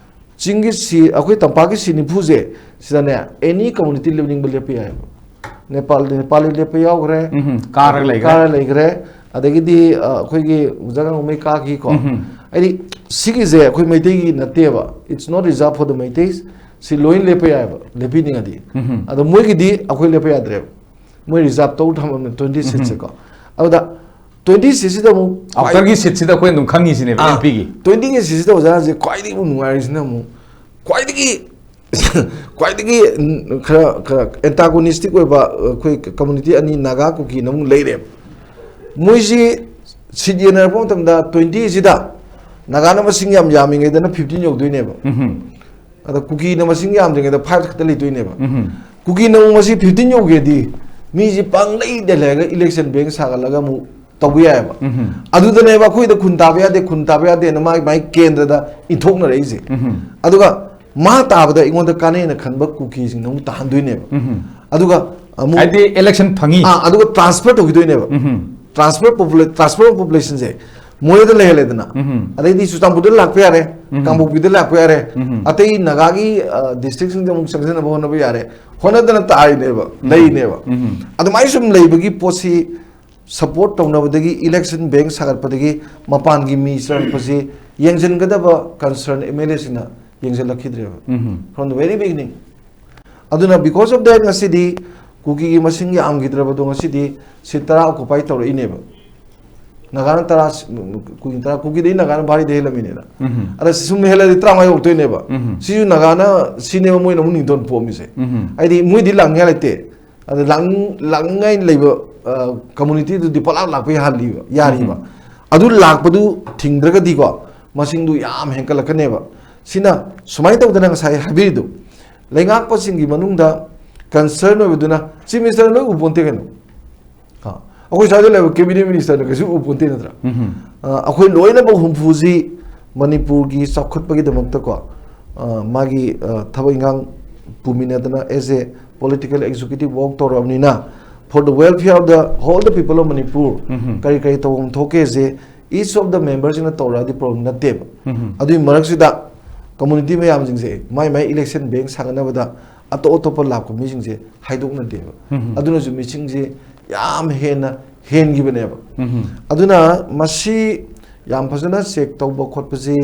ꯆꯤꯡꯒꯤ ꯁꯤ, ꯑꯩꯈꯣꯏ ꯇꯝꯄꯥꯛꯀꯤ ꯁꯤ ꯅꯤꯐꯨꯁꯦ, ꯁꯤꯗꯅꯦ ꯑꯦꯅꯤ ꯀꯝꯃꯨꯅꯤꯇꯤ ꯂꯦꯞꯅꯤꯡꯕ ꯂꯦꯞꯄ ꯌꯥꯏꯑꯕ꯫ ꯅꯦꯄꯥꯜ, ꯅꯦꯄꯥꯂꯤ ꯂꯦꯞꯄ ꯌꯥꯎꯈ꯭ꯔꯦ, ꯎꯝ ꯀꯥꯔꯒ ꯂꯩꯈ꯭ꯔꯦ ꯀꯥꯔ ꯂꯩꯈ꯭ꯔꯦ꯫ ꯑꯗꯒꯤꯗꯤ, ꯑ, ꯑꯩꯈꯣꯏꯒꯤ ꯑꯣꯖꯥ ꯒꯥꯡꯉꯩ ꯀꯥꯈꯤꯀꯣ꯫ ꯎꯝ ꯍꯥꯏꯗꯤ ꯁꯤꯒꯤꯁꯦ ꯑꯩꯈꯣꯏ ꯃꯩꯇꯩꯒꯤ ꯅꯠꯇꯦꯕ, it's not reserve for the Meiteis꯫ ꯁꯤ ꯂꯣꯏ ꯂꯦꯞꯄ ꯌꯥꯏꯑꯕ, ꯂꯦꯞꯄꯤꯅꯤꯡꯉꯗꯤ꯫ ꯎꯝ ꯑꯗꯣ ꯃꯣꯏꯒꯤꯗꯤ ꯑꯩꯈꯣꯏ ꯂꯦꯞꯄ ꯌꯥꯗ꯭ꯔꯦꯕ, ꯃꯣꯏ ꯔꯤꯖꯥꯔꯕ ꯇꯧ ꯊꯝꯃꯕꯅꯦ ꯇ꯭ꯋꯦꯟꯇꯤ ꯁꯤꯠꯁꯦꯀꯣ꯫ ꯑꯗꯨꯗ ꯇ꯭ꯋꯦꯟꯇꯤ ꯁꯤꯠꯁꯤꯗ ꯑꯃꯨꯛ ꯑꯥꯎꯇꯔꯒꯤ ꯁꯤꯠꯁꯤꯗ ꯑꯩꯈꯣꯏ ꯑꯗꯨꯝ ꯈꯪꯉꯤꯁꯤꯅꯦꯕ ꯑꯦꯝ ꯄꯤꯒꯤ꯫ ꯇ꯭ꯋꯦꯟꯇꯤꯒꯤ ꯁꯤꯠꯁꯤꯗ ꯑꯣꯖꯥꯁꯦ ꯈ꯭ꯋꯥꯏꯗꯒꯤ ꯑꯃꯨꯛ ꯅꯨꯡꯉꯥꯏꯔꯤꯁꯤꯅ ꯑꯃꯨꯛ ꯈ꯭ꯋꯥꯏꯗꯒꯤ ꯈ꯭ꯋꯥꯏꯗꯒꯤ ꯈꯔ ꯈꯔ ꯑꯦꯟꯇꯥꯒꯣꯅꯤꯁꯇꯤꯛ ꯑꯣꯏꯕ ꯑꯩꯈꯣꯏ ꯀꯝꯃꯨꯅꯤꯇꯤ ꯑꯅꯤ, ꯅꯥꯒꯥ ꯀꯨꯀꯤꯅ ꯑꯃꯨꯛ ꯂꯩꯔꯦꯕ꯫ ꯃꯣꯏꯁꯤ ꯁꯤꯠ ꯌꯦꯟꯅꯔꯛꯄ ꯃꯇꯝꯗ ꯇ꯭ꯋꯦꯟꯇꯤꯁꯤꯗ ꯅꯥꯒꯥꯅ ꯃꯁꯤꯡ ꯌꯥꯝ ꯌꯥꯝꯃꯤꯉꯩꯗꯅ ꯐꯤꯐꯇꯤꯟ ꯌꯧꯗꯣꯏꯅꯦꯕ꯫ ꯎꯝ ꯑꯗ ꯀꯨꯀꯤꯅ ꯃꯁꯤꯡ ꯌꯥꯝꯗ꯭ꯔꯤꯉꯩꯗ ꯐꯥꯏꯚ ꯈꯛꯇ ꯂꯩꯗꯣꯏꯅꯦꯕ꯫ ꯎꯝ ꯀꯨꯀꯤꯅ ꯑꯃꯨꯛ ꯃꯁꯤ ꯐꯤꯐꯇꯤꯟ ꯌꯧꯒꯦꯗꯤ ꯃꯤꯁꯤ ꯄꯪꯂꯩꯗ ꯂꯩꯔꯒ ꯏꯂꯦꯛꯁꯟ ꯕꯦꯡ ꯁꯥꯒꯠꯂꯒ ꯑꯃꯨꯛ ꯇꯧꯕ ꯌꯥꯏꯑꯕ꯫ ꯎꯝ ꯑꯗꯨꯗꯅꯦꯕ ꯑꯩꯈꯣꯏꯗ ꯈꯨꯟ ꯇꯥꯕ ꯌꯥꯗꯦ, ꯈꯨꯟ ꯇꯥꯕ ꯌꯥꯗꯦꯅ ꯃꯥꯒꯤ ꯃꯥꯒꯤ ꯀꯦꯟꯗ꯭ꯔꯗ ꯏꯟꯊꯣꯛꯅꯔꯛꯏꯁꯦ꯫ ꯎꯝ ꯑꯗꯨꯒ ꯃꯥ ꯇꯥꯕꯗ ꯑꯩꯉꯣꯟꯗ ꯀꯥꯟꯅꯩꯅ ꯈꯟꯕ ꯀꯨꯀꯤꯁꯤꯡꯅ ꯑꯃꯨꯛ ꯇꯥꯍꯟꯗꯣꯏꯅꯦꯕ꯫ ꯎꯝ ꯑꯗꯨꯒ ꯑꯃꯨꯛ ꯍꯥꯏꯗꯤ ꯏꯂꯦꯛꯁꯟ ꯐꯪꯉꯤ꯫ ꯑꯥ, ꯑꯗꯨꯒ ꯇ꯭ꯔꯥꯟꯁꯐꯔ ꯇꯧꯈꯤꯗꯣꯏꯅꯦꯕ꯫ ꯎꯝ ꯇ꯭ꯔꯥꯟꯁꯐꯔ ꯄꯣꯄꯨꯂꯦ ꯇ꯭ꯔꯥꯟꯁꯐꯔ ꯑꯣꯐ ꯄꯣꯄꯨꯂꯦꯁꯟꯁꯦ ꯃꯣꯔꯦꯗ ꯂꯩꯍꯜꯂꯦꯗꯅ꯫ ꯎꯝ꯫ ꯑꯗꯩꯗꯤ ꯆꯨꯔꯆꯥꯟꯄꯨꯔꯗ ꯂꯥꯛꯄ ꯌꯥꯔꯦ, ꯎꯝ꯫ ꯀꯥꯡꯄꯣꯛꯄꯤꯗ ꯂꯥꯛꯄ ꯌꯥꯔꯦ, ꯎꯝ꯫ ꯑꯇꯩ ꯅꯥꯒꯥꯒꯤ ꯗꯤꯁꯇ꯭ꯔꯤꯛꯁꯤꯡꯗ ꯑꯃꯨꯛ ꯆꯪꯁꯤꯟꯅꯕ ꯍꯣꯠꯅꯕ ꯌꯥꯔꯦ, ꯍꯣꯠꯅꯗꯅ ꯇꯥꯔꯤꯅꯦꯕ, ꯂꯩꯔꯤꯅꯦꯕ꯫ ꯎꯝ꯫ ꯑꯗꯨꯃꯥꯏꯅ ꯁꯨꯝ ꯂꯩꯕꯒꯤ ꯄꯣꯠꯁꯤ ꯁꯄꯣꯔꯠ ꯇꯧꯅꯕꯗꯒꯤ, ꯏꯂꯦꯛꯁꯟ ꯕꯦꯡ ꯁꯥꯒꯠꯄꯗꯒꯤ ꯃꯄꯥꯟꯒꯤ ꯃꯤ ꯆꯪꯉꯛꯄꯁꯤ ꯌꯦꯡꯁꯤꯟꯒꯗꯕ ꯀꯟꯁꯔꯟ ꯑꯦꯝ ꯑꯦꯜ ꯑꯦꯁꯤꯡꯅ ꯌꯦꯡꯁꯤꯜꯂꯛꯈꯤꯗ꯭ꯔꯦꯕ, um. from the very beginning. ꯑꯗꯨꯅ because of that ꯉꯁꯤꯗꯤ ꯀꯨꯀꯤꯒꯤ ꯃꯁꯤꯡ ꯌꯥꯝꯈꯤꯗ꯭ꯔꯕꯗꯣ ꯉꯁꯤꯗꯤ ꯁꯤꯠ ꯇꯔꯥ ꯑꯣꯀꯨꯄꯥꯏ ꯇꯧꯔꯛꯏꯅꯦꯕ꯫ ꯅꯥꯒꯥꯅ ꯇꯔꯥ, ꯀꯨꯀꯤ ꯇꯔꯥ, ꯀꯨꯀꯤꯗꯩ ꯅꯥꯒꯥꯅ ꯚꯥꯔꯤꯗ ꯍꯦꯜꯂꯝꯃꯤꯅꯦꯅ꯫ ꯎꯝ꯫ ꯑꯗ ꯁꯨꯝ ꯍꯦꯜꯂꯗꯤ ꯇꯔꯥꯃꯉꯥ ꯌꯧꯔꯛꯇꯣꯏꯅꯦꯕ꯫ ꯎꯝ꯫ ꯁꯤꯁꯨ ꯅꯥꯒꯥꯅ ꯁꯤꯅꯦꯕ ꯃꯣꯏꯅ ꯑꯃꯨꯛ ꯅꯤꯡꯊꯧ ꯄꯣꯝꯃꯤꯁꯦ꯫ ꯎꯝ꯫ ꯍꯥꯏꯗꯤ ꯃꯣꯏꯗꯤ ꯂꯥꯛꯅꯤꯡꯉꯥꯏ ꯂꯩꯇꯦ꯫ ꯑꯗ ꯂꯥꯛꯅꯤꯡ-, ꯂꯥꯛꯅꯤꯡꯉꯥꯏ ꯂꯩꯕ ꯀꯝꯃꯨꯅꯤꯇꯤꯗꯨꯗꯤ ꯄꯂꯥꯛ ꯂꯥꯛꯄ ꯌꯥꯍꯜꯂꯤꯕ, ꯌꯥꯔꯤꯕ꯫ ꯎꯝ꯫ ꯑꯗꯨ ꯂꯥꯛꯄꯗꯨ ꯊꯤꯡꯗ꯭ꯔꯒꯗꯤꯀꯣ, ꯃꯁꯤꯡꯗꯨ ꯌꯥꯝ ꯍꯦꯟꯀꯠꯂꯛꯀꯅꯦꯕ꯫ ꯁꯤꯅ ꯁꯨꯃꯥꯏꯅ ꯇꯧꯗꯅ ꯉꯁꯥꯏ ꯍꯥꯏꯕꯤꯔꯤꯗꯨ, ꯂꯩꯉꯥꯛꯄꯁꯤꯡꯒꯤ ꯃꯅꯨꯡꯗ ꯀꯟꯁꯔꯟ ꯑꯣꯏꯕꯗꯨꯅ ꯆꯤꯐ ꯃꯤꯅꯤꯁꯇꯔꯅ ꯂꯣꯏ ꯎꯄꯣꯟꯇꯦ ꯀꯩꯅꯣ꯫ ꯑ, ꯑꯩꯈꯣꯏ ꯁ꯭ꯋꯥꯏꯗ ꯂꯩꯕ ꯀꯦꯕꯤꯅꯦꯠ ꯃꯤꯅꯤꯁꯇꯔꯅ ꯀꯩꯁꯨ ꯎꯄꯣꯟꯇꯦ ꯅꯠꯇ꯭ꯔꯥ? ꯎꯝ꯫ ꯑ, ꯑꯩꯈꯣꯏ ꯂꯣꯏꯅꯃꯛ ꯍꯨꯝꯐꯨꯁꯤ ꯃꯅꯤꯄꯨꯔꯒꯤ ꯆꯥꯎꯈꯠꯄꯒꯤꯗꯃꯛꯇꯀꯣ, ꯑ, ꯃꯥꯒꯤ, ꯑ, ꯊꯕꯛ ꯏꯪꯈꯥꯡ ꯄꯨꯃꯤꯟꯅꯗꯅ as a political executive work ꯇꯧꯔꯕꯅꯤꯅ, for the welfare of the whole the people of Manipur, ꯎꯝ꯫ ꯀꯔꯤ ꯀꯔꯤ ꯇꯧꯐꯝ ꯊꯣꯛꯀꯦꯁꯦ each of the memberꯁꯤꯡꯅ ꯇꯧꯔꯛꯑꯗꯤ ꯄ꯭ꯔꯣꯕ꯭ꯂꯦꯝ ꯅꯠꯇꯦꯕ꯫ ꯎꯝ꯫ ꯑꯗꯨꯒꯤ ꯃꯔꯛꯁꯤꯗ ꯀꯝꯃꯨꯅꯤꯇꯤ ꯃꯌꯥꯝꯁꯤꯡꯁꯦ ꯃꯥꯏ ꯃꯥꯏ ꯏꯂꯦꯛꯁꯟ ꯕꯦꯡ ꯁꯥꯒꯠꯅꯕꯗ ꯑꯇꯣꯞ ꯑꯇꯣꯞꯄ ꯂꯥꯛꯄ ꯃꯤꯁꯤꯡꯁꯦ ꯍꯥꯏꯗꯣꯛꯅꯗꯦꯕ꯫ ꯎꯝ꯫ ꯑꯗꯨꯅꯁꯨ ꯃꯤꯁꯤꯡꯁꯦ ꯌꯥꯝ ꯍꯦꯟꯅ ꯍꯦꯟꯈꯤꯕꯅꯦꯕ꯫ ꯎꯝ꯫ ꯑꯗꯨꯅ ꯃꯁꯤ ꯌꯥꯝ ꯐꯖꯅ ꯆꯦꯛ ꯇꯧꯕ ꯈꯣꯠꯄꯁꯤ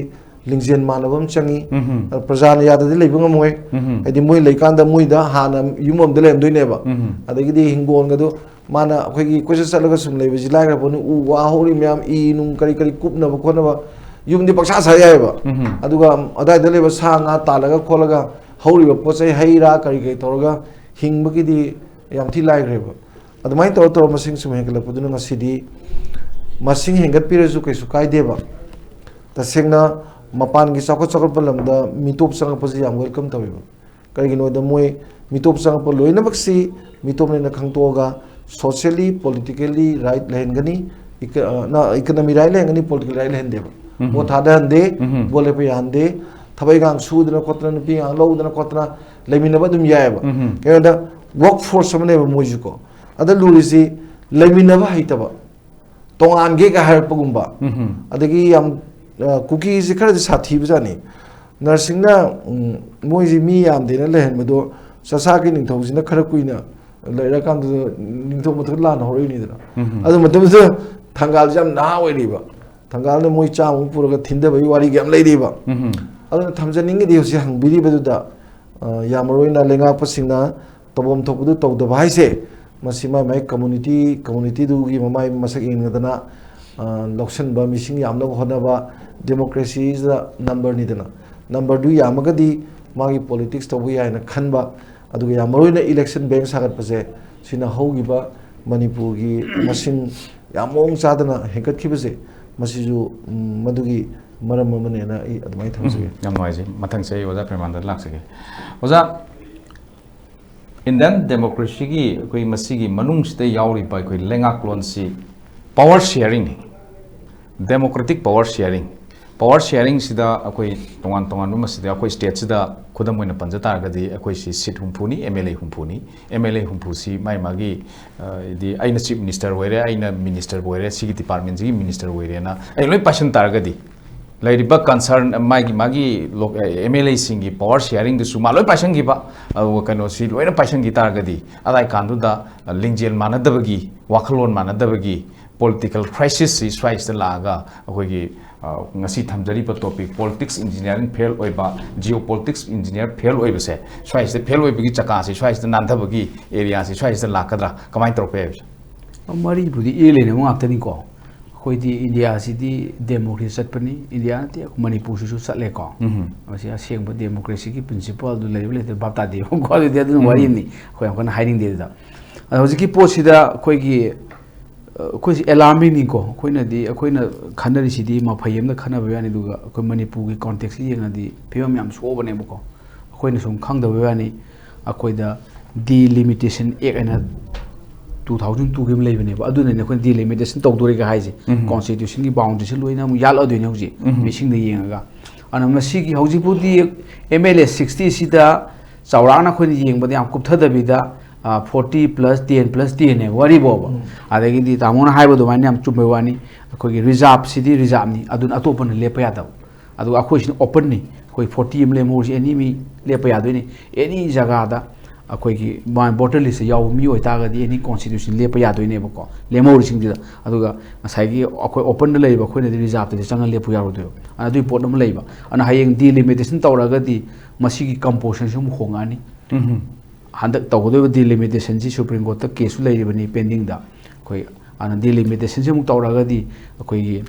ꯂꯤꯡꯖꯦꯜ ꯃꯥꯟꯅꯕ ꯑꯃ ꯆꯪꯉꯤ꯫ ꯎꯝ꯫ ꯄ꯭ꯔꯖꯥꯅ ꯌꯥꯗꯗꯤ ꯂꯩꯕ ꯉꯝꯃꯣꯏ꯫ ꯎꯝ꯫ ꯍꯥꯏꯗꯤ ꯃꯣꯏ ꯂꯩꯀꯥꯟꯗ ꯃꯣꯏꯗ ꯍꯥꯟꯅ ꯌꯨꯝ ꯑꯃꯗ ꯂꯩꯔꯝꯗꯣꯏꯅꯦꯕ꯫ ꯎꯝ꯫ ꯑꯗꯒꯤꯗꯤ ꯍꯤꯡꯒꯣꯜꯒꯗꯣ ꯃꯥꯅ ꯑꯩꯈꯣꯏꯒꯤ ꯀꯣꯏꯆꯠ ꯆꯠꯂꯒ ꯁꯨꯝ ꯂꯩꯕꯁꯤ ꯂꯥꯏꯈ꯭ꯔꯕꯅꯤ, ꯎ ꯋꯥ ꯍꯧꯔꯤ ꯃꯌꯥꯝ, ꯏ ꯅꯨꯡ ꯀꯔꯤ ꯀꯔꯤ ꯀꯨꯞꯅꯕ ꯈꯣꯠꯅꯕ ꯌꯨꯝꯗꯤ ꯄꯪꯁꯥ ꯁꯥ ꯌꯥꯏꯑꯕ꯫ ꯎꯝ꯫ ꯑꯗꯨꯒ ꯑꯗꯥꯏꯗ ꯂꯩꯕ ꯁꯥ ꯉꯥ ꯇꯥꯜꯂꯒ ꯈꯣꯠꯂꯒ ꯍꯧꯔꯤꯕ ꯄꯣꯠ ꯆꯩ ꯍꯩ ꯔꯥ ꯀꯔꯤ ꯀꯔꯤ ꯇꯧꯔꯒ ꯍꯤꯡꯕꯒꯤꯗꯤ ꯌꯥꯝ ꯊꯤ ꯂꯥꯏꯈ꯭ꯔꯦꯕ꯫ ꯑꯗꯨꯃꯥꯏꯅ ꯇꯧꯔ ꯇꯧꯔ ꯃꯁꯤꯡ ꯁꯨꯝ ꯍꯦꯟꯒꯠꯂꯛꯄꯗꯨꯅ ꯉꯁꯤꯗꯤ ꯃꯁꯤꯡ ꯍꯦꯟꯒꯠꯄꯤꯔꯁꯨ ꯀꯩꯁꯨ ꯀꯥꯏꯗꯦꯕ꯫ ꯇꯁꯦꯡꯅ ꯃꯄꯥꯟꯒꯤ ꯆꯥꯎꯈꯠ ꯆꯥꯎꯈꯠꯄ ꯂꯝꯗ ꯃꯤꯇꯣꯞ ꯆꯪꯉꯛꯄꯁꯤ ꯌꯥꯝ ꯋꯦꯜꯀꯝ ꯇꯧꯋꯦꯕ꯫ ꯀꯔꯤꯒꯤꯅꯣꯗ ꯃꯣꯏ ꯃꯤꯇꯣꯞ ꯆꯪꯉꯛꯄ ꯂꯣꯏꯅꯃꯛꯁꯤ ꯃꯤꯇꯣꯞꯅꯦꯅ ꯈꯪꯇꯣꯛꯑꯒ socially, politically right ꯂꯩꯍꯟꯒꯅꯤ, economy right ꯂꯩꯍꯟꯒꯅꯤ, political right ꯂꯩꯍꯟꯗꯦꯕ꯫ ꯎꯝ꯫ ꯚꯣꯠ ꯊꯥꯗꯍꯟꯗꯦ, ꯎꯝ꯫ ꯚꯣꯠ ꯂꯦꯞꯄ ꯌꯥꯍꯟꯗꯦ, ꯊꯕꯛ ꯏꯪꯈꯥꯡ ꯁꯨꯗꯅ ꯈꯣꯠꯇꯅ, ꯅꯨꯄꯤ ꯑꯉꯥꯡ ꯂꯧꯗꯅ ꯈꯣꯠꯇꯅ ꯂꯩꯃꯤꯟꯅꯕ ꯑꯗꯨꯝ ꯌꯥꯏꯑꯕ꯫ ꯎꯝ꯫ ꯀꯩꯅꯣꯗ work force ꯑꯃꯅꯦꯕ ꯃꯣꯏꯁꯨꯀꯣ꯫ ꯑꯗ ꯂꯨꯔꯤꯁꯤ ꯂꯩꯃꯤꯟꯅꯕ ꯍꯩꯇꯕ꯫ ꯇꯣꯉꯥꯟꯒꯦꯒ ꯍꯥꯏꯔꯛꯄꯒꯨꯝꯕ꯫ ꯑꯗꯒꯤ ꯌꯥꯝ, ꯑ, ꯀꯨꯀꯤꯁꯦ ꯈꯔꯗꯤ ꯁꯥꯊꯤꯕꯖꯥꯠꯅꯤ꯫ ꯅꯔꯁꯤꯡꯅ, ꯎꯝ, ꯃꯣꯏꯁꯤ ꯃꯤ ꯌꯥꯝꯗꯦꯅ ꯂꯩꯍꯟꯕꯗꯣ ꯆꯁꯥꯒꯤ ꯅꯤꯡꯊꯧꯁꯤꯅ ꯈꯔ ꯀꯨꯏꯅ ꯂꯩꯔꯀꯥꯟꯗꯨꯗ ꯅꯤꯡꯊꯧ ꯃꯊꯛꯇ ꯂꯥꯟꯅ ꯍꯧꯔꯛꯏꯅꯤꯗꯅ꯫ ꯑꯗꯨ ꯃꯇꯝꯗꯨꯗ ꯊꯪꯒꯥꯜꯁꯦ ꯌꯥꯝ ꯅꯍꯥ ꯑꯣꯏꯔꯤꯕ꯫ ꯊꯪꯒꯥꯜꯅ ꯃꯣꯏ ꯆꯥꯝꯃꯨꯛ ꯄꯨꯔꯒ ꯊꯤꯟꯊꯕꯒꯤ ꯋꯥꯔꯤꯒ ꯌꯥꯝ ꯂꯩꯔꯤꯕ꯫ ꯑꯗꯨꯅ ꯊꯝꯖꯅꯤꯡꯉꯤꯗꯤ ꯍꯧꯖꯤꯛ ꯍꯪꯕꯤꯔꯤꯕꯗꯨꯗ, ꯑ, ꯌꯥꯝ ꯃꯔꯨ ꯑꯣꯏꯅ ꯂꯩꯉꯥꯛꯄꯁꯤꯡꯅ ꯇꯧꯐꯝ ꯊꯣꯛꯄꯗꯨ ꯇꯧꯗꯕ ꯍꯥꯏꯁꯦ, ꯃꯁꯤ ꯃꯥꯏ ꯃꯥꯏ ꯀꯝꯃꯨꯅꯤꯇꯤ, ꯀꯝꯃꯨꯅꯤꯇꯤꯗꯨꯒꯤ ꯃꯃꯥꯏ ꯃꯁꯛ ꯌꯦꯡꯗꯅ, ꯑ, ꯂꯧꯁꯤꯟꯕ, ꯃꯤꯁꯤꯡ ꯌꯥꯝꯅꯕ ꯍꯣꯠꯅꯕ, democracy is the number ꯅꯤꯗꯅ꯫ Number ꯗꯨ ꯌꯥꯝꯃꯒꯗꯤ ꯃꯥꯒꯤ politics ꯇꯧꯕ ꯌꯥꯏꯅ ꯈꯟꯕ, ꯑꯗꯨꯒ ꯌꯥꯝ ꯃꯔꯨꯑꯣꯏꯅ election bank ꯁꯥꯒꯠꯄꯁꯦ, ꯁꯤꯅ ꯍꯧꯈꯤꯕ ꯃꯅꯤꯄꯨꯔꯒꯤ ꯃꯁꯤꯡ ꯌꯥꯝ ꯃꯑꯣꯡ ꯆꯥꯗꯅ ꯍꯦꯟꯒꯠꯈꯤꯕꯁꯦ, ꯃꯁꯤꯁꯨ, ꯎꯝ, ꯃꯗꯨꯒꯤ ꯃꯔꯝ ꯑꯃꯅꯦꯅ ꯑꯩ ꯑꯗꯨꯃꯥꯏꯅ ꯊꯝꯖꯒꯦ꯫ ꯎꯝ, ꯌꯥꯝ ꯅꯨꯡꯉꯥꯏꯖꯩ꯫ ꯃꯊꯪꯁꯦ ꯑꯩ ꯑꯣꯖꯥ ꯄ꯭ꯔꯦꯃꯥꯅꯟꯗ ꯂꯥꯛꯆꯒꯦ꯫ ꯑꯣꯖꯥ, Indian democracyꯒꯤ ꯑꯩꯈꯣꯏ ꯃꯁꯤꯒꯤ ꯃꯅꯨꯡꯁꯤꯗ ꯌꯥꯎꯔꯤꯕ ꯑꯩꯈꯣꯏ ꯂꯩꯉꯥꯛꯂꯣꯟꯁꯤ power sharingꯅꯤ, democratic power sharing꯫ Power sharingꯁꯤꯗ ꯑꯩꯈꯣꯏ ꯇꯣꯉꯥꯟ ꯇꯣꯉꯥꯟꯕ ꯃꯁꯤꯗ ꯑꯩꯈꯣꯏ stateꯁꯤꯗ ꯈꯨꯗꯝ ꯑꯣꯏꯅ ꯄꯟꯖ ꯇꯥꯔꯒꯗꯤ ꯑꯩꯈꯣꯏꯁꯤ seat ꯍꯨꯝꯐꯨꯅꯤ, MLA ꯍꯨꯝꯐꯨꯅꯤ꯫ MLA ꯍꯨꯝꯐꯨꯁꯤ ꯃꯥꯒꯤ ꯃꯥꯒꯤ, ꯑ, ꯍꯥꯏꯗꯤ ꯑꯩꯅ chief minister ꯑꯣꯏꯔꯦ, ꯑꯩꯅ ministerꯕꯨ ꯑꯣꯏꯔꯦ, ꯁꯤꯒꯤ departmentꯁꯤꯒꯤ minister ꯑꯣꯏꯔꯦꯅ ꯑꯩ ꯂꯣꯏ ꯄꯥꯏꯁꯟ ꯇꯥꯔꯒꯗꯤ, ꯂꯩꯔꯤꯕ concern ꯃꯥꯒꯤ ꯃꯥꯒꯤ ꯂꯣ-, ꯑ, MLAꯁꯤꯡꯒꯤ power sharingꯗꯨꯁꯨ ꯃꯥ ꯂꯣꯏ ꯄꯥꯏꯁꯟꯈꯤꯕ, ꯑꯗꯨꯒ ꯀꯩꯅꯣꯁꯤ ꯂꯣꯏꯅ ꯄꯥꯏꯁꯟꯈꯤ ꯇꯥꯔꯒꯗꯤ, ꯑꯗꯥꯏ ꯀꯥꯟꯗꯨꯗ, ꯑ, ꯂꯤꯡꯖꯦꯜ ꯃꯥꯟꯅꯗꯕꯒꯤ, ꯋꯥꯈꯜꯂꯣꯟ ꯃꯥꯟꯅꯗꯕꯒꯤ, political crisisꯁꯤ ꯁ꯭ꯋꯥꯏꯁꯤꯗ ꯂꯥꯛꯑꯒ ꯑꯩꯈꯣꯏꯒꯤ, ꯑ, ꯉꯁꯤ ꯊꯝꯖꯔꯤꯕ topic, politics engineering fail ꯑꯣꯏꯕ, geopolitics engineer fail ꯑꯣꯏꯕꯁꯦ, ꯁ꯭ꯋꯥꯏꯁꯤꯗ fail ꯑꯣꯏꯕꯒꯤ ꯆꯀꯥꯁꯦ ꯁ꯭ꯋꯥꯏꯁꯤꯗ ꯅꯥꯟꯊꯕꯒꯤ areaꯁꯦ ꯁ꯭ꯋꯥꯏꯁꯤꯗ ꯂꯥꯛꯀꯗ꯭ꯔꯥ, ꯀꯃꯥꯏꯅ ꯇꯧꯔꯛꯄ ꯌꯥꯏ ꯍꯥꯏꯕꯁꯦ? ꯃꯔꯤꯕꯨꯗꯤ ꯏꯔꯩ ꯂꯩꯅꯕ ꯉꯥꯛꯇꯅꯤꯀꯣ꯫ ꯑꯩꯈꯣꯏꯗꯤ Indiaꯁꯤꯗꯤ democracy ꯆꯠꯄꯅꯤ, India ꯅꯠꯇꯦ, ꯑꯩꯈꯣꯏ ꯃꯅꯤꯄꯨꯔꯁꯤꯁꯨ ꯆꯠꯂꯦꯀꯣ꯫ ꯃꯁꯤ ꯑꯁꯦꯡꯕ democracyꯒꯤ principleꯗꯨ ꯂꯩꯕ ꯂꯩꯇꯕ ꯚꯥꯞ ꯇꯥꯗꯦꯕꯀꯣ꯫ ꯑꯗꯨꯗꯤ ꯑꯗꯨꯅ ꯋꯥꯔꯤ ꯑꯃꯅꯤ, ꯑꯩꯈꯣꯏ ꯌꯥꯝ ꯀꯟꯅ ꯍꯥꯏꯅꯤꯡꯗꯦ ꯑꯗꯨꯗ꯫ ꯑꯗꯣ ꯍꯧꯖꯤꯛꯀꯤ ꯄꯣꯠꯁꯤꯗ ꯑꯩꯈꯣꯏꯒꯤ, ꯑ, ꯑꯩꯈꯣꯏꯁꯤ alarmingꯅꯤꯀꯣ꯫ ꯑꯩꯈꯣꯏꯅꯗꯤ, ꯑꯩꯈꯣꯏꯅ ꯈꯟꯅꯔꯤꯁꯤꯗꯤ ꯃꯐꯩ ꯑꯃꯗ ꯈꯟꯅꯕ ꯌꯥꯅꯤ, ꯑꯗꯨꯒ ꯑꯩꯈꯣꯏ ꯃꯅꯤꯄꯨꯔꯒꯤ contextꯁꯤ ꯌꯦꯡꯉꯗꯤ ꯐꯤꯕꯝ ꯌꯥꯝ ꯁꯣꯛꯑꯕꯅꯦꯕꯀꯣ꯫ ꯑꯩꯈꯣꯏꯅ ꯁꯨꯝ ꯈꯪꯗꯕ ꯋꯥꯅꯤ, ꯑꯩꯈꯣꯏꯗ Delimitation Act ꯍꯥꯏꯅ two thousand twoꯒꯤ ꯑꯃ ꯂꯩꯕꯅꯦꯕ, ꯑꯗꯨꯅꯅꯦ ꯑꯩꯈꯣꯏꯅ delimitation ꯇꯧꯗꯣꯔꯤꯒ ꯍꯥꯏꯁꯦ꯫ Constitutionꯒꯤ boundaryꯁꯤ ꯂꯣꯏꯅ ꯑꯃꯨꯛ ꯌꯥꯜꯂꯛꯑꯗꯣꯏꯅꯦ ꯍꯧꯖꯤꯛ, ꯃꯤꯁꯤꯡꯗ ꯌꯦꯡꯉꯒ꯫ ꯑꯗꯨꯅ ꯃꯁꯤꯒꯤ ꯍꯧꯖꯤꯛꯄꯨꯗꯤ MLA sixtyꯁꯤꯗ ꯆꯥꯎꯔꯥꯛꯅ ꯑꯩꯈꯣꯏꯅ ꯌꯦꯡꯕꯗ ꯌꯥꯝ ꯀꯨꯞꯊꯗꯕꯤꯗ ꯐꯣꯔꯇꯤ ꯄ꯭ꯂꯁ ꯇꯦꯟ ꯄ꯭ꯂꯁ ꯇꯦꯟꯅꯦꯕ ꯋꯥꯔꯤꯕꯣꯕ꯫ ꯑꯗꯒꯤꯗꯤ ꯇꯥꯃꯣꯅ ꯍꯥꯏꯕ ꯑꯗꯨꯃꯥꯏꯅ ꯌꯥꯝ ꯆꯨꯝꯕꯩ ꯋꯥꯅꯤ꯫ ꯑꯩꯈꯣꯏꯒꯤ ꯔꯤꯖꯥꯞꯁꯤꯗꯤ ꯔꯤꯖꯥꯞꯅꯤ, ꯑꯗꯨꯅ ꯑꯇꯣꯞꯄꯅ ꯂꯦꯞꯄ ꯌꯥꯗꯕ꯫ ꯑꯗꯨꯒ ꯑꯩꯈꯣꯏꯁꯤꯅ ꯑꯣꯄꯟꯅꯤ, ꯑꯩꯈꯣꯏ ꯐꯣꯔꯇꯤ ꯑꯃ ꯂꯦꯝꯍꯧꯔꯤꯁꯤ ꯑꯦꯅꯤ ꯃꯤ ꯂꯦꯞꯄ ꯌꯥꯗꯣꯏꯅꯤ꯫ ꯑꯦꯅꯤ ꯖꯒꯥꯗ ꯑꯩꯈꯣꯏꯒꯤ ꯃꯥ ꯚꯣꯇꯔ ꯂꯤꯁꯇ ꯌꯥꯎꯕ ꯃꯤ ꯑꯣꯏꯇꯥꯔꯒꯗꯤ ꯑꯦꯅꯤ ꯀꯣꯟꯁꯇꯤꯇ꯭ꯌꯨꯁꯟ ꯂꯦꯞꯄ ꯌꯥꯗꯣꯏꯅꯦꯕꯀꯣ, ꯂꯦꯝꯍꯧꯔꯤꯁꯤꯡꯗꯨꯗ꯫ ꯑꯗꯨꯒ ꯉꯁꯥꯏꯒꯤ ꯑꯩꯈꯣꯏ ꯑꯣꯄꯟꯗ ꯂꯩꯔꯤꯕ ꯑꯩꯈꯣꯏꯅꯗꯤ ꯔꯤꯖꯥꯞꯇꯗꯤ ꯆꯪꯉ ꯂꯦꯞꯄꯨ ꯌꯥꯔꯣꯏꯗꯣꯏꯕ꯫ ꯑꯗꯨꯒꯤ ꯄꯣꯠ ꯑꯃ ꯂꯩꯕ꯫ ꯑꯗꯨꯅ ꯍꯌꯦꯡ ꯗꯤꯂꯤꯃꯤꯇꯦꯁꯟ ꯇꯧꯔꯒꯗꯤ ꯃꯁꯤꯒꯤ ꯀꯝꯄꯣꯖꯤꯁꯟꯁꯨ ꯑꯃꯨꯛ ꯍꯣꯡꯉꯛꯑꯅꯤ꯫ ꯍꯟꯗꯛ ꯇꯧꯒꯗꯣꯏꯕ ꯗꯤꯂꯤꯃꯤꯇꯦꯁꯟꯁꯤ ꯁꯨꯄ꯭ꯔꯤꯝ ꯀꯣꯔꯠꯇ ꯀꯦꯁꯁꯨ ꯂꯩꯔꯤꯕꯅꯤ ꯄꯦꯟꯗꯤꯡꯗ꯫ ꯑꯩꯈꯣꯏ ꯑꯗꯨꯅ ꯗꯤꯂꯤꯃꯤꯇꯦꯁꯟꯁꯤ ꯑꯃꯨꯛ ꯇꯧꯔꯒꯗꯤ ꯑꯩꯈꯣꯏꯒꯤ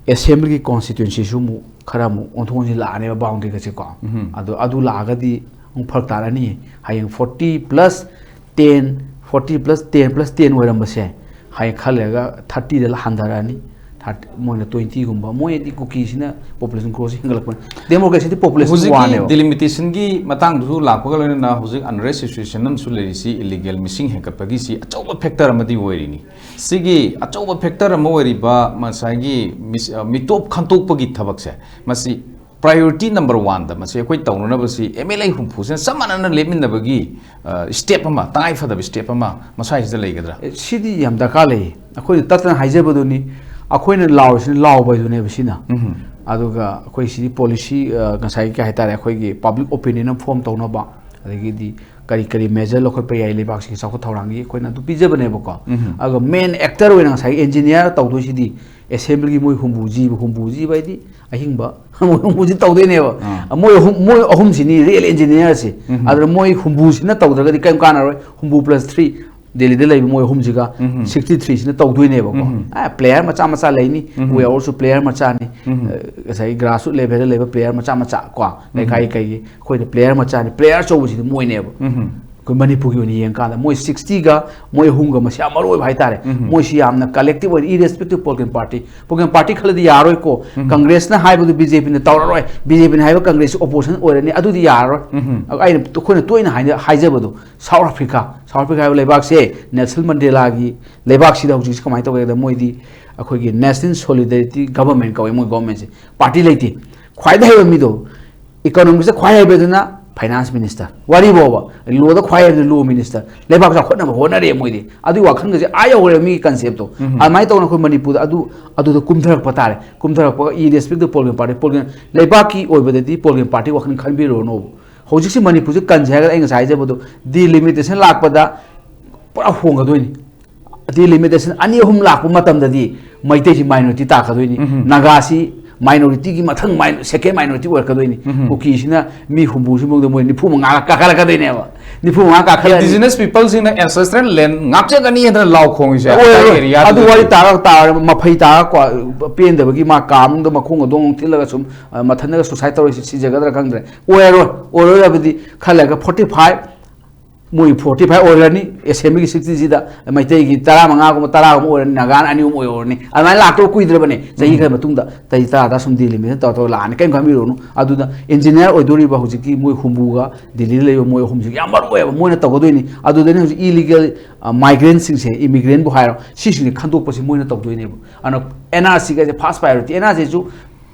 ꯑꯦꯁꯦꯝꯕ꯭ꯂꯤꯒꯤ ꯀꯣꯟꯁꯇꯤꯇ꯭ꯌꯨꯟꯁꯤꯁꯨ ꯑꯃꯨꯛ ꯈꯔ ꯑꯃꯨꯛ ꯑꯣꯟꯊꯣꯛ ꯑꯣꯟꯁꯤꯟ ꯂꯥꯛꯑꯅꯦꯕ, ꯕꯥꯎꯟꯗ꯭ꯔꯤꯒꯁꯦꯀꯣ꯫ ꯑꯗꯣ ꯑꯗꯨ ꯂꯥꯛꯑꯒꯗꯤ ꯑꯃꯨꯛ ꯐꯔꯛ ꯇꯥꯔꯅꯤ꯫ ꯍꯌꯦꯡ forty plus ten, forty plus ten plus ten ꯑꯣꯏꯔꯝꯕꯁꯦ ꯍꯌꯦꯡ ꯈꯔ ꯂꯩꯔꯒ ꯊꯥꯔꯇꯤꯗ ꯍꯟꯊꯔꯛꯑꯅꯤ꯫ ꯊꯥꯔꯇꯤ, ꯃꯣꯏꯅ ꯇ꯭ꯋꯦꯟꯇꯤꯒꯨꯝꯕ, ꯃꯣꯏꯗꯤ ꯀꯨꯀꯤꯁꯤꯅ ꯄꯣꯄꯨꯂꯦꯁꯟ ꯒ꯭ꯔꯣꯠꯁꯤ ꯍꯦꯟꯒꯠꯂꯛꯄꯅꯤ꯫ ꯗꯦꯃꯣꯀ꯭ꯔꯦꯁꯤꯗꯤ ꯄꯣꯄꯨꯂꯦꯁꯟ ꯍꯧꯖꯤꯛꯀꯤ ꯋꯥꯅꯦꯕ꯫ ꯗꯤꯂꯤꯃꯤꯇꯦꯁꯟꯒꯤ ꯃꯇꯥꯡꯗꯨꯁꯨ ꯂꯥꯛꯄꯒ ꯂꯣꯏꯅꯅ ꯍꯧꯖꯤꯛ ꯑꯟꯔꯦꯁ ꯁꯤꯆꯨꯋꯦꯁꯟ ꯑꯃꯁꯨ ꯂꯩꯔꯤꯁꯤ, ꯏꯂꯤꯒꯦꯜ ꯃꯤꯁꯤꯡ ꯍꯦꯟꯒꯠꯄꯒꯤꯁꯤ ꯑꯆꯧꯕ ꯐꯦꯛꯇꯔ ꯑꯃꯗꯤ ꯑꯣꯏꯔꯤꯅꯤ꯫ ꯁꯤꯒꯤ ꯑꯆꯧꯕ ꯐꯦꯛꯇꯔ ꯑꯃ ꯑꯣꯏꯔꯤꯕ ꯉꯁꯥꯏꯒꯤ ꯃꯤꯁ-, ꯑ, ꯃꯤꯇꯣꯞ ꯈꯟꯇꯣꯛꯄꯒꯤ ꯊꯕꯛꯁꯦ, ꯃꯁꯤ ꯄ꯭ꯔꯥꯏꯌꯣꯔꯤꯇꯤ ꯅꯝꯕꯔ ꯋꯥꯟꯗ ꯃꯁꯤ ꯑꯩꯈꯣꯏ ꯇꯧꯅꯅꯕꯁꯤ ꯑꯦꯝ ꯑꯦꯜ ꯑꯦ ꯍꯨꯝꯐꯨꯁꯤꯅ ꯆꯞ ꯃꯥꯟꯅꯅ ꯂꯦꯞꯃꯤꯟꯅꯕꯒꯤ, ꯑ, ꯁ꯭ꯇꯦꯞ ꯑꯃ, ꯇꯉꯥꯏ ꯐꯗꯕ ꯁ꯭ꯇꯦꯞ ꯑꯃ ꯃꯁꯥꯁꯤꯗ ꯂꯩꯒꯗ꯭ꯔꯥ? ꯑꯦ, ꯁꯤꯗꯤ ꯌꯥꯝ ꯗꯔꯀꯥꯔ ꯂꯩꯌꯦ꯫ ꯑꯩꯈꯣꯏꯅ ꯇꯠꯇꯅ ꯍꯥꯏꯖꯕꯗꯨꯅꯤ, ꯑꯩꯈꯣꯏꯅ ꯂꯥꯎꯔꯤꯁꯤꯅ ꯂꯥꯎꯕ ꯍꯥꯏꯗꯨꯅꯦꯕ ꯁꯤꯅ꯫ ꯑꯗꯨꯒ ꯑꯩꯈꯣꯏ ꯁꯤꯗꯤ ꯄꯣꯂꯤꯁꯤ, ꯑ, ꯉꯁꯥꯏꯒꯤ ꯀꯩ ꯍꯥꯏꯇꯥꯔꯦ, ꯑꯩꯈꯣꯏꯒꯤ ꯄꯕ꯭ꯂꯤꯛ ꯑꯣꯄꯤꯅꯤꯌꯟ ꯑꯃ ꯐꯣꯔꯝ ꯇꯧꯅꯕ, ꯑꯗꯒꯤꯗꯤ ꯀꯔꯤ ꯀꯔꯤ ꯃꯦꯖꯔ ꯂꯧꯈꯠꯄ ꯌꯥꯏ ꯂꯩꯕꯥꯛꯁꯤꯒꯤ ꯆꯥꯎꯈꯠ ꯊꯧꯔꯥꯡꯒꯤ, ꯑꯩꯈꯣꯏꯅ ꯑꯗꯨ ꯄꯤꯖꯕꯅꯦꯕꯀꯣ꯫ ꯑꯗꯨꯒ ꯃꯦꯟ ꯑꯦꯛꯇꯔ ꯑꯣꯏꯅ ꯉꯁꯥꯏꯒꯤ ꯏꯟꯖꯤꯅꯤꯌꯥꯔ ꯇꯧꯗꯣꯏꯁꯤꯗꯤ ꯑꯦꯁꯦꯝꯕ꯭ꯂꯤꯒꯤ ꯃꯣꯏ ꯍꯨꯝꯐꯨ ꯖꯤꯕ, ꯍꯨꯝꯐꯨ ꯖꯤꯕ ꯍꯥꯏꯗꯤ ꯑꯍꯤꯡꯕ, ꯃꯣꯏ ꯍꯨꯝꯐꯨꯁꯤ ꯇꯧꯗꯣꯏꯅꯦꯕ꯫ ꯃꯣꯏ ꯑꯍꯨꯝ, ꯃꯣꯏ ꯑꯍꯨꯝꯁꯤꯅꯤ ꯔꯤꯌꯦꯜ ꯏꯟꯖꯤꯅꯤꯌꯥꯔꯁꯦ꯫ ꯑꯗꯨꯅ ꯃꯣꯏ ꯍꯨꯝꯐꯨꯁꯤꯅ ꯇꯧꯗ꯭ꯔꯒꯗꯤ ꯀꯔꯤꯝ ꯀꯥꯟꯅꯔꯣꯏ꯫ ꯍꯨꯝꯐꯨ ꯄ꯭ꯂꯁ ꯊ꯭ꯔꯤ, ꯗꯦꯜꯂꯤꯗ ꯂꯩꯕ ꯃꯣꯏ ꯑꯍꯨꯝꯁꯤꯒ ꯁꯤꯛꯁꯇꯤ ꯊ꯭ꯔꯤꯁꯤꯅ ꯇꯧꯗꯣꯏꯅꯦꯕꯀꯣ꯫ ꯑꯦ, ꯄ꯭ꯂꯦꯌꯔ ꯃꯆꯥ ꯃꯆꯥ ꯂꯩꯅꯤ꯫ We are also ꯄ꯭ꯂꯦꯌꯔ ꯃꯆꯥꯅꯤ꯫ ꯑ, ꯉꯁꯥꯏꯒꯤ ꯒ꯭ꯔꯥꯁꯔꯨꯠ ꯂꯦꯚꯦꯜꯗ ꯂꯩꯕ ꯄ꯭ꯂꯦꯌꯔ ꯃꯆꯥ ꯃꯆꯥ ꯀꯣ, ꯂꯩꯀꯥꯏ ꯀꯩꯒꯤ, ꯑꯩꯈꯣꯏꯅ ꯄ꯭ꯂꯦꯌꯔ ꯃꯆꯥꯅꯤ, ꯄ꯭ꯂꯦꯌꯔ ꯑꯆꯧꯕꯁꯤꯗꯤ ꯃꯣꯏꯅꯦꯕ꯫ ꯑꯩꯈꯣꯏ ꯃꯅꯤꯄꯨꯔꯒꯤ ꯑꯣꯏꯅ ꯌꯦꯡꯀꯥꯟꯗ ꯃꯣꯏ ꯁꯤꯛꯁꯇꯤꯒ ꯃꯣꯏ ꯑꯍꯨꯝꯒ ꯃꯁꯤ ꯌꯥꯝ ꯃꯔꯨ ꯑꯣꯏꯕ ꯍꯥꯏꯇꯥꯔꯦ꯫ ꯃꯣꯏꯁꯤ ꯌꯥꯝꯅ ꯀꯂꯦꯛꯇꯤꯚ ꯑꯣꯏꯅ, ꯏꯔꯦꯁꯄꯦꯛꯇꯤꯚ ꯄꯣꯂꯤꯇꯤꯀꯦꯜ ꯄꯥꯔꯇꯤ, ꯄꯣꯂꯤꯇꯤꯀꯦꯜ ꯄꯥꯔꯇꯤ ꯈꯜꯂꯗꯤ ꯌꯥꯔꯣꯏꯀꯣ꯫ ꯀꯪꯒ꯭ꯔꯦꯁꯅ ꯍꯥꯏꯕꯗꯨ ꯕꯤ ꯖꯦ ꯄꯤꯅ ꯇꯧꯔꯔꯣꯏ, ꯕꯤ ꯖꯦ ꯄꯤꯅ ꯍꯥꯏꯕ ꯀꯪꯒ꯭ꯔꯦꯁꯁꯤ ꯑꯣꯄꯣꯖꯤꯁꯟ ꯑꯣꯏꯔꯅꯤ, ꯑꯗꯨꯗꯤ ꯌꯥꯔꯔꯣꯏ꯫ ꯑꯩꯅ, ꯑꯩꯈꯣꯏꯅ ꯇꯣꯏꯅ ꯍꯥꯏꯅ-, ꯍꯥꯏꯖꯕꯗꯣ, ꯁꯥꯎꯠ ꯑꯐ꯭ꯔꯤꯀꯥ, ꯁꯥꯎꯠ ꯑꯐ꯭ꯔꯤꯀꯥ ꯍꯥꯏꯕ ꯂꯩꯕꯥꯛꯁꯦ, ꯅꯦꯜꯁꯟ ꯃꯟꯗꯦꯂꯥꯒꯤ ꯂꯩꯕꯥꯛꯁꯤꯗ ꯍꯧꯖꯤꯛꯁꯤ ꯀꯃꯥꯏꯅ ꯇꯧꯒꯦꯗ, ꯃꯣꯏꯗꯤ ꯑꯩꯈꯣꯏꯒꯤ ꯅꯦꯁꯅꯦꯜ ꯁꯣꯂꯤꯗꯥꯔꯤꯇꯤ ꯒꯚꯔꯟꯃꯦꯟ ꯀꯧꯋꯦ, ꯃꯣꯏ ꯒꯚꯔꯟꯃꯦꯟꯁꯦ, ꯄꯥꯔꯇꯤ ꯂꯩꯇꯦ꯫ ꯈ꯭ꯋꯥꯏꯗꯒꯤ ꯍꯩꯕ ꯃꯤꯗꯣ, ꯏꯀꯣꯅꯣꯃꯤꯛꯁꯇ ꯈ꯭ꯋꯥꯏ ꯍꯩꯕꯗꯨꯅ ꯐꯥꯏꯅꯥꯟꯁ ꯃꯤꯅꯤꯁꯇꯔ, ꯋꯥꯔꯤ ꯐꯥꯎꯕ ꯂꯣꯗ ꯈ꯭ꯋꯥꯏ ꯍꯩꯕꯗꯤ ꯂꯣ ꯃꯤꯅꯤꯁꯇꯔ, ꯂꯩꯕꯥꯛ ꯆꯥꯎꯈꯠꯅꯕ ꯍꯣꯠꯅꯔꯦ ꯃꯣꯏꯗꯤ꯫ ꯑꯗꯨꯒꯤ ꯋꯥꯈꯜꯒꯁꯦ ꯑꯥ ꯌꯧꯈ꯭ꯔꯦ ꯃꯤꯒꯤ ꯀꯟꯁꯦꯞꯇꯣ꯫ ꯑꯗꯨꯃꯥꯏꯅ ꯇꯧꯅ ꯑꯩꯈꯣꯏ ꯃꯅꯤꯄꯨꯔꯗ ꯑꯗꯨ ꯑꯗꯨꯗ ꯀꯨꯝꯊꯔꯛꯄ ꯇꯥꯔꯦ꯫ ꯀꯨꯝꯊꯔꯛꯄꯒ ꯏꯔꯦꯁꯄꯦꯛꯇ ꯄꯣꯂꯤꯇꯤꯀꯦꯜ ꯄꯥꯔꯇꯤ, ꯄꯣꯂꯤꯇꯤꯀꯦꯜ ꯂꯩꯕꯥꯛꯀꯤ ꯑꯣꯏꯕꯗꯤ ꯄꯣꯂꯤꯇꯤꯀꯦꯜ ꯄꯥꯔꯇꯤ ꯋꯥꯈꯜ ꯈꯟꯕꯤꯔꯨꯔꯅꯣꯕ꯫ ꯍꯧꯖꯤꯛꯁꯤ ꯃꯅꯤꯄꯨꯔꯁꯤ ꯀꯟꯁꯦ ꯍꯥꯏꯔꯒꯗꯤ ꯑꯩ ꯉꯁꯥꯏ ꯍꯥꯏꯖꯕꯗꯣ, ꯗꯤꯂꯤꯃꯤꯇꯦꯁꯟ ꯂꯥꯛꯄꯗ ꯄꯨꯔꯥ ꯍꯣꯡꯒꯗꯣꯏꯅꯤ꯫ ꯗꯤꯂꯤꯃꯤꯇꯦꯁꯟ ꯑꯅꯤ ꯑꯍꯨꯝ ꯂꯥꯛꯄ ꯃꯇꯝꯗꯗꯤ ꯃꯩꯇꯩꯁꯤ ꯃꯥꯏꯅꯣꯔꯤꯇꯤ ꯇꯥꯛꯀꯗꯣꯏꯅꯤ꯫ ꯅꯥꯒꯥꯁꯤ ꯃꯥꯏꯅꯣꯔꯤꯇꯤꯒꯤ ꯃꯊꯪ ꯃꯥꯏ-, ꯁꯦꯀꯦꯟ ꯃꯥꯏꯅꯣꯔꯤꯇꯤ ꯑꯣꯏꯔꯛꯀꯗꯣꯏꯅꯤ꯫ ꯀꯨꯀꯤꯁꯤꯅ ꯃꯤ ꯍꯨꯝꯐꯨꯁꯤ ꯃꯅꯨꯡꯗ ꯃꯣꯏ ꯅꯤꯐꯨ ꯃꯉꯥ ꯀꯥꯈꯠꯂꯛꯀꯗꯣꯏꯅꯦꯕ꯫ ꯅꯤꯐꯨ ꯃꯉꯥ ꯀꯥꯈꯠꯂꯛꯑꯗꯤ ꯏꯟꯗꯤꯖꯤꯅꯁ ꯄꯤꯄꯜꯁꯤꯡꯅ ꯑꯦꯟꯁꯦꯁꯇ꯭ꯔꯦꯜ ꯂꯦꯟ ꯉꯥꯛꯆꯒꯅꯤ ꯍꯥꯏꯗꯅ ꯂꯥꯎ ꯈꯣꯡꯉꯤꯁꯦ ꯑꯣꯏꯔꯣꯏ꯫ ꯑꯗꯥꯏ ꯑꯦꯔꯤꯌꯥꯗꯨꯗꯗꯤ꯫ ꯑꯗꯨ ꯋꯥꯔꯤ ꯇꯥꯔꯒ ꯇꯥꯔꯒ ꯃꯐꯩ ꯇꯥꯔꯒ ꯀꯣ, ꯄꯦꯟꯗꯕꯒꯤ ꯃꯥ ꯀꯥ ꯃꯅꯨꯡꯗ ꯃꯈꯣꯡ ꯑꯗꯣꯡ ꯊꯤꯜꯂꯒ ꯁꯨꯝ, ꯑ, ꯃꯊꯟꯇꯒ ꯁꯨꯁꯥꯏꯠ ꯇꯧꯔꯤꯁꯤ ꯁꯤꯖꯒꯗ꯭ꯔꯥ ꯈꯪꯗ꯭ꯔꯦ꯫ ꯑꯣꯏꯔꯣꯏ꯫ ꯑꯣꯏꯔꯣꯏ ꯍꯥꯏꯕꯗꯤ ꯈꯜꯂꯒ ꯐꯣꯔꯇꯤ ꯐꯥꯏꯚ ꯃꯣꯏ ꯐꯣꯔꯇꯤ ꯐꯥꯏꯚ ꯑꯣꯏꯔꯅꯤ, ꯑꯦꯁꯦꯝꯕ꯭ꯂꯤꯒꯤ ꯁꯤꯛꯁꯇꯤꯁꯤꯗ ꯃꯩꯇꯩꯒꯤ ꯇꯔꯥꯃꯉꯥꯒꯨꯝꯕ, ꯇꯔꯥꯒꯨꯝꯕ ꯑꯣꯏꯔꯅꯤ, ꯅꯥꯒꯥꯅ ꯑꯅꯤ ꯑꯍꯨꯝ ꯑꯣꯏꯔꯅꯤ꯫ ꯑꯗꯨꯃꯥꯏꯅ ꯂꯥꯛꯇꯧ ꯀꯨꯏꯗ꯭ꯔꯕꯅꯦ, ꯆꯍꯤ ꯈꯔ ꯃꯇꯨꯡꯗ ꯆꯍꯤ ꯇꯔꯥ ꯇꯔꯥ ꯁꯨꯝ ꯗꯤꯂꯤꯃꯤꯇꯦꯁꯟ ꯇꯧꯔ ꯇꯧꯔ ꯂꯥꯛꯑꯅꯤ, ꯀꯔꯤꯝ ꯈꯟꯕꯤꯔꯨꯔꯅꯨ꯫ ꯑꯗꯨꯗ ꯏꯟꯖꯤꯅꯤꯌꯥꯔ ꯑꯣꯏꯗꯣꯔꯤꯕ ꯍꯧꯖꯤꯛꯀꯤ ꯃꯣꯏ ꯍꯨꯝꯐꯨꯒ ꯗꯤꯜꯂꯤꯗ ꯂꯩꯕ ꯃꯣꯏ ꯑꯍꯨꯝꯁꯤꯒꯤ ꯌꯥꯝ ꯃꯔꯨ ꯑꯣꯏꯌꯦꯕ, ꯃꯣꯏꯅ ꯇꯧꯒꯗꯣꯏꯅꯤ꯫ ꯑꯗꯨꯗꯅꯤ ꯍꯧꯖꯤꯛ ꯏꯂꯤꯒꯦꯜ ꯃꯥꯏꯒ꯭ꯔꯦꯟꯁꯤꯡꯁꯦ, ꯏꯃꯤꯒ꯭ꯔꯦꯟꯕꯨ ꯍꯥꯏꯔꯣ, ꯁꯤꯁꯤꯡꯁꯦ ꯈꯟꯗꯣꯛꯄꯁꯤ ꯃꯣꯏꯅ ꯇꯧꯗꯣꯏꯅꯦꯕ꯫ ꯑꯗꯨꯅ ꯑꯦꯟ ꯑꯥꯔ ꯁꯤꯒꯁꯦ ꯐꯥꯔꯁ ꯄ꯭ꯔꯥꯏꯌꯣꯔꯤꯇꯤ, ꯑꯦꯟ ꯑꯥꯔ ꯁꯤꯁꯨ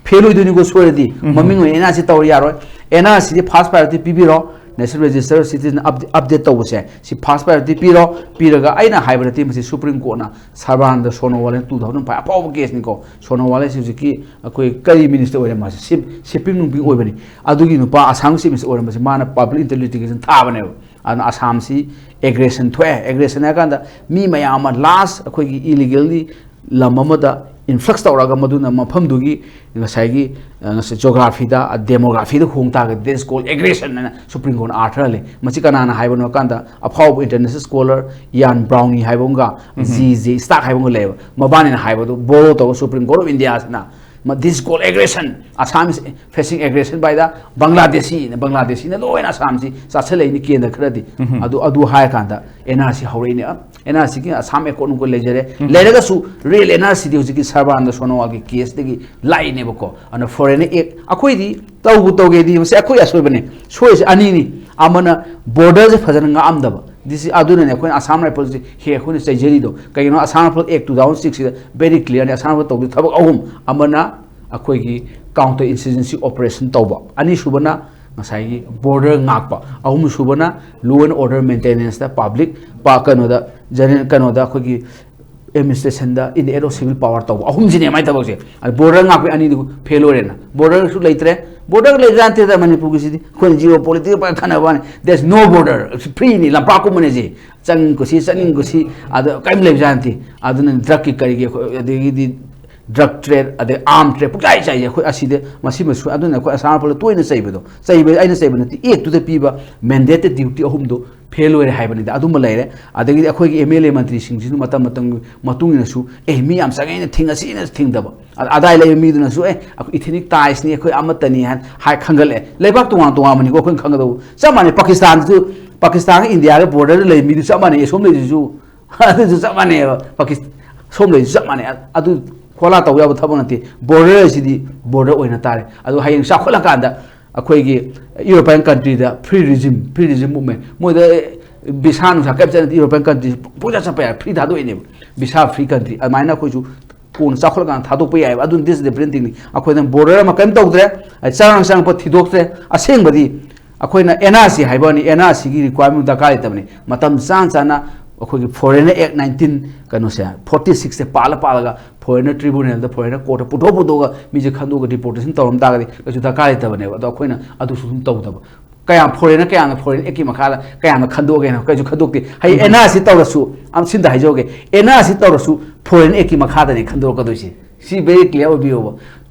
ꯐꯦꯜ ꯑꯣꯏꯗꯣꯏꯅꯤꯀꯣ ꯁꯣꯏꯔꯗꯤ꯫ ꯃꯃꯤꯡ ꯑꯣꯏꯅ ꯑꯦꯟ ꯑꯥꯔ ꯁꯤ ꯇꯧꯔ ꯌꯥꯔꯣꯏ꯫ ꯑꯦꯟ ꯑꯥꯔ ꯁꯤꯗꯤ ꯐꯥꯔꯁ ꯄ꯭ꯔꯥꯏꯌꯣꯔꯤꯇꯤ ꯄꯤꯕꯤꯔꯣ꯫ ꯅꯦꯁꯅꯦꯜ ꯔꯦꯖꯤꯁꯇꯔ ꯁꯤꯇꯤꯖꯟ ꯑꯞꯗꯦꯠ ꯇꯧꯕꯁꯦ ꯁꯤ ꯐꯥꯔꯁ ꯄ꯭ꯔꯥꯏꯌꯣꯔꯤꯇꯤ ꯄꯤꯔꯣ꯫ ꯄꯤꯔꯒ ꯑꯩꯅ ꯍꯥꯏꯕ ꯅꯠꯇꯦ, ꯃꯁꯤ ꯁꯨꯄ꯭ꯔꯤꯝ ꯀꯣꯔꯠꯅ ꯁꯔꯕꯥꯅꯟꯗ ꯁꯣꯅꯣꯋꯥꯜꯅ ꯇꯨ ꯊꯥꯎꯖꯟ ꯐꯥꯏꯚ, ꯑꯐꯥꯎꯕ ꯀꯦꯁꯅꯤꯀꯣ꯫ ꯁꯣꯅꯣꯋꯥꯜ ꯍꯥꯏꯁꯤ ꯍꯧꯖꯤꯛꯀꯤ ꯑꯩꯈꯣꯏ ꯀꯔꯤ ꯃꯤꯅꯤꯁꯇꯔ ꯑꯣꯏꯔꯦ? ꯃꯥꯁꯦ ꯁꯤꯞ-, ꯁꯤꯞꯄꯤꯡ ꯅꯨꯡꯄꯤꯡ ꯑꯣꯏꯕꯅꯤ꯫ ꯑꯗꯨꯒꯤ ꯅꯨꯄꯥ ꯑꯁꯥꯝꯒꯤ ꯆꯤꯞ ꯃꯤꯅꯤꯁꯇꯔ ꯑꯣꯏꯔꯝꯕꯁꯦ ꯃꯥꯅ ꯄꯕ꯭ꯂꯤꯛ ꯏꯟꯇꯔ ꯂꯤꯇꯤꯒꯦꯁꯟ ꯊꯥꯕꯅꯦꯕ꯫ ꯑꯗꯨꯅ ꯑꯁꯥꯝꯁꯤ ꯑꯦꯒ꯭ꯔꯦꯁꯟ ꯊꯣꯛꯑꯦ꯫ ꯑꯦꯒ꯭ꯔꯦꯁꯟ ꯍꯥꯏ ꯀꯥꯟꯗ ꯃꯤ ꯃꯌꯥꯝ ꯑꯃ ꯂꯥꯁ ꯑꯩꯈꯣꯏꯒꯤ ꯏꯂꯤꯒꯦꯜꯂꯤ ꯂꯝ ꯑꯃꯗ ꯏꯟꯐ꯭ꯂꯛꯁ ꯇꯧꯔꯒ ꯃꯗꯨꯅ ꯃꯐꯝꯗꯨꯒꯤ ꯉꯁꯥꯏꯒꯤ, ꯑ, ꯉꯁꯥꯏ ꯖꯣꯒ꯭ꯔꯥꯐꯤꯗ, ꯑ, ꯗꯦꯃꯣꯒ꯭ꯔꯥꯐꯤꯗ ꯍꯣꯡ ꯇꯥꯔꯒꯗꯤ, that is called aggression ꯍꯥꯏꯅ ꯁꯨꯄ꯭ꯔꯤꯝ ꯀꯣꯔꯠꯅ ꯑꯥꯔꯊ ꯍꯜꯂꯤ꯫ ꯃꯁꯤ ꯀꯅꯥꯅ ꯍꯥꯏꯕꯅꯣ ꯍꯥꯏ ꯀꯥꯟꯗ, ꯑꯐꯥꯎꯕ ꯏꯟꯇꯔꯅꯦꯁꯅꯦꯜ ꯁ꯭ꯀꯣꯂꯔ ꯏꯌꯥꯟ ꯕ꯭ꯔꯥꯎꯅꯤ ꯍꯥꯏꯕ ꯑꯃꯒ ꯖꯤ ꯖꯦ ꯁ꯭ꯇꯥꯛ ꯍꯥꯏꯕ ꯑꯃꯒ ꯂꯩꯌꯦꯕ꯫ ꯃꯕꯥꯅꯤꯅ ꯍꯥꯏꯕꯗꯨ ꯕꯣꯔꯣ ꯇꯧꯔꯒ ꯁꯨꯄ꯭ꯔꯤꯝ ꯀꯣꯔꯠ ꯑꯣꯐ ꯏꯟꯗꯤꯌꯥꯁꯤꯅ, "This is called aggression. Assam is facing aggression by the Bangladeshi." ꯕꯪꯒ꯭ꯂꯥꯗꯦꯁꯤꯅ ꯂꯣꯏꯅ ꯑꯁꯥꯝꯁꯤ ꯆꯥꯁꯤꯜꯂꯛꯏꯅꯤ, ꯀꯦꯟꯗ꯭ꯔ ꯈꯔꯗꯤ꯫ ꯑꯗꯨ, ꯑꯗꯨ ꯍꯥꯏꯔ ꯀꯥꯟꯗ ꯑꯦꯟ ꯑꯥꯔ ꯁꯤ ꯍꯧꯔꯛꯏꯅꯦ꯫ ꯑ, ꯑꯦꯟ ꯑꯥꯔ ꯁꯤꯒꯤ ꯑꯁꯥꯝ ꯑꯦꯀꯣꯔꯗ ꯅꯨꯡꯀꯣꯠ ꯂꯩꯖꯔꯦ꯫ ꯂꯩꯔꯒꯁꯨ ꯔꯤꯌꯦꯜ ꯑꯦꯟ ꯑꯥꯔ ꯁꯤꯗꯤ ꯍꯧꯖꯤꯛꯀꯤ ꯁꯔꯕꯥꯅꯟꯗ ꯁꯣꯅꯣꯋꯥꯜꯒꯤ ꯀꯦꯁꯇꯒꯤ ꯂꯥꯛꯏꯅꯦꯕꯀꯣ꯫ ꯑꯗꯨꯅ ꯐꯣꯔꯦꯟ ꯑꯦꯛ ꯑꯩꯈꯣꯏꯗꯤ ꯇꯧꯕꯨ ꯇꯧꯒꯦꯗꯤ ꯃꯁꯤ ꯑꯩꯈꯣꯏ ꯑꯁꯣꯏꯕꯅꯦ꯫ ꯁꯣꯏꯔꯤꯁꯦ ꯑꯅꯤꯅꯤ꯫ ꯑꯃꯅ ꯕꯣꯔꯗꯔꯁꯦ ꯐꯖꯅ ꯉꯥꯛꯑꯝꯗꯕ꯫ ꯗꯤ ꯁꯤ, ꯑꯗꯨꯅꯅꯦ ꯑꯩꯈꯣꯏꯅ ꯑꯁꯥꯝ ꯔꯥꯏꯐꯜꯁꯦ ꯍꯦꯛ ꯑꯩꯈꯣꯏꯅ ꯆꯩꯖꯔꯤꯗꯣ꯫ ꯀꯩꯒꯤꯅꯣ? Assam rifle act two thousand ꯁꯤꯛꯁꯁꯤꯗ very clearꯅꯤ꯫ ꯑꯁꯥꯝ ꯔꯥꯏꯐꯜ ꯇꯧꯗꯣꯏ ꯊꯕꯛ ꯑꯍꯨꯝ꯫ ꯑꯃꯅ ꯑꯩꯈꯣꯏꯒꯤ counter insurgency operation ꯇꯧꯕ꯫ ꯑꯅꯤꯁꯨꯕꯅ ꯉꯁꯥꯏꯒꯤ border ꯉꯥꯛꯄ, ꯑꯍꯨꯝꯁꯨꯕꯅ law and order maintenanceꯇ, public ꯄ-, ꯀꯩꯅꯣꯗ, ꯖꯦꯅꯔꯦꯜ ꯀꯩꯅꯣꯗ, ꯑꯩꯈꯣꯏꯒꯤ administrationꯗ, in the act of civil power ꯇꯧꯕ, ꯑꯍꯨꯝꯁꯤꯅꯦ ꯃꯥꯏ ꯊꯕꯛꯁꯦ꯫ ꯑꯗ border ꯉꯥꯛꯄꯩ ꯑꯅꯤꯗꯨ fail ꯑꯣꯏꯔꯦꯅ꯫ Borderꯁꯨ ꯂꯩꯇ꯭ꯔꯦ꯫ Border ꯂꯩꯕꯖꯥꯠ ꯅꯠꯇꯦꯗ ꯃꯅꯤꯄꯨꯔꯒꯤꯁꯤꯗꯤ꯫ ꯑꯩꯈꯣꯏꯅ geopolitical ꯄꯥꯏ ꯈꯟꯅꯕ ꯋꯥꯅꯤ꯫ There's no border꯫ Freeꯅꯤ, ꯂꯝꯄꯥꯛꯀꯨꯝꯕꯅꯦ ꯁꯤ꯫ ꯆꯪꯅꯤꯡ ꯀꯨꯁꯤ, ꯆꯠꯅꯤꯡ ꯀꯨꯁꯤ, ꯑꯗ ꯀꯔꯤꯝ ꯂꯩꯕꯖꯥꯠ ꯅꯠꯇꯦ꯫ ꯑꯗꯨꯅ drugꯀꯤ ꯀꯔꯤꯒꯤ ꯑꯩꯈꯣꯏ, ꯑꯗꯒꯤꯗꯤ drug trade, ꯑꯗꯩ arm trade, ꯄꯨꯡꯆꯥꯏ ꯆꯥꯏꯁꯦ ꯑꯩꯈꯣꯏ ꯑꯁꯤꯗ꯫ ꯃꯁꯤꯃꯁꯨ, ꯑꯗꯨꯅ ꯑꯩꯈꯣꯏ ꯑꯁꯥꯝ ꯔꯥꯏꯐꯜꯗ ꯇꯣꯏꯅ ꯆꯩꯕꯗꯣ, ꯆꯩꯕ, ꯑꯩꯅ ꯆꯩꯕ ꯅꯠꯇꯦ, actꯇꯨꯗ ꯄꯤꯕ mandated duty ꯑꯍꯨꯝꯗꯣ fail ꯑꯣꯏꯔꯦ ꯍꯥꯏꯕꯅꯤꯗ꯫ ꯑꯗꯨꯃ ꯂꯩꯔꯦ꯫ ꯑꯗꯒꯤꯗꯤ ꯑꯩꯈꯣꯏꯒꯤ MLA ꯃꯟꯇ꯭ꯔꯤꯁꯤꯡꯁꯤꯁꯨ ꯃꯇꯝ ꯃꯇꯝꯒꯤ ꯃꯇꯨꯡ ꯏꯟꯅꯁꯨ, "ꯑꯦ, ꯃꯤ ꯌꯥꯝ ꯆꯪꯉꯦꯅ ꯊꯤꯡꯉꯁꯤꯅ" ꯊꯤꯡꯗꯕ꯫ ꯑ-, ꯑꯗꯥꯏ ꯂꯩꯕ ꯃꯤꯗꯨꯅꯁꯨ, "ꯑꯦ, ꯑꯩꯈꯣꯏ ethnic tiesꯅꯤ, ꯑꯩꯈꯣꯏ ꯑꯃꯠꯇꯅꯤ" ꯍꯥꯏꯅ ꯍꯥꯏ ꯈꯟꯒꯠꯂꯛꯑꯦ꯫ ꯂꯩꯕꯥꯛ ꯇꯣꯉꯥꯟ ꯇꯣꯉꯥꯟꯕꯅꯤꯀꯣ ꯑꯩꯈꯣꯏꯅ ꯈꯪꯒꯗꯧꯕ꯫ ꯆꯞ ꯃꯥꯟꯅꯩ, ꯄꯥꯀꯤꯁꯇꯥꯟꯗꯁꯨ, ꯄꯥꯀꯤꯁꯇꯥꯟꯒ ꯏꯟꯗꯤꯌꯥꯒ borderꯗ ꯂꯩ ꯃꯤꯗꯨ ꯆꯞ ꯃꯥꯟꯅꯩ, ꯑꯁꯣꯝ ꯂꯩꯗꯨꯁꯨ꯫ ꯑꯗꯨꯁꯨ ꯆꯞ ꯃꯥꯟꯅꯩꯑꯕ꯫ ꯄꯥꯀꯤꯁ-, ꯁꯣꯝꯗꯩꯁꯨ ꯆꯞ ꯃꯥꯟꯅꯩ꯫ ꯑ-, ꯑꯗꯨ ꯈꯣꯂꯥ ꯇꯧ ꯌꯥꯕ ꯊꯕꯛ ꯅꯠꯇꯦ꯫ Border ꯍꯥꯏꯁꯤꯗꯤ border ꯑꯣꯏꯅ ꯇꯥꯔꯦ꯫ ꯑꯗꯨ ꯍꯌꯦꯡ ꯆꯥꯎꯈꯠꯂꯀꯥꯟꯗ ꯑꯩꯈꯣꯏꯒꯤ European countryꯗ free regime, free regime movement, ꯃꯣꯏꯗ visa ꯅꯨꯡꯁꯥ ꯀꯔꯤꯝ ꯆꯠꯅꯗꯦ꯫ European country ꯄꯨꯡꯆꯠ ꯆꯠꯄ ꯌꯥꯏ, free ꯊꯥꯗꯣꯛꯏꯅꯦꯕ, visa free country꯫ ꯑꯗꯨꯃꯥꯏꯅ ꯑꯩꯈꯣꯏꯁꯨ ꯀꯣꯟꯅ ꯆꯥꯎꯈꯠꯂꯀꯥꯟꯗ ꯊꯥꯗꯣꯛꯄ ꯌꯥꯏꯑꯕ꯫ ꯑꯗꯨꯅ this is different thingꯅꯤ꯫ ꯑꯩꯈꯣꯏꯅ border ꯑꯃ ꯀꯔꯤꯝ ꯇꯧꯗ꯭ꯔꯦ, ꯑꯩ ꯆꯪꯉꯛ ꯆꯪꯉꯛꯄ ꯊꯤꯗꯣꯛꯇ꯭ꯔꯦ꯫ ꯑꯁꯦꯡꯕꯗꯤ ꯑꯩꯈꯣꯏꯅ NRC ꯍꯥꯏꯕ ꯋꯥꯅꯤ, NRCꯒꯤ requirement ꯗꯔꯀꯥꯔ ꯂꯩꯇꯕꯅꯤ꯫ ꯃꯇꯝ ꯆꯥꯅ ꯆꯥꯅ ꯑꯩꯈꯣꯏꯒꯤ Foreigner Act nineteen, ꯀꯩꯅꯣꯁꯦ, forty sixꯁꯦ ꯄꯥꯜꯂ ꯄꯥꯜꯂꯒ foreigner tribunalꯗ, foreigner courtꯇ ꯄꯨꯊꯣꯛ ꯄꯨꯊꯣꯛꯑꯒ ꯃꯤꯁꯦ ꯈꯟꯗꯣꯛꯑꯒ deportation ꯇꯧꯔꯝ ꯇꯥꯔꯒꯗꯤ ꯀꯩꯁꯨ ꯗꯔꯀꯥꯔ ꯂꯩꯇꯕꯅꯦꯕ꯫ ꯑꯗꯣ ꯑꯩꯈꯣꯏꯅ ꯑꯗꯨꯁꯨ ꯑꯗꯨꯝ ꯇꯧꯗꯕ꯫ ꯀꯌꯥꯝ foreigner, ꯀꯌꯥꯝꯅ Foreign Actꯀꯤ ꯃꯈꯥꯗ ꯀꯌꯥꯝꯅ ꯈꯟꯗꯣꯛꯑꯒꯦꯅ ꯀꯩꯁꯨ ꯈꯟꯗꯣꯛꯇꯦ꯫ ꯍꯌꯦꯡ NRC ꯇꯧꯔꯁꯨ, ꯑꯝ, ꯁꯤꯝꯇ ꯍꯥꯏꯖꯍꯧꯒꯦ, NRC ꯇꯧꯔꯁꯨ Foreign Actꯀꯤ ꯃꯈꯥꯗꯅꯦ ꯈꯟꯗꯣꯔꯛꯀꯗꯣꯏꯁꯦ꯫ ꯁꯤ very clear ꯑꯣꯏꯕꯤꯌꯣꯕ꯫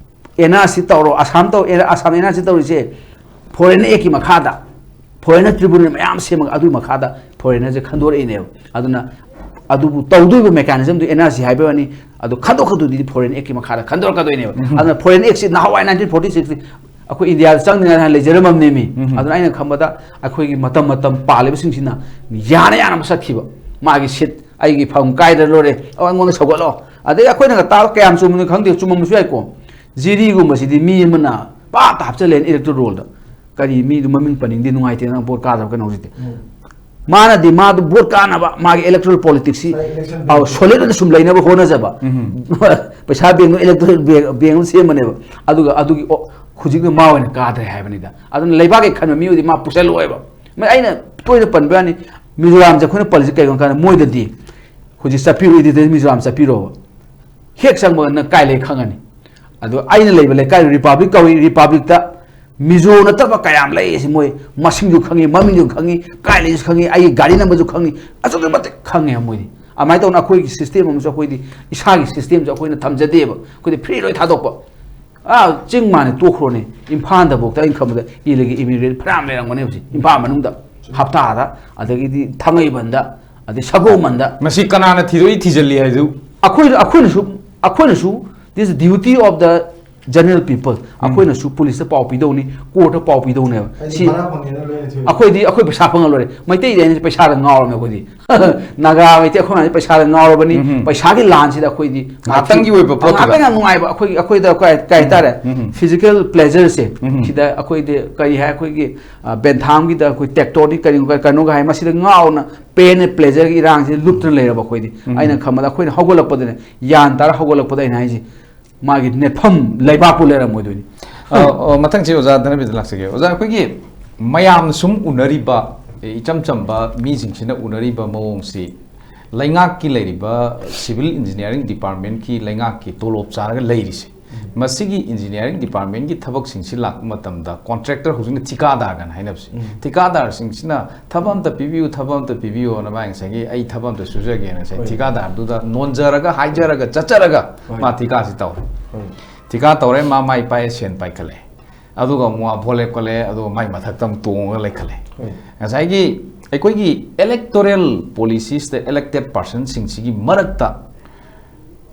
NRC ꯇꯧꯔꯣ, ꯑꯁꯥꯝ ꯇꯧ-, ꯑꯦ, ꯑꯁꯥꯝ NRC ꯇꯧꯔꯤꯁꯦ Foreign Actꯀꯤ ꯃꯈꯥꯗ, foreigner tribunal ꯃꯌꯥꯝ ꯁꯦꯝꯃꯒ ꯑꯗꯨꯒꯤ ꯃꯈꯥꯗ foreigners ꯈꯟꯗꯣꯔꯛꯏꯅꯦꯕ꯫ ꯑꯗꯨꯅ ꯑꯗꯨꯕꯨ ꯇꯧꯗꯣꯏꯕ mechanismꯗꯨ NRC ꯍꯥꯏꯕ ꯋꯥꯅꯤ, ꯑꯗꯨ ꯈꯟꯗꯣꯛꯀꯗꯣꯏꯗꯨꯗꯤ Foreign Actꯀꯤ ꯃꯈꯥꯗ ꯈꯟꯗꯣꯔꯛꯀꯗꯣꯏꯅꯦꯕ꯫ ꯎꯝ꯫ ꯑꯗꯨꯅ Foreign Actꯁꯤ ꯅꯍꯥꯟꯋꯥꯏ nineteen forty sixꯇ ꯑꯩꯈꯣꯏ ꯏꯟꯗꯤꯌꯥꯗ ꯆꯪꯗ꯭ꯔꯤꯉꯩꯗ ꯍꯥꯟꯅ ꯂꯩꯖꯔꯝꯃꯕꯅꯦꯃꯤ꯫ ꯎꯝ꯫ ꯑꯗꯨꯅ ꯑꯩꯅ ꯈꯟꯕꯗ ꯑꯩꯈꯣꯏꯒꯤ ꯃꯇꯝ ꯃꯇꯝ ꯄꯥꯜꯂꯤꯕꯁꯤꯡꯁꯤꯅ ꯌꯥꯅ ꯌꯥꯅꯕ ꯆꯠꯈꯤꯕ, ꯃꯥꯒꯤ seat, "ꯑꯩꯒꯤ ꯐꯝ ꯀꯥꯏꯗ ꯂꯣꯏꯔꯦ, ꯑꯣ, ꯑꯩꯉꯣꯟꯗ ꯁꯧꯒꯠꯂꯣ"꯫ ꯑꯗꯩ ꯑꯩꯈꯣꯏꯅꯒ ꯇꯥꯕ ꯀꯌꯥꯝ ꯆꯨꯝꯕꯅꯣ ꯈꯪꯗꯦ, ꯆꯨꯝꯃꯝꯕꯁꯨ ꯌꯥꯏꯀꯣ꯫ ꯖꯤꯔꯤꯒꯨꯝꯕꯁꯤꯗꯤ ꯃꯤ ꯑꯃꯅ ꯄꯥꯛꯇ ꯍꯥꯞꯆꯜꯂꯦ electoral rollꯗ꯫ ꯀꯔꯤ, ꯃꯤꯗꯨ ꯃꯃꯤꯡ ꯄꯟꯅꯤꯡꯗꯦ, ꯅꯨꯡꯉꯥꯏꯇꯦ, ꯅꯪ vote ꯀꯥꯗꯕ ꯀꯩꯅꯣꯁꯤꯗꯤ꯫ ꯎꯝ꯫ ꯃꯥꯅꯗꯤ ꯃꯥꯗꯨ ꯚꯣꯠ ꯀꯥꯅꯕ ꯃꯥꯒꯤ electoral politics ꯁꯤ solid ꯑꯣꯏꯅ ꯁꯨꯝ ꯂꯩꯅꯕ ꯍꯣꯠꯅꯖꯕ꯫ ꯄꯩꯁꯥ ꯕꯦꯡꯗꯣ electoral bank ꯑꯃ ꯁꯦꯝꯕꯅꯦꯕ꯫ ꯑꯗꯨꯒ ꯑꯗꯨꯒꯤ ꯍꯧꯖꯤꯛꯅ ꯃꯥ ꯑꯣꯏꯅ ꯀꯥꯗ꯭ꯔꯦ ꯍꯥꯏꯕꯅꯤꯗ꯫ ꯑꯗꯨꯅ ꯂꯩꯕꯥꯛꯀꯤ ꯈꯟꯕ ꯃꯤꯑꯣꯏꯗꯤ ꯃꯥ ꯄꯨꯁꯜꯂꯣꯏꯕ꯫ ꯑꯩꯅ ꯇꯣꯏꯅ ꯄꯟꯕ ꯌꯥꯅꯤ, ꯃꯤꯖꯣꯔꯥꯝꯁꯦ ꯑꯩꯈꯣꯏꯅ ꯄꯜꯂꯤꯁꯦ ꯀꯩꯒꯤꯅꯣ ꯍꯥꯏ ꯀꯥꯟꯗ ꯃꯣꯏꯗꯗꯤ ꯍꯧꯖꯤꯛ ꯆꯠꯄꯤꯔꯣꯏꯗꯤ ꯃꯤꯖꯣꯔꯥꯝ ꯆꯠꯄꯤꯔꯣꯕ꯫ ꯍꯦꯛ ꯆꯪꯕꯒ ꯅꯪ ꯀꯥꯏ ꯂꯩ ꯈꯪꯉꯅꯤ꯫ ꯑꯗꯣ ꯑꯩꯅ ꯂꯩꯕ ꯂꯩꯀꯥꯏꯗꯨ Republic ꯀꯧꯏ꯫ Republic ꯇ ꯃꯤꯖꯣ ꯅꯠꯇꯕ ꯀꯌꯥꯝ ꯂꯩ ꯁꯤ ꯃꯣꯏ ꯃꯁꯤꯡꯁꯨ ꯈꯪꯉꯤ, ꯃꯃꯤꯡꯁꯨ ꯈꯪꯉꯤ, ꯀꯥꯏ ꯂꯩꯁꯨ ꯈꯪꯉꯤ, ꯑꯩꯒꯤ ꯒꯥꯔꯤ number ꯁꯨ ꯈꯪꯉꯤ, ꯑꯗꯨꯛꯀꯤ ꯃꯇꯤꯛ ꯈꯪꯉꯦ ꯃꯣꯏꯗꯤ꯫ ꯑꯗꯨꯃꯥꯏꯅ ꯇꯧꯅ ꯑꯩꯈꯣꯏꯒꯤ system ꯑꯃꯁꯨ, ꯑꯩꯈꯣꯏꯗꯤ ꯏꯁꯥꯒꯤ system ꯁꯨ ꯑꯩꯈꯣꯏꯅ ꯊꯝꯖꯗꯦꯕ꯫ ꯑꯩꯈꯣꯏꯗꯤ free ꯂꯣꯏ ꯊꯥꯗꯣꯛꯄ꯫ ꯑꯥ, ꯆꯤꯡ ꯃꯥꯅꯦ ꯇꯣꯛꯈ꯭ꯔꯣꯅꯦ, ꯏꯝꯐꯥꯜꯗꯐꯥꯎꯗ ꯑꯩꯅ ꯈꯪꯕꯗ ꯏꯂꯤꯒꯤ immigrant ꯐꯅꯌꯥꯝ ꯂꯩꯔꯝꯒꯅꯤ ꯍꯧꯖꯤꯛ ꯏꯝꯐꯥꯜ ꯃꯅꯨꯡꯗ꯫ ꯍꯞꯇꯥꯗ, ꯑꯗꯒꯤꯗꯤ ꯊꯥꯡꯃꯩꯕꯟꯗ, ꯑꯗꯩ ꯁꯒꯣꯜꯕꯟꯗ꯫ ꯃꯁꯤ ꯀꯅꯥꯅ ꯊꯤꯗꯣꯛꯏ ꯊꯤꯖꯤꯜꯂꯤ ꯍꯥꯏꯗꯨ? ꯑꯩꯈꯣꯏ, ꯑꯩꯈꯣꯏꯅꯁꯨ, ꯑꯩꯈꯣꯏꯅꯁꯨ, this is duty of the general people꯫ ꯑꯩꯈꯣꯏꯅꯁꯨ police ꯇ ꯄꯥꯎ ꯄꯤꯗꯧꯅꯤ, court ꯇ ꯄꯥꯎ ꯄꯤꯗꯧꯅꯦꯕ꯫ ꯁꯤ ꯑꯩꯈꯣꯏꯗꯤ ꯑꯩꯈꯣꯏ ꯄꯩꯁꯥ ꯐꯪꯉ ꯂꯣꯏꯔꯦ꯫ ꯃꯩꯇꯩꯗꯤ ꯑꯩꯅ ꯄꯩꯁꯥꯗ ꯉꯥꯎꯔꯕꯅꯦ ꯑꯩꯈꯣꯏꯗꯤ꯫ ꯅꯥꯒꯥ ꯃꯩꯇꯩ ꯑꯩꯈꯣꯏ ꯃꯌꯥꯝꯁꯦ ꯄꯩꯁꯥꯗ ꯉꯥꯎꯔꯕꯅꯤ꯫ ꯄꯩꯁꯥꯒꯤ ꯂꯥꯟꯁꯤꯗ ꯑꯩꯈꯣꯏꯗꯤ ꯉꯥꯏꯍꯥꯛꯇꯪꯒꯤ ꯑꯣꯏꯕ ꯄꯣꯠꯇꯨꯗ꯫ ꯉꯥꯏꯍꯥꯛꯇꯪ ꯌꯥꯝ ꯅꯨꯡꯉꯥꯏꯕ ꯑꯩꯈꯣꯏꯒꯤ, ꯑꯩꯈꯣꯏꯗ ꯀꯩ, ꯀꯩ ꯍꯥꯏꯇꯥꯔꯦ, physical pleasure ꯁꯦ꯫ ꯁꯤꯗ ꯑꯩꯈꯣꯏꯗꯤ ꯀꯔꯤ ꯍꯥꯏ, ꯑꯩꯈꯣꯏꯒꯤ, ꯑ, ꯕꯦꯟꯊꯥꯝꯒꯤꯗ ꯑꯩꯈꯣꯏ ꯇꯦꯛꯇꯣꯅꯤꯛ ꯀꯔꯤ, ꯀꯩꯅꯣꯒ ꯍꯥꯏ, ꯃꯁꯤꯗ ꯉꯥꯎꯅ pain and pleasure ꯒꯤ ꯏꯔꯥꯡꯁꯤꯗ ꯂꯨꯞꯇꯨꯅ ꯂꯩꯔꯕ ꯑꯩꯈꯣꯏꯗꯤ꯫ ꯑꯩꯅ ꯈꯟꯕꯗ ꯑꯩꯈꯣꯏꯅ ꯍꯧꯒꯠꯂꯛꯄꯗꯅꯦ, ꯒ꯭ꯌꯥꯟ ꯇꯥꯔ ꯍꯧꯒꯠꯂꯛꯄꯗ ꯑꯩꯅ ꯍꯥꯏꯁꯦ, ꯃꯥꯒꯤ ꯅꯦꯠꯐꯝ ꯂꯩꯕꯥꯛꯄꯨ ꯂꯩꯔꯝꯃꯣꯏꯗꯣꯏꯅꯤ꯫ ꯑ, ꯑ, ꯃꯊꯪꯁꯤ ꯑꯣꯖꯥ ꯙꯅꯕꯤꯔꯗ ꯂꯥꯛꯆꯒꯦ꯫ ꯑꯣꯖꯥ, ꯑꯩꯈꯣꯏꯒꯤ ꯃꯌꯥꯝꯅ ꯁꯨꯝ ꯎꯅꯔꯤꯕ, ꯑꯦ, ꯏꯆꯝ ꯆꯝꯕ ꯃꯤꯁꯤꯡꯁꯤꯅ ꯎꯅꯔꯤꯕ ꯃꯑꯣꯡꯁꯤ, ꯂꯩꯉꯥꯛꯀꯤ ꯂꯩꯔꯤꯕ civil engineering department ꯀꯤ ꯂꯩꯉꯥꯛꯀꯤ ꯇꯣꯂꯣꯞ ꯆꯥꯔꯒ ꯂꯩꯔꯤꯁꯦ, ꯃꯁꯤꯒꯤ engineering department ꯀꯤ ꯊꯕꯛꯁꯤꯡꯁꯤ ꯂꯥꯛꯄ ꯃꯇꯝꯗ contractor, ꯍꯧꯖꯤꯛꯅ ꯊꯤꯀꯥꯗꯥꯔꯒꯅ ꯍꯥꯏꯅꯕꯁꯦ, ꯊꯤꯀꯥꯗꯥꯔꯁꯤꯡꯁꯤꯅ ꯊꯕꯛ ꯑꯝꯇ ꯄꯤꯕꯤꯌꯨ, ꯊꯕꯛ ꯑꯝꯇ ꯄꯤꯕꯤꯌꯨꯅ ꯃꯥ ꯉꯁꯥꯏꯒꯤ "ꯑꯩ ꯊꯕꯛ ꯑꯝꯇ ꯁꯨꯖꯒꯦꯅ" ꯉꯁꯥꯏ ꯊꯤꯀꯥꯗꯥꯔꯗꯨꯗ ꯅꯣꯟꯖꯔꯒ, ꯍꯥꯏꯖꯔꯒ, ꯆꯠꯆꯔꯒ ꯃꯥ ꯊꯤꯀꯥꯁꯤ ꯇꯧꯔꯦ꯫ ꯊꯤꯀꯥ ꯇꯧꯔꯦ, ꯃꯥ ꯃꯥꯏ ꯄꯥꯏ, ꯁꯦꯟ ꯄꯥꯏꯈꯠꯂꯦ꯫ ꯑꯗꯨꯒ ꯑꯃꯨꯛ ꯃꯥ ꯚꯣꯠ ꯂꯦꯞꯀꯠꯂꯦ, ꯑꯗꯨꯒ ꯃꯥꯏ ꯃꯊꯛꯇ ꯑꯃꯨꯛ ꯇꯣꯡꯉꯒ ꯂꯩꯈꯠꯂꯦ꯫ ꯉꯁꯥꯏꯒꯤ ꯑꯩꯈꯣꯏꯒꯤ electoral policies ꯇ elected person ꯁꯤꯡꯁꯤꯒꯤ ꯃꯔꯛꯇ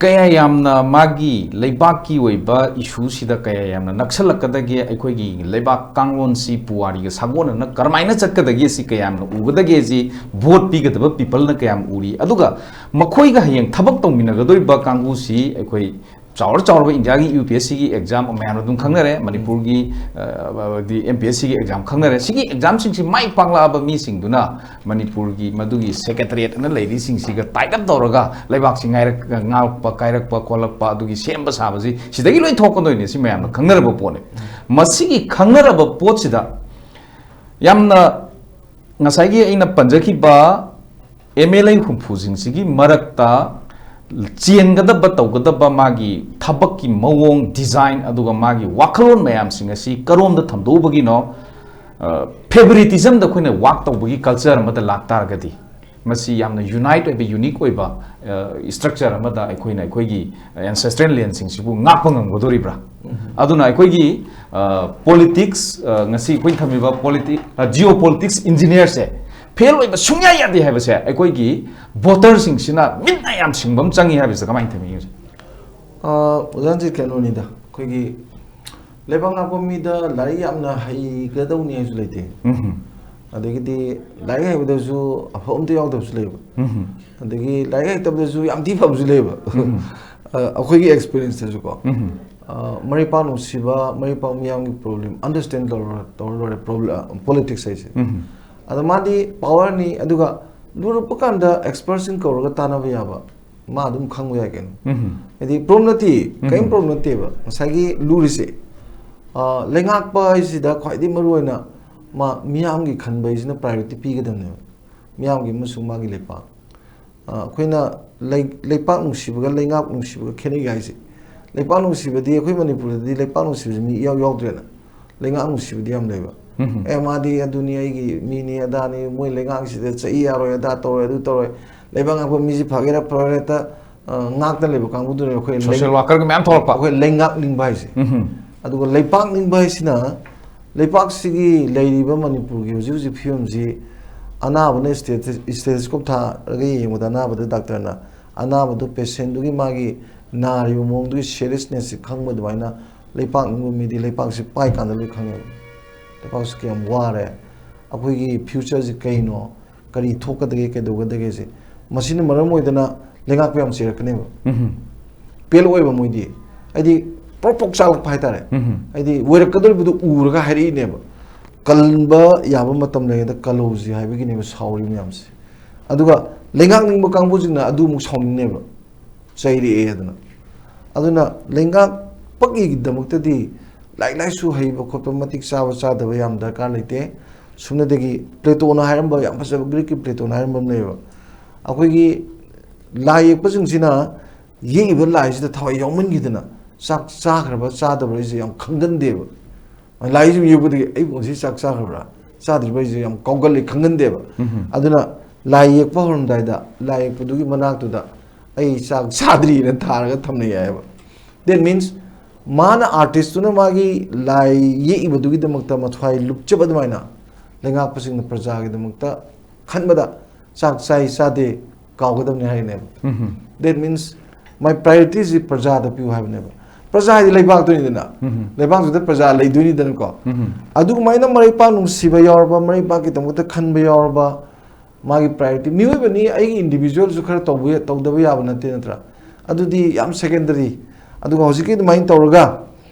ꯀꯌꯥ ꯌꯥꯝꯅ ꯃꯥꯒꯤ ꯂꯩꯕꯥꯛꯀꯤ ꯑꯣꯏꯕ issue ꯁꯤꯗ ꯀꯌꯥ ꯌꯥꯝꯅ ꯅꯛꯁꯜꯂꯛꯀꯗꯒꯦ, ꯑꯩꯈꯣꯏꯒꯤ ꯂꯩꯕꯥꯛ ꯀꯥꯡꯂꯣꯟꯁꯤ ꯄꯨꯋꯥꯔꯤꯒ ꯁꯥꯒꯣꯟꯅꯅ ꯀꯔꯝꯍꯥꯏꯅ ꯆꯠꯀꯗꯒꯦ ꯁꯤ ꯀꯌꯥꯝꯅ ꯎꯒꯗꯒꯦ ꯁꯤ ꯚꯣꯠ ꯄꯤꯒꯗꯕ people ꯅ ꯀꯌꯥꯝ ꯎꯔꯤ, ꯑꯗꯨꯒ ꯃꯈꯣꯏꯒ ꯍꯌꯦꯡ ꯊꯕꯛ ꯇꯧꯃꯤꯟꯅꯒꯗꯧꯔꯤꯕ ꯀꯥꯡꯕꯨꯁꯤ ꯑꯩꯈꯣꯏ ꯆꯥꯎꯔ ꯆꯥꯎꯔꯕ ꯏꯟꯗꯤꯌꯥꯒꯤ ꯌꯨ ꯄꯤ ꯑꯦꯁ ꯁꯤꯒꯤ ꯑꯦꯛꯖꯥꯝ ꯃꯌꯥꯝꯅ ꯑꯗꯨꯝ ꯈꯪꯅꯔꯦ, ꯃꯅꯤꯄꯨꯔꯒꯤ ꯑ, ꯗꯤ ꯑꯦꯝ ꯄꯤ ꯑꯦꯁ ꯁꯤꯒꯤ ꯑꯦꯛꯖꯥꯝ ꯈꯪꯅꯔꯦ꯫ ꯁꯤꯒꯤ ꯑꯦꯛꯖꯥꯝꯁꯤꯡꯁꯤ ꯃꯥꯏ ꯄꯥꯛꯂꯛꯑꯕ ꯃꯤꯁꯤꯡꯗꯨꯅ ꯃꯅꯤꯄꯨꯔꯒꯤ ꯃꯗꯨꯒꯤ ꯁꯦꯀ꯭ꯔꯦꯇꯔꯤꯌꯦꯠ ꯑꯅ ꯂꯩꯔꯤꯁꯤꯡꯁꯤꯒ ꯇꯥꯏꯠ ꯑꯞ ꯇꯧꯔꯒ ꯂꯩꯕꯥꯛꯁꯤ ꯉꯥꯏꯔꯛ ꯉꯥꯛꯄ ꯀꯥꯏꯔꯛꯄ ꯈꯣꯠꯂꯛꯄ ꯑꯗꯨꯒꯤ ꯁꯦꯝꯕ ꯁꯥꯕꯁꯤ ꯁꯤꯗꯒꯤ ꯂꯣꯏ ꯊꯣꯛꯀꯗꯣꯏꯅꯦ꯫ ꯁꯤ ꯃꯌꯥꯝꯅ ꯈꯪꯅꯔꯕ ꯄꯣꯠꯅꯤ꯫ ꯃꯁꯤꯒꯤ ꯈꯪꯅꯔꯕ ꯄꯣꯠꯁꯤꯗ ꯌꯥꯝꯅ ꯉꯁꯥꯏꯒꯤ ꯑꯩꯅ ꯄꯟꯖꯈꯤꯕ ꯑꯦꯝ ꯑꯦꯜ ꯑꯦ ꯍꯨꯝꯐꯨꯁꯤꯡꯁꯤꯒꯤ ꯃꯔꯛꯇ ꯆꯦꯟꯒꯗꯕ, ꯇꯧꯒꯗꯕ ꯃꯥꯒꯤ ꯊꯕꯛꯀꯤ ꯃꯑꯣꯡ, ꯗꯤꯖꯥꯏꯟ, ꯑꯗꯨꯒ ꯃꯥꯒꯤ ꯋꯥꯈꯜꯂꯣꯟ ꯃꯌꯥꯝꯁꯤꯡ ꯑꯁꯤ ꯀꯔꯣꯝꯗ ꯊꯝꯗꯣꯛꯎꯕꯒꯤꯅꯣ? ꯐꯦꯕꯔꯤꯇꯤꯖꯝꯗ ꯑꯩꯈꯣꯏꯅ ꯋꯥꯛ ꯇꯧꯕꯒꯤ ꯀꯜꯆꯔ ꯑꯃꯗ ꯂꯥꯛꯇꯥꯔꯒꯗꯤ ꯃꯁꯤ ꯌꯥꯝꯅ ꯌꯨꯅꯥꯏꯠ ꯑꯣꯏꯕ, ꯌꯨꯅꯤꯛ ꯑꯣꯏꯕ ꯁ꯭ꯇ꯭ꯔꯛꯆꯔ ꯑꯃꯗ ꯑꯩꯈꯣꯏꯅ ꯑꯩꯈꯣꯏꯒꯤ ꯑꯦꯟꯁꯦꯁꯇ꯭ꯔꯦꯜ ꯂꯦꯟꯁꯤꯡꯁꯤꯕꯨ ꯉꯥꯛꯄ ꯉꯝꯒꯗꯣꯔꯤꯕ꯭ꯔꯥ? ꯑꯗꯨꯅ ꯑꯩꯈꯣꯏꯒꯤ ꯄꯣꯂꯤꯇꯤꯛꯁ, ꯉꯁꯤ ꯑꯩꯈꯣꯏꯅ ꯊꯝꯃꯤꯕ ꯄꯣꯂꯤꯇꯤ ꯖꯤꯑꯣ ꯄꯣꯂꯤꯇꯤꯛꯁ ꯏꯟꯖꯤꯅꯤꯌꯔꯁꯦ ꯐꯦꯜ ꯑꯣꯏꯕ ꯁꯨꯡꯌꯥ ꯌꯥꯗꯦ ꯍꯥꯏꯕꯁꯦ ꯑꯩꯈꯣꯏꯒꯤ ꯚꯣꯇꯔꯁꯤꯡꯁꯤꯅ ꯃꯤꯠꯅ ꯌꯥꯝ ꯁꯤꯡꯕ ꯑꯃ ꯆꯪꯉꯤ ꯍꯥꯏꯕꯁꯤꯗ ꯀꯃꯥꯏꯅ ꯊꯝꯕꯤꯒꯦ? ꯑꯣꯖꯥꯁꯦ ꯀꯩꯅꯣꯅꯤꯗ, ꯑꯩꯈꯣꯏꯒꯤ ꯂꯩꯕꯥꯛ ꯉꯥꯛꯄ ꯃꯤꯗ ꯂꯥꯏꯔꯤꯛ ꯌꯥꯝꯅ ꯍꯩꯒꯗꯧꯅꯤ ꯍꯥꯏꯁꯨ ꯂꯩꯇꯦ꯫ ꯑꯗꯒꯤꯗꯤ ꯂꯥꯏꯔꯤꯛ ꯍꯩꯕꯗꯁꯨ ꯑꯐꯕ ꯑꯝꯇ ꯌꯥꯎꯗꯕꯁꯨ ꯂꯩꯕ꯫ ꯑꯗꯒꯤ ꯂꯥꯏꯔꯤꯛ ꯍꯩꯇꯕꯗꯁꯨ ꯌꯥꯝ ꯊꯤ ꯐꯕꯁꯨ ꯂꯩꯕ꯫ ꯑ, ꯑꯩꯈꯣꯏꯒꯤ ꯑꯦꯛꯁꯄꯤꯔꯤꯌꯦꯟꯁꯇꯁꯨꯀꯣ, ꯑ, ꯃꯔꯩꯄꯥꯛ ꯅꯨꯡꯁꯤꯕ, ꯃꯔꯩꯄꯥꯛ ꯃꯤꯌꯥꯝꯒꯤ ꯄ꯭ꯔꯣꯕ꯭ꯂꯦꯝ ꯑꯟꯗꯔꯁꯇꯦꯟ ꯇꯧꯔ ꯇꯧꯔ ꯂꯣꯏꯔꯦ ꯄ꯭ꯔꯣꯕ꯭ꯂꯦꯝ, ꯄꯣꯂꯤꯇꯤꯛꯁ ꯍꯥꯏꯁꯦ꯫ ꯑꯗ ꯃꯥꯗꯤ ꯄꯥꯋꯔꯅꯤ, ꯑꯗꯨꯒ ꯂꯨꯔꯛꯄ ꯀꯥꯟꯗ ꯑꯦꯛꯁꯄꯔꯠꯁꯤꯡ ꯀꯧꯔꯒ ꯇꯥꯟꯅꯕ ꯌꯥꯕ, ꯃꯥ ꯑꯗꯨꯝ ꯈꯪꯕ ꯌꯥꯏ ꯀꯩꯅꯣ꯫ ꯍꯥꯏꯗꯤ ꯄ꯭ꯔꯣꯕ꯭ꯂꯦꯝ ꯅꯠꯇꯦ, ꯀꯔꯤꯝ ꯄ꯭ꯔꯣꯕ꯭ꯂꯦꯝ ꯅꯠꯇꯦꯕ꯫ ꯉꯁꯥꯏꯒꯤ ꯂꯨꯔꯤꯁꯦ, ꯑ, ꯂꯩꯉꯥꯛꯄ ꯍꯥꯏꯁꯤꯗ ꯈ꯭ꯋꯥꯏꯗꯒꯤ ꯃꯔꯨ ꯑꯣꯏꯅ ꯃꯥ ꯃꯤꯌꯥꯝꯒꯤ ꯈꯟꯕ ꯍꯥꯏꯁꯤꯅ ꯄ꯭ꯔꯥꯏꯌꯣꯔꯤꯇꯤ ꯄꯤꯒꯗꯕꯅꯦꯕ, ꯃꯤꯌꯥꯝꯒꯤ ꯑꯃꯁꯨꯡ ꯃꯥꯒꯤ ꯂꯩꯄꯥꯛ꯫ ꯑ, ꯑꯩꯈꯣꯏꯅ ꯂꯩ-, ꯂꯩꯄꯥꯛ ꯅꯨꯡꯁꯤꯕꯒ ꯂꯩꯉꯥꯛ ꯅꯨꯡꯁꯤꯕꯒ ꯈꯦꯠꯅꯩ ꯍꯥꯏꯁꯦ꯫ ꯂꯩꯄꯥꯛ ꯅꯨꯡꯁꯤꯕꯗꯤ ꯑꯩꯈꯣꯏ ꯃꯅꯤꯄꯨꯔꯗꯗꯤ ꯂꯩꯄꯥꯛ ꯅꯨꯡꯁꯤꯕꯁꯤ ꯃꯤ ꯏꯌꯥꯎ ꯌꯥꯎꯗ꯭ꯔꯦꯅ꯫ ꯂꯩꯉꯥꯛ ꯅꯨꯡꯁꯤꯕꯗꯤ ꯌꯥꯝ ꯂꯩꯕ꯫ ꯑꯦ, ꯃꯥꯗꯤ ꯑꯗꯨꯅꯤ, ꯑꯩꯒꯤ ꯃꯤꯅꯤ, ꯑꯗꯥꯅꯤ, ꯃꯣꯏ ꯂꯩꯉꯥꯛꯁꯤꯗ ꯆꯍꯤ ꯌꯥꯔꯣꯏ, ꯑꯗꯥ ꯇꯧꯔꯣꯏ, ꯑꯗꯨ ꯇꯧꯔꯣꯏ, ꯂꯩꯕꯥꯛ ꯉꯥꯛꯄ ꯃꯤꯁꯤ ꯐꯒꯦꯔꯥ ꯐꯔꯣꯏꯔꯥ ꯍꯦꯛꯇ, ꯑ, ꯉꯥꯛꯇ ꯂꯩꯕ ꯀꯥꯡꯕꯨꯗꯨꯅꯦ ꯑꯩꯈꯣꯏ ꯂꯩ-, ꯁꯣꯁꯤꯌꯦꯜ ꯋꯥꯔꯀꯔꯒ ꯃꯌꯥꯝ ꯊꯣꯛꯂꯛꯄ꯫ ꯑꯩꯈꯣꯏ ꯂꯩꯉꯥꯛ ꯅꯤꯡꯕ ꯍꯥꯏꯁꯦ꯫ ꯑꯗꯨꯒ ꯂꯩꯄꯥꯛ ꯅꯤꯡꯕ ꯍꯥꯏꯁꯤꯅ ꯂꯩꯄꯥꯛꯁꯤꯒꯤ ꯂꯩꯔꯤꯕ ꯃꯅꯤꯄꯨꯔꯒꯤ ꯍꯧꯖꯤꯛ ꯍꯧꯖꯤꯛ ꯐꯤꯕꯝꯁꯤ ꯑꯅꯥꯕꯅ ꯁ꯭ꯇꯦꯊ-, ꯁ꯭ꯇꯦꯊꯣꯁꯀꯣꯞ ꯊꯥꯔꯒ ꯌꯦꯡꯕꯗ ꯑꯅꯥꯕꯗ ꯗꯥꯛꯇꯔꯅ ꯑꯅꯥꯕꯗꯨ ꯄꯦꯁꯦꯟꯗꯨꯒꯤ ꯃꯥꯒꯤ ꯅꯥꯔꯤꯕ ꯃꯑꯣꯡꯗꯨꯒꯤ ꯁꯦꯔꯤꯌꯁꯅꯦꯁꯁꯤ ꯈꯪꯕ ꯑꯗꯨꯃꯥꯏꯅ ꯂꯩꯄꯥꯛ ꯅꯤꯡꯕ ꯃꯤꯗꯤ ꯂꯩꯄꯥꯛꯁꯤ ꯄꯥꯏ ꯀꯥꯟꯗ ꯂꯣꯏ ꯈꯪꯉꯦꯕ꯫ ꯂꯩꯄꯥꯛꯁꯤ ꯀꯌꯥꯝ ꯋꯥꯔꯦ, ꯑꯩꯈꯣꯏꯒꯤ ꯐ꯭ꯌꯨꯆꯔꯁꯤ ꯀꯩꯅꯣ, ꯀꯔꯤ ꯊꯣꯛꯀꯗꯒꯦ, ꯀꯩꯗꯧꯒꯗꯒꯦꯁꯦ, ꯃꯁꯤꯅ ꯃꯔꯝ ꯑꯣꯏꯗꯅ ꯂꯩꯉꯥꯛꯄ ꯌꯥꯝ ꯆꯦꯜꯂꯛꯀꯅꯦꯕ꯫ ꯄꯦꯜꯂꯛꯑꯣꯏꯕ ꯃꯣꯏꯗꯤ꯫ ꯍꯥꯏꯗꯤ ꯄ꯭ꯔꯣꯛ ꯄ꯭ꯔꯣꯛ ꯆꯥꯛꯂꯛꯄ ꯍꯥꯏꯇꯥꯔꯦ꯫ ꯎꯝ꯫ ꯍꯥꯏꯗꯤ ꯑꯣꯏꯔꯛꯀꯗꯧꯔꯤꯕꯗꯨ ꯎꯔꯒ ꯍꯥꯏꯔꯛꯏꯅꯦꯕ꯫ ꯀꯟꯕ ꯌꯥꯕ ꯃꯇꯝ ꯂꯩꯔꯤꯉꯩꯗ ꯀꯜꯍꯧꯁꯤ ꯍꯥꯏꯕꯒꯤꯅꯦꯕ ꯁꯥꯎꯔꯤ ꯃꯌꯥꯝꯁꯦ꯫ ꯑꯗꯨꯒ ꯂꯩꯉꯥꯛꯅꯤꯡꯕ ꯀꯥꯡꯕꯨꯁꯤꯡꯅ ꯑꯗꯨ ꯑꯃꯨꯛ ꯁꯥꯎꯅꯤꯡꯅꯦꯕ, ꯆꯩꯔꯛꯑꯦ ꯑꯗꯨꯅ꯫ ꯑꯗꯨꯅ ꯂꯩꯉꯥꯛꯄꯒꯤꯗꯃꯛꯇꯗꯤ ꯂꯥꯏꯔꯤꯛ ꯂꯥꯏꯁꯨ ꯍꯩꯕ ꯈꯣꯠꯄ, ꯃꯇꯤꯛ ꯆꯥꯕ ꯆꯥꯗꯕ ꯌꯥꯝ ꯗꯔꯀꯥꯔ ꯂꯩꯇꯦ꯫ ꯁꯨꯞꯅꯗꯒꯤ ꯄ꯭ꯂꯦꯇꯣꯅ ꯍꯥꯏꯔꯝꯕ ꯌꯥꯝ ꯐꯖꯕ, ꯒ꯭ꯔꯤꯛꯀꯤ ꯄ꯭ꯂꯦꯇꯣꯅ ꯍꯥꯏꯔꯝꯕ ꯑꯃ ꯂꯩꯌꯦꯕ, ꯑꯩꯈꯣꯏꯒꯤ ꯂꯥꯏ ꯌꯦꯛꯄꯁꯤꯡꯁꯤꯅ ꯌꯦꯛꯏꯕ ꯂꯥꯏꯁꯤꯗ ꯊꯋꯥꯏ ꯌꯥꯎꯃꯟꯈꯤꯗꯅ ꯆꯥꯛ ꯆꯥꯈ꯭ꯔꯕ ꯆꯥꯗꯕ꯭ꯔꯥ ꯍꯥꯏꯁꯦ ꯌꯥꯝ ꯈꯪꯒꯟꯗꯦꯕ꯫ ꯂꯥꯏꯁꯤ ꯌꯦꯛꯄꯗꯒꯤ ꯑꯩꯕꯨ ꯉꯁꯤ ꯆꯥꯛ ꯆꯥꯈ꯭ꯔꯕ꯭ꯔꯥ ꯆꯥꯗ꯭ꯔꯤꯕ꯭ꯔꯥ ꯍꯥꯏꯁꯦ ꯌꯥꯝ ꯀꯥꯎꯒꯜꯂꯤ, ꯈꯪꯒꯟꯗꯦꯕ꯫ ꯎꯝ꯫ ꯑꯗꯨꯅ ꯂꯥꯏ ꯌꯦꯛꯄ ꯍꯧꯔꯝꯗꯥꯏꯗ ꯂꯥꯏ ꯌꯦꯛꯄꯗꯨꯒꯤ ꯃꯅꯥꯛꯇꯨꯗ "ꯑꯩ ꯆꯥꯛ ꯆꯥꯗ꯭ꯔꯤꯅ" ꯊꯥꯔꯒ ꯊꯝꯅꯩ ꯍꯥꯏꯌꯦꯕ꯫ That means ꯃꯥꯅ, ꯑꯥꯔꯇꯤꯁꯇꯨꯅ ꯃꯥꯒꯤ ꯂꯥꯏ ꯌꯦꯛꯏꯕꯗꯨꯒꯤꯗꯃꯛꯇ ꯃꯊ꯭ꯋꯥꯏ ꯂꯨꯞꯆꯕ ꯑꯗꯨꯃꯥꯏꯅ ꯂꯩꯉꯥꯛꯄꯁꯤꯡꯅ ꯄ꯭ꯔꯖꯥꯒꯤꯗꯃꯛꯇ ꯈꯟꯕꯗ ꯆꯥꯛ ꯆꯥꯏ ꯆꯥꯗꯦ ꯀꯥꯎꯒꯗꯕꯅꯤ ꯍꯥꯏꯔꯤꯅꯦꯕ꯫ ꯎꯝ꯫ That means my priority ꯁꯤ ꯄ꯭ꯔꯖꯥꯗ ꯄꯤꯌꯨ ꯍꯥꯏꯕꯅꯦꯕ꯫ ꯄ꯭ꯔꯖꯥ ꯍꯥꯏꯗꯤ ꯂꯩꯕꯥꯛꯇꯨꯅꯤꯗꯅ꯫ ꯎꯝ꯫ ꯂꯩꯕꯥꯛꯇꯨꯗ ꯄ꯭ꯔꯖꯥ ꯂꯩꯗꯣꯏꯅꯤꯗꯅꯀꯣ꯫ ꯎꯝ꯫ ꯑꯗꯨꯃꯥꯏꯅ ꯃꯔꯩꯄꯥꯛ ꯅꯨꯡꯁꯤꯕ ꯌꯥꯎꯔꯕ, ꯃꯔꯩꯄꯥꯛꯀꯤꯗꯃꯛꯇ ꯈꯟꯕ ꯌꯥꯎꯔꯕ, ꯃꯥꯒꯤ priority, ꯃꯤꯑꯣꯏꯕꯅꯤ, ꯑꯩꯒꯤ individual ꯁꯨ ꯈꯔ ꯇꯧꯕ ꯌꯥ-, ꯇꯧꯗꯕ ꯌꯥꯕ ꯅꯠꯇꯦ, ꯅꯠꯇ꯭ꯔꯥ? ꯑꯗꯨꯗꯤ ꯌꯥꯝ secondary꯫ ꯑꯗꯨꯒ ꯍꯧꯖꯤꯛꯀꯤ ꯑꯗꯨꯃꯥꯏꯅ ꯇꯧꯔꯒ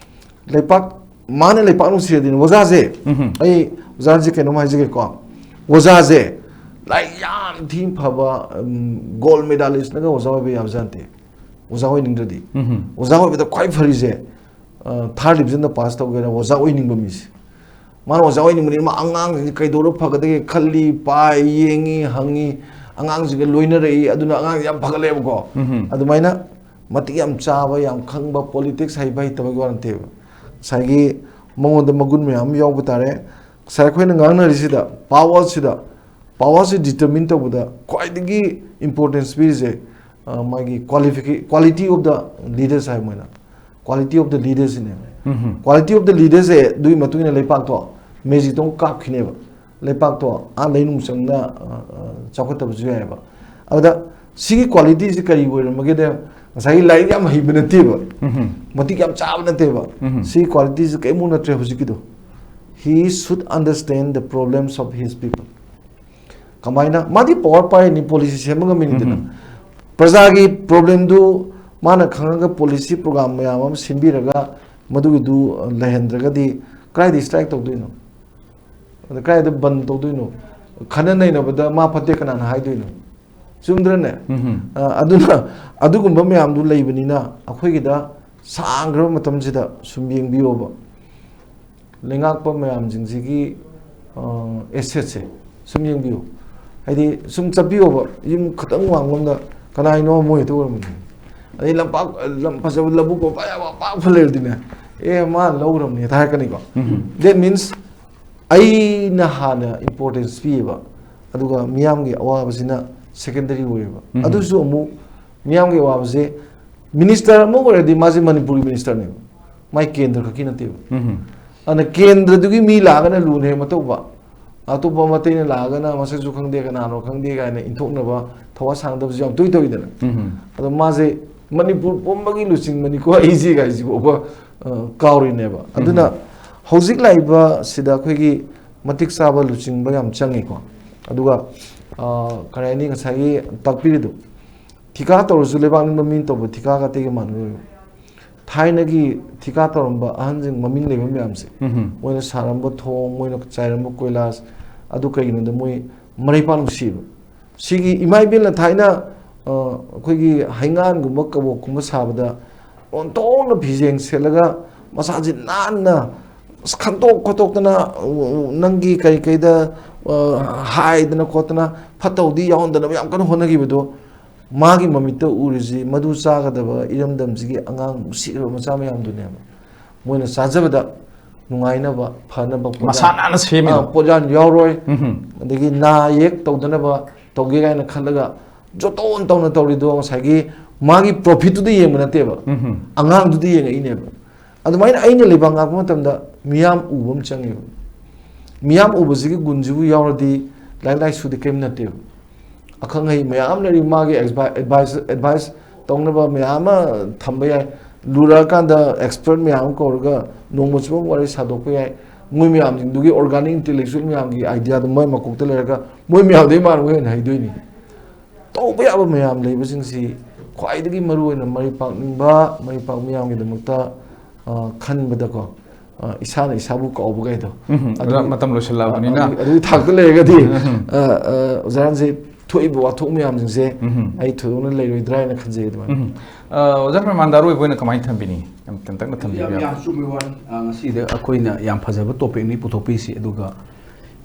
ꯂꯩꯄꯥꯛ, ꯃꯥꯅ ꯂꯩꯄꯥꯛ ꯅꯨꯡꯁꯤꯔꯗꯤꯅꯦ, ꯑꯣꯖꯥꯁꯦ, ꯎꯝ꯫ ꯑꯩ ꯑꯣꯖꯥꯁꯦ ꯀꯩꯅꯣꯝ ꯍꯥꯏꯖꯒꯦꯀꯣ, ꯑꯣꯖꯥꯁꯦ ꯂꯥꯏꯔꯤꯛ ꯌꯥꯝ ꯊꯤꯅ ꯐꯕ, ꯎꯝ, gold medalist ꯅꯒ ꯑꯣꯖꯥ ꯑꯣꯏꯕ ꯌꯥꯕꯖꯥꯠ ꯅꯠꯇꯦ꯫ ꯑꯣꯖꯥ ꯑꯣꯏꯅꯤꯡꯗ꯭ꯔꯗꯤ꯫ ꯎꯝ꯫ ꯑꯣꯖꯥ ꯑꯣꯏꯕꯗ ꯈ꯭ꯋꯥꯏ ꯐꯔꯤꯁꯦ, ꯑ, third division ꯗ pass ꯇꯧꯒꯦꯔꯥ ꯑꯣꯖꯥ ꯑꯣꯏꯅꯤꯡꯕ ꯃꯤꯁꯦ꯫ ꯃꯥꯅ ꯑꯣꯖꯥ ꯑꯣꯏꯅꯤꯡꯕꯅꯤꯅ ꯃꯥ ꯑꯉꯥꯡꯁꯤꯡꯁꯦ ꯀꯩꯗꯧꯔ ꯐꯒꯗꯒꯦ ꯈꯜꯂꯤ, ꯄꯥꯏ, ꯌꯦꯡꯉꯤ, ꯍꯪꯉꯤ, ꯑꯉꯥꯡꯁꯤꯡꯒ ꯂꯣꯏꯅꯔꯛꯏ, ꯑꯗꯨꯅ ꯑꯉꯥꯡꯁꯦ ꯌꯥꯝ ꯐꯒꯠꯂꯦꯕꯀꯣ꯫ ꯎꯝ꯫ ꯑꯗꯨꯃꯥꯏꯅ ꯃꯇꯤꯛ ꯌꯥꯝ ꯆꯥꯕ, ꯌꯥꯝ ꯈꯪꯕ, politics ꯍꯩꯕ ꯍꯩꯇꯕꯒꯤ ꯋꯥ ꯅꯠꯇꯦꯕ꯫ ꯉꯁꯥꯏꯒꯤ ꯃꯉꯣꯟꯗ ꯃꯒꯨꯟ ꯃꯌꯥꯝ ꯑꯃ ꯌꯥꯎꯕ ꯇꯥꯔꯦ꯫ ꯉꯁꯥꯏ ꯑꯩꯈꯣꯏꯅ ꯉꯥꯡꯅꯔꯤꯁꯤꯗ power ꯁꯤꯗ, power ꯁꯤ determine ꯇꯧꯕꯗ ꯈ꯭ꯋꯥꯏꯗꯒꯤ importance ꯄꯤꯔꯤꯁꯦ, ꯑ, ꯃꯥꯒꯤ qualifica-, quality of the leaders ꯍꯥꯏꯕ ꯃꯣꯏꯅ, quality of the leaders ꯁꯤꯅꯦꯕ꯫ ꯎꯝ꯫ Quality of the leaders ꯁꯦ ꯑꯗꯨꯒꯤ ꯃꯇꯨꯡ ꯏꯟꯅ ꯂꯩꯄꯥꯛꯇꯣ magic ꯇꯧ ꯀꯥꯞꯈꯤꯅꯦꯕ꯫ ꯂꯩꯄꯥꯛꯇꯣ ꯑꯥ ꯂꯩꯅꯨꯡ ꯆꯪꯅ, ꯑ, ꯑ, ꯆꯥꯎꯈꯠꯇꯕꯁꯨ ꯌꯥꯏꯑꯕ꯫ ꯑꯗꯨꯗ ꯁꯤꯒꯤ quality ꯁꯤ ꯀꯔꯤ ꯑꯣꯏꯔꯝꯃꯒꯦꯗ, ꯉꯁꯥꯏꯒꯤ ꯂꯥꯏꯔꯤꯛ ꯌꯥꯝ ꯍꯩꯕ ꯅꯠꯇꯦꯕ, ꯎꯝ꯫ ꯃꯇꯤꯛ ꯌꯥꯝ ꯆꯥꯕ ꯅꯠꯇꯦꯕ꯫ ꯎꯝ꯫ ꯁꯤꯒꯤ quality ꯁꯤ ꯀꯔꯤꯝ ꯅꯠꯇ꯭ꯔꯦ ꯍꯧꯖꯤꯛꯀꯤꯗꯣ꯫ He should understand the problems of his people. ꯀꯃꯥꯏꯅ? ꯃꯥꯗꯤ power ꯄꯥꯏꯔꯤꯅꯤ, policy ꯁꯦꯝꯕ ꯉꯝꯃꯤꯅꯤꯗꯅ꯫ ꯎꯝ꯫ ꯄ꯭ꯔꯖꯥꯒꯤ problem ꯗꯨ ꯃꯥꯅ ꯈꯪꯉꯒ ꯄꯣꯂꯤꯁꯤ ꯄ꯭ꯔꯣꯒ꯭ꯔꯥꯝ ꯃꯌꯥꯝ ꯑꯃ ꯁꯤꯟꯕꯤꯔꯒ ꯃꯗꯨꯒꯤꯗꯨ ꯂꯩꯍꯟꯗ꯭ꯔꯒꯗꯤ ꯀꯗꯥꯏꯗ ꯁ꯭ꯇ꯭ꯔꯥꯏꯛ ꯇꯧꯗꯣꯏꯅꯣ? ꯑꯗ ꯀꯗꯥꯏꯗ ꯕꯟ ꯇꯧꯗꯣꯏꯅꯣ? ꯈꯟꯅ ꯅꯩꯅꯕꯗ ꯃꯥ ꯐꯠꯇꯦ ꯀꯅꯥꯅ ꯍꯥꯏꯗꯣꯏꯅꯣ? ꯆꯨꯝꯗ꯭ꯔꯅꯦ? ꯑ, ꯑꯗꯨꯅ ꯑꯗꯨꯒꯨꯝꯕ ꯃꯌꯥꯝꯗꯨ ꯂꯩꯕꯅꯤꯅ ꯑꯩꯈꯣꯏꯒꯤꯗ ꯁꯥꯡꯈ꯭ꯔꯕ ꯃꯇꯝꯁꯤꯗ ꯁꯨꯝ ꯌꯦꯡꯕꯤꯌꯣꯕ, ꯂꯩꯉꯥꯛꯄ ꯃꯌꯥꯝꯁꯤꯡꯁꯤꯒꯤ ꯑꯦꯁꯦꯠꯁꯦ ꯁꯨꯝ ꯌꯦꯡꯕꯤꯌꯨ, ꯍꯥꯏꯗꯤ ꯁꯨꯝ ꯆꯠꯄꯤꯌꯣꯕ, ꯌꯨꯝ ꯈꯤꯇꯪ ꯋꯥꯡꯂꯣꯝꯗ ꯀꯅꯥꯏꯅꯣ ꯃꯣꯏ ꯍꯦꯛꯇ ꯑꯣꯏꯔꯝꯕꯅꯤ꯫ ꯑꯗꯩ ꯂꯝꯄꯥꯛ, ꯂꯝ ꯐꯖꯕ, ꯂꯧꯕꯨꯛ ꯄꯥꯛ ꯌꯥꯕ ꯄꯥꯛ ꯐ ꯂꯩꯔꯗꯤꯅꯦ, "ꯑꯦ, ꯃꯥ ꯂꯧꯔꯝꯅꯤ" ꯍꯦꯛꯇ ꯍꯥꯏꯔꯛꯀꯅꯤꯀꯣ꯫ That means ꯑꯩꯅ ꯍꯥꯟꯅ ꯏꯝꯄꯣꯔꯇꯦꯟꯁ ꯄꯤꯌꯦꯕ, ꯑꯗꯨꯒ ꯃꯤꯌꯥꯝꯒꯤ ꯑꯋꯥꯕꯁꯤꯅ ꯁꯦꯀꯦꯟꯗꯔꯤ ꯑꯣꯏꯌꯦꯕ꯫ ꯑꯗꯨꯁꯨ ꯑꯃꯨꯛ ꯃꯤꯌꯥꯝꯒꯤ ꯑꯋꯥꯕꯁꯦ, ꯃꯤꯅꯤꯁꯇꯔ ꯑꯃ ꯑꯣꯏꯔꯗꯤ ꯃꯥꯁꯦ ꯃꯅꯤꯄꯨꯔꯒꯤ ꯃꯤꯅꯤꯁꯇꯔꯅꯦꯕ, ꯃꯥꯏ ꯀꯦꯟꯗ꯭ꯔ ꯈꯛꯀꯤ ꯅꯠꯇꯦꯕ꯫ ꯑꯗꯨꯅ ꯀꯦꯟꯗ꯭ꯔꯗꯨꯒꯤ ꯃꯤ ꯂꯥꯛꯑꯒꯅ ꯂꯨꯅ ꯍꯦꯟꯕ ꯇꯧꯕ, ꯑꯇꯣꯞꯄ ꯑꯃ ꯑꯇꯩꯅ ꯂꯥꯛꯑꯒꯅ ꯃꯁꯛꯁꯨ ꯈꯪꯗꯦ, ꯀꯅꯥꯅꯣ ꯈꯪꯗꯦ ꯀꯥꯏꯅ ꯏꯟꯊꯣꯛꯅꯕ, ꯊꯋꯥ ꯁꯥꯡꯗꯕꯁꯨ ꯌꯥꯝ ꯇꯣꯏ ꯇꯧꯏꯗꯅ꯫ ꯑꯗꯣ ꯃꯥꯁꯦ "ꯃꯅꯤꯄꯨꯔ ꯄꯨꯝꯕꯒꯤ ꯂꯨꯆꯤꯡꯕꯅꯤꯀꯣ ꯑꯩꯁꯦ" ꯀꯥꯏꯁꯤ ꯐꯥꯎꯕ, ꯑ, ꯀꯥꯎꯔꯤꯅꯦꯕ꯫ ꯑꯗꯨꯅ ꯍꯧꯖꯤꯛ ꯂꯥꯛꯏꯕ ꯁꯤꯗ ꯑꯩꯈꯣꯏꯒꯤ ꯃꯇꯤꯛ ꯆꯥꯕ ꯂꯨꯆꯤꯡꯕ ꯌꯥꯝ ꯆꯪꯉꯤꯀꯣ꯫ ꯑꯗꯨꯒ, ꯑ, ꯀꯔꯤ ꯍꯥꯏꯅꯤ, ꯉꯁꯥꯏꯒꯤ ꯇꯥꯛꯄꯤꯔꯤꯗꯣ, ꯊꯤꯀꯥ ꯇꯧꯔꯁꯨ ꯂꯩꯕꯥꯛ ꯅꯤꯡꯕ ꯃꯤꯅ ꯇꯧꯕ ꯊꯤꯀꯥꯒ ꯑꯇꯩꯒ ꯃꯥꯟꯅꯔꯣꯏꯕ꯫ ꯊꯥꯏꯅꯒꯤ ꯊꯤꯀꯥ ꯇꯧꯔꯝꯕ ꯑꯍꯟꯁꯤꯡ, ꯃꯃꯤꯡ ꯂꯩꯕ ꯃꯌꯥꯝꯁꯦ, ꯃꯣꯏꯅ ꯁꯥꯔꯝꯕ ꯊꯣꯡ, ꯃꯣꯏꯅ ꯆꯥꯏꯔꯝꯕ ꯀꯣꯏꯂꯥꯁ, ꯑꯗꯨ ꯀꯩꯒꯤꯅꯣꯗ ꯃꯣꯏ ꯃꯔꯩꯄꯥꯛ ꯅꯨꯡꯁꯤꯕ꯫ ꯁꯤꯒꯤ ꯏꯃꯥ ꯏꯕꯦꯜꯅ ꯊꯥꯏꯅ, ꯑ, ꯑꯩꯈꯣꯏꯒꯤ ꯍꯩꯉꯥꯟꯒꯨꯝꯕ ꯀꯕꯣꯛꯀꯨꯝꯕ ꯁꯥꯕꯗ ꯑꯣꯟꯊꯣꯛꯅ ꯐꯤꯖꯦꯡ ꯁꯦꯠꯂꯒ ꯃꯁꯥꯁꯤ ꯅꯥꯟꯅ, ꯑꯁ, ꯈꯟꯇꯣꯛ ꯈꯣꯠꯇꯣꯛꯇꯅ, ꯑ, ꯅꯪꯒꯤ ꯀꯩ ꯀꯩꯗ, ꯑ, ꯍꯥꯏꯗꯅ ꯈꯣꯠꯇꯅ ꯐꯠꯇ ꯍꯥꯎꯗꯤ ꯌꯥꯎꯍꯟꯗꯅꯕ ꯌꯥꯝ ꯀꯟꯅ ꯍꯣꯠꯅꯈꯤꯕꯗꯣ, ꯃꯥꯒꯤ ꯃꯃꯤꯠꯇ ꯎꯔꯤꯁꯤ ꯃꯗꯨ ꯆꯥꯒꯗꯕ ꯏꯔꯝꯗꯝꯁꯤꯒꯤ ꯑꯉꯥꯡ ꯅꯨꯡꯁꯤꯈ꯭ꯔꯕ ꯃꯆꯥ ꯃꯌꯥꯝꯗꯨꯅꯦꯕ꯫ ꯃꯣꯏꯅ ꯆꯥꯖꯕꯗ ꯅꯨꯡꯉꯥꯏꯅꯕ, ꯐꯅꯕ ꯄꯣꯠꯌꯥꯟ, ꯃꯁꯥ ꯅꯥꯟꯅ ꯁꯦꯝꯃꯤꯗꯣ꯫ ꯑꯥ, ꯄꯣꯠꯌꯥꯟ ꯌꯥꯎꯔꯣꯏ꯫ ꯑꯗꯒꯤ ꯅꯥ ꯌꯦꯛ ꯇꯧꯗꯅꯕ ꯇꯧꯒꯦ ꯀꯥꯏꯅ ꯈꯜꯂꯒ ꯖꯣꯇꯣꯟ ꯇꯧꯅ ꯇꯧꯔꯤꯗꯣ ꯉꯁꯥꯏꯒꯤ ꯃꯥꯒꯤ ꯄ꯭ꯔꯣꯐꯤꯠꯇꯨꯗ ꯌꯦꯡꯕ ꯅꯠꯇꯦꯕ, ꯑꯉꯥꯡꯗꯨꯗ ꯌꯦꯡꯉꯛꯏꯅꯦꯕ꯫ ꯑꯗꯨꯃꯥꯏꯅ ꯑꯩꯅ ꯂꯩꯕꯥꯛ ꯉꯥꯛꯄ ꯃꯇꯝꯗ ꯃꯤꯌꯥꯝ ꯎꯕ ꯑꯃ ꯆꯪꯉꯦꯕ꯫ ꯃꯤꯌꯥꯝ ꯎꯕꯁꯤꯒꯤ ꯒꯨꯟꯁꯤꯕꯨ ꯌꯥꯎꯔꯗꯤ ꯂꯥꯏꯔꯤꯛ ꯂꯥꯏꯁꯨꯗꯤ ꯀꯔꯤꯝ ꯅꯠꯇꯦꯕ꯫ ꯑꯈꯪ ꯑꯍꯩ ꯃꯌꯥꯝ ꯂꯩꯔꯤ, ꯃꯥꯒꯤ ꯑꯦꯗꯚꯥꯏꯁ, ꯑꯦꯗꯚꯥꯏꯁ ꯇꯧꯅꯕ ꯃꯌꯥꯝ ꯑꯃ ꯊꯝꯕ ꯌꯥꯏ꯫ ꯂꯨꯔꯛꯑꯀꯥꯟꯗ ꯑꯦꯛꯁꯄꯔꯠ ꯃꯌꯥꯝ ꯑꯃ ꯀꯧꯔꯒ ꯅꯣꯡꯃ ꯆꯨꯞꯄ ꯋꯥꯔꯤ ꯁꯥꯗꯣꯛꯄ ꯌꯥꯏ꯫ ꯃꯣꯏ ꯃꯌꯥꯝꯁꯤꯡꯗꯨꯒꯤ ꯑꯣꯔꯒꯥꯅꯤꯛ ꯏꯟꯇꯦꯂꯦꯛꯆꯨꯋꯦꯜ ꯃꯌꯥꯝꯒꯤ ꯑꯥꯏꯗꯤꯌꯥꯗꯣ ꯃꯣꯏ ꯃꯀꯣꯛꯇ ꯂꯩꯔꯒ ꯃꯣꯏ ꯃꯌꯥꯝꯗꯒꯤ ꯃꯥꯅ ꯃꯣꯏ ꯍꯦꯟꯅ ꯍꯩꯗꯣꯏꯅꯤ꯫ ꯇꯧꯕ ꯌꯥꯕ ꯃꯌꯥꯝ ꯂꯩꯕꯁꯤꯡꯁꯤ ꯈ꯭ꯋꯥꯏꯗꯒꯤ ꯃꯔꯨ ꯑꯣꯏꯅ ꯃꯔꯩ ꯄꯥꯛꯅꯤꯡꯕ, ꯃꯔꯩ ꯄꯥꯛ ꯃꯤꯌꯥꯝꯒꯤꯗꯃꯛꯇ, ꯑ, ꯈꯟꯕꯗꯀꯣ, ꯑ, ꯏꯁꯥꯅ ꯏꯁꯥꯕꯨ ꯀꯥꯎꯕꯒꯥꯏꯗꯣ, ꯎꯝ, ꯑꯗꯨꯒꯤ, ꯃꯇꯝ ꯂꯣꯏꯁꯤꯜꯂꯛꯑꯕꯅꯤꯅ꯫ ꯑꯗꯨꯒꯤ, ꯑꯗꯨꯒꯤ ꯊꯥꯛꯇ ꯂꯩꯔꯒꯗꯤ, ꯎꯝ꯫ ꯑ, ꯑ, ꯑꯣꯖꯥ ꯔꯟꯖꯤꯠ, ꯊꯣꯛꯏꯕ ꯋꯥꯊꯣꯛ ꯃꯌꯥꯝꯁꯤꯡꯁꯦ ꯎꯝ꯫ ꯑꯩ ꯊꯣꯏꯗꯣꯛꯅ ꯂꯩꯔꯣꯏꯗ꯭ꯔꯥ ꯍꯥꯏꯅ ꯈꯟꯖꯩ꯫ ꯑꯗꯨꯃꯥꯏꯅ꯫ ꯎꯝ꯫ ꯑ, ꯑꯣꯖꯥ ꯄ꯭ꯔꯦꯃꯥꯟꯗꯥꯔ ꯑꯣꯏꯕ ꯑꯣꯏꯅ ꯀꯃꯥꯏꯅ ꯊꯝꯕꯤꯅꯤ? ꯌꯥꯝ ꯇꯦꯟꯇꯛꯅ ꯊꯝꯕꯤꯕ ꯌꯥꯝ ꯌꯥꯝ꯫ ꯌꯥꯝ ꯆꯨꯝꯃꯤ ꯋꯥꯅꯤ꯫ ꯑ, ꯉꯁꯤꯗ ꯑꯩꯈꯣꯏꯅ ꯌꯥꯝ ꯐꯖꯕ ꯇꯣꯄꯤꯛꯅꯤ ꯄꯨꯊꯣꯛꯄꯤꯔꯤꯁꯤ꯫ ꯑꯗꯨꯒ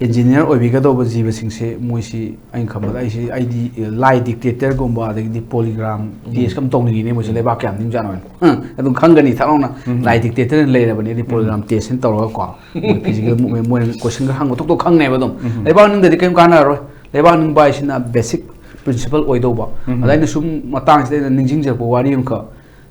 ꯏꯟꯖꯤꯅꯤꯌꯥꯔ ꯑꯣꯏꯕꯤꯒꯗꯧꯕ ꯖꯤꯕꯁꯤꯡꯁꯦ, ꯃꯣꯏꯁꯤ ꯑꯩꯅ ꯈꯟꯕꯗ ꯑꯩꯁꯤ, ꯑꯩꯗꯤ ꯂꯥꯏ ꯗꯤꯛꯇꯦꯇꯔꯒꯨꯝꯕ, ꯑꯗꯒꯤꯗꯤ ꯄꯣꯂꯤꯒ꯭ꯔꯥꯝ ꯇꯦꯁ ꯑꯃ ꯇꯧꯅꯤꯡꯉꯤꯅꯦ꯫ ꯃꯣꯏꯁꯦ ꯂꯩꯕꯥꯛ ꯀꯌꯥꯝ ꯅꯤꯡꯖꯥꯠꯅꯣ ꯍꯥꯏꯅ꯫ ꯍ, ꯑꯗꯨꯝ ꯈꯪꯒꯅꯤ ꯊꯛ ꯂꯥꯎꯅ꯫ ꯂꯥꯏ ꯗꯤꯛꯇꯦꯇꯔꯅ ꯂꯩꯔꯕꯅꯤ, ꯑꯗꯩ ꯄꯣꯂꯤꯒ꯭ꯔꯥꯝ ꯇꯦꯁ ꯑꯃ ꯇꯧꯔꯒꯀꯣ, ꯃꯣꯏ ꯐꯤꯖꯤꯀꯦꯜ ꯃꯨꯞꯃꯦꯟ, ꯃꯣꯏꯅ ꯀꯣꯏꯁꯟꯒ ꯍꯪꯕ ꯊꯣꯛꯇꯣꯛ ꯈꯪꯅꯦꯕ ꯑꯗꯨꯝ꯫ ꯂꯩꯕꯥꯛ ꯅꯤꯡꯗꯗꯤ ꯀꯔꯤꯝ ꯀꯥꯟꯅꯔꯔꯣꯏ꯫ ꯂꯩꯕꯥꯛ ꯅꯤꯡꯕ ꯍꯥꯏꯁꯤꯅ ꯕꯦꯁꯤꯛ ꯄ꯭ꯔꯤꯟꯁꯤꯄꯜ ꯑꯣꯏꯗꯧꯕ꯫ ꯑꯗ ꯑꯩꯅ ꯁꯨꯝ ꯃꯇꯥꯡꯁꯤꯗ ꯑꯩꯅ ꯅꯤꯡꯁꯤꯡꯖꯔꯛꯄ ꯋꯥꯔꯤ ꯑꯃꯈꯛ,